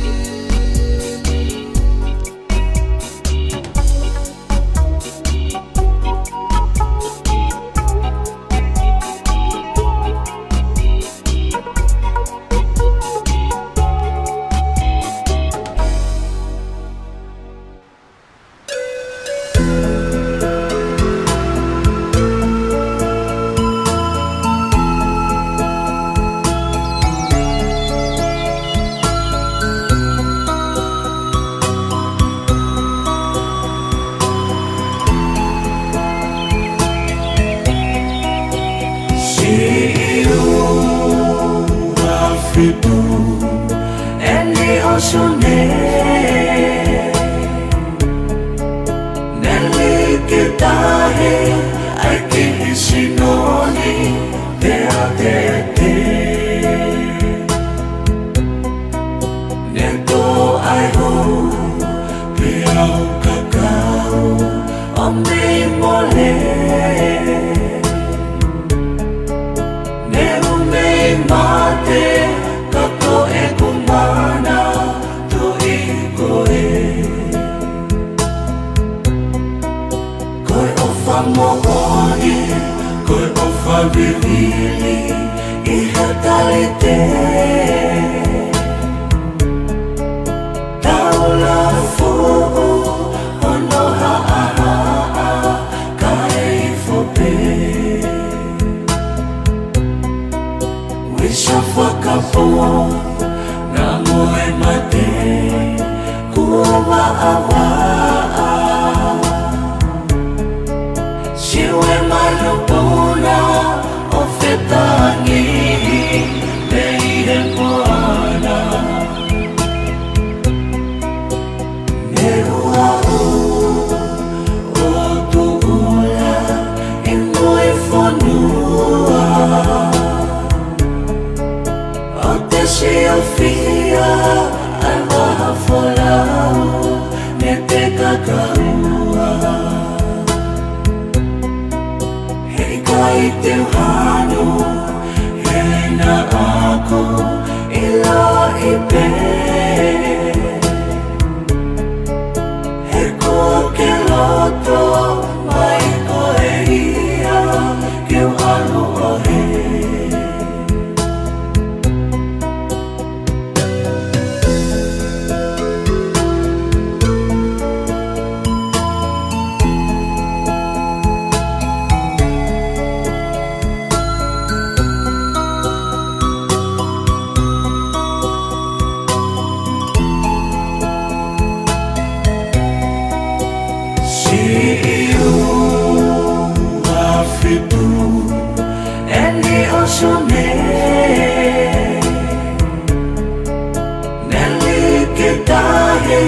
Siʻi ua fitu eni ʻo Sune. Neli ke tahi ai ki ʻi sinoni te a tete. Ne tō ai hou pe au kakau ʻo mei mole. Ne u mei mate ka ko ʻeku mana tuʻi koe. Ko e ʻofa moʻoni, ko e ʻofa vivili ʻi ha talite. Taula fuʻu hono haʻahaʻa kae ifo pē. Uisa fakapō na mo e mate kuo maʻavaʻa. Siu e manupuna ʻo fetangi mei he moana. Ne u aʻu ʻo tuʻula ʻi mui fonua. ʻO te siofia ai maha folau ne te kakaua. He ʻikai te u hanu he naʻa ku ʻiloʻi pē. He kuo ke loto mai koe ia ke u ʻalu ʻo hē. Siʻi ua fitu eni ʻo Sune. Neli ke tahi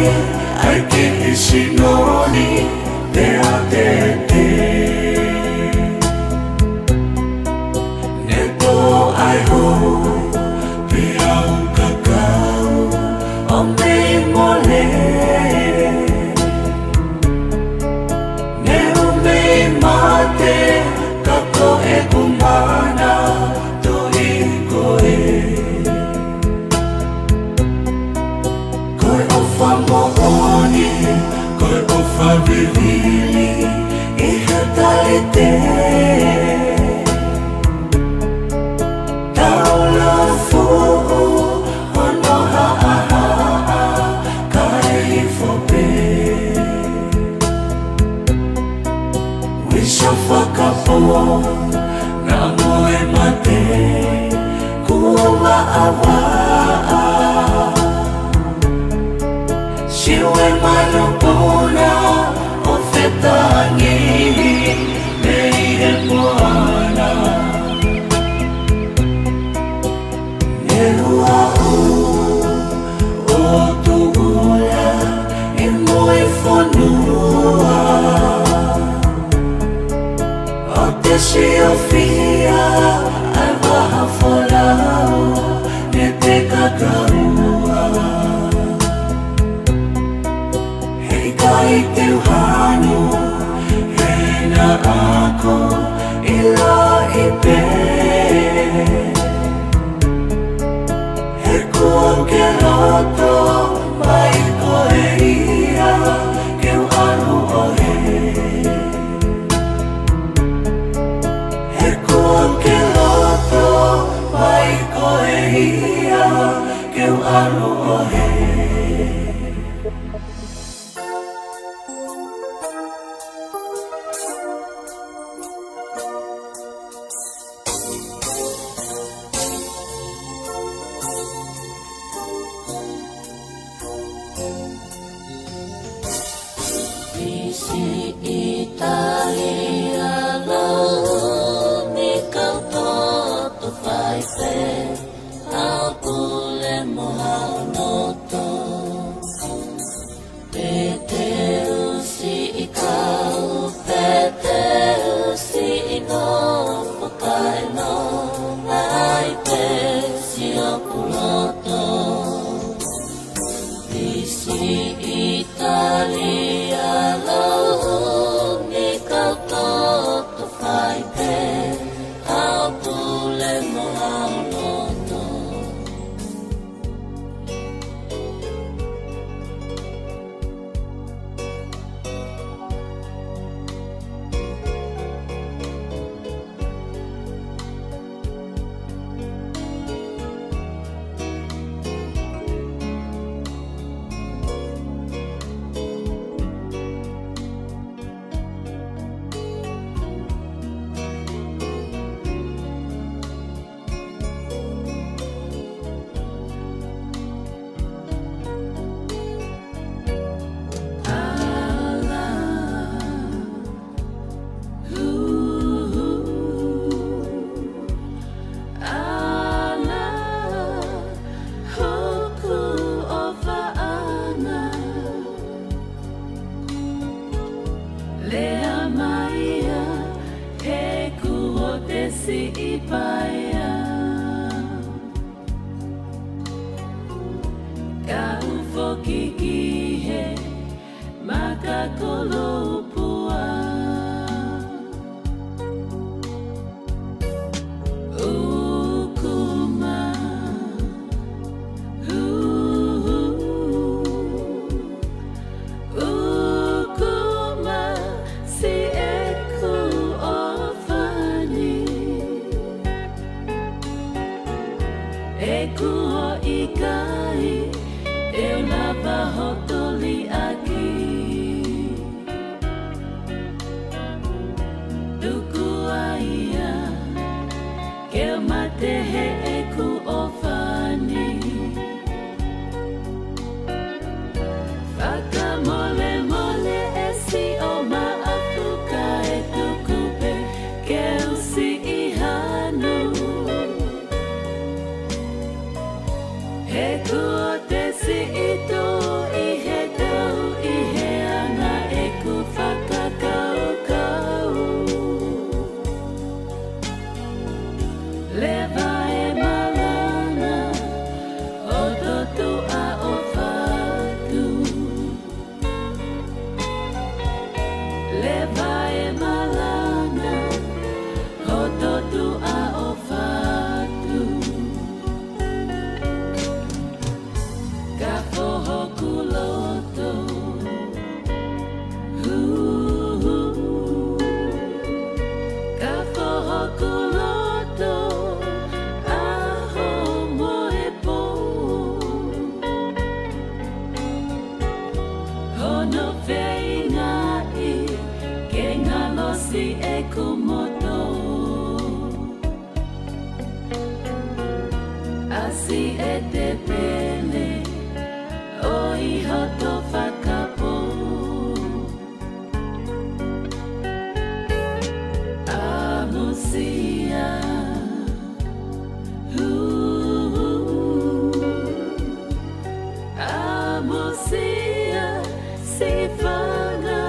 ai ki ʻi sinoni te a tete. Ne tō ai hou pe au kakau ʻo mei mole. Ne u mei mate ka ko ʻeku mana tuʻi koe. Ko e ʻofa moʻoni, ko e ʻofa vivili ʻi Siʻi manupuna ʻo fetangi mei he moana. Neʻe ʻalu ʻo tuʻu ia ʻi mui fonua. ʻO te siofia ʻa e vaha folau ne te kakaua. He ʻikai te u hanu, he naʻa ko e laʻi pē. He kuo ke loto mai koe ia ke u ʻalu ʻo hē. He kuo ke loto mai koe ia ke u ʻalu ʻo hē. Pisi ʻItalia lau ni kau toto fai pē, ʻa pule mo hao loto. Pēteusi ʻi kau, Pēteusi ʻi nofo kae nonga ai pē siʻoku loto. Pisi ʻItalia lau ni kau toto fai pē, ʻa pule mo hao loto. ʻAla, hoku ʻofaʻanga. Lea mai ia, he kuo te siʻi paia. Kau foki ki he maka koloupua. ʻUkuma, ʻuhu, ʻukuma siʻeku ʻofani. ʻOku ʻikai te u lava hoto liʻaki. Tuku ai ia ke u mate heʻeku ʻofani. Fakamolemole ʻe Siʻo Maʻafu kae tuku pē ke u siʻi hanu. He kuo te siʻi tuʻu ʻi he tau ʻi he anga ʻeku fakakaukau. Leva e malanga hoto tuʻa ʻo fatu. Leva e malanga hoto tuʻa ʻo fatu. Ka foho ku loto. Hu, hu. Ka foho ku loto. Siʻete pele ʻo ʻi hoto fakapō. ʻAmusia. Hū, hū. ʻAmusia, siʻi fanga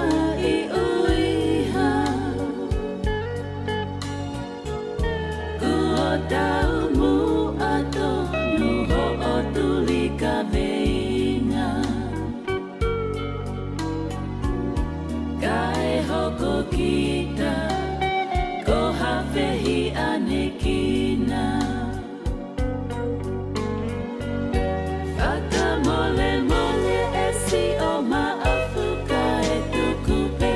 ʻi ʻuiha. Kuo taumuʻa tonu hoʻo tuli kaveinga. Kae hoko kita ko ha fehiʻanekina. Fakamolemole e siʻo Maʻafu kae tuku pē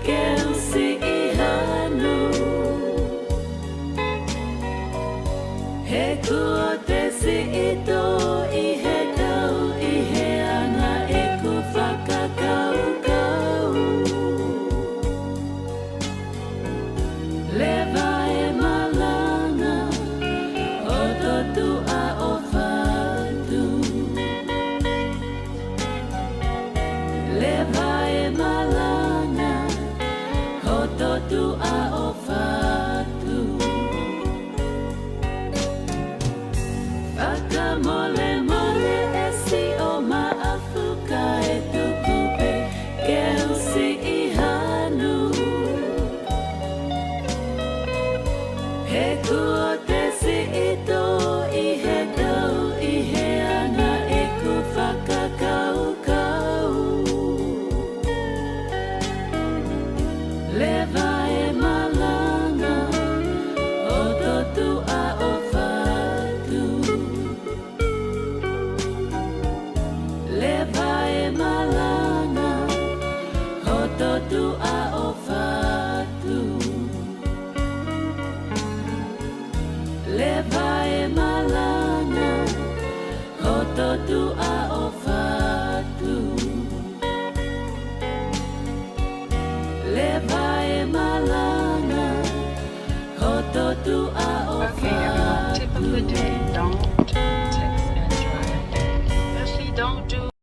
ke u siʻi hanu. He kuo te siʻi tō ʻi he tau ʻi he anga ʻeku fakakaukau. Leva e malanga hoto tuʻa ʻo fatu. Leva e malanga hoto tuʻa ʻo fatu. Fakamolemole e siʻo Maʻafu kae tuku pē ke u siʻi hanu. He kuo te siʻi tō ʻi he tau ʻi he anga ʻeku fakakaukau. Leva e malanga hoto tuʻa ʻo fatu. Leva e malanga hoto tuʻa ʻo fatu. Leva e malanga hoto tuʻa ʻo fatu. Leva e malanga hoto tuʻa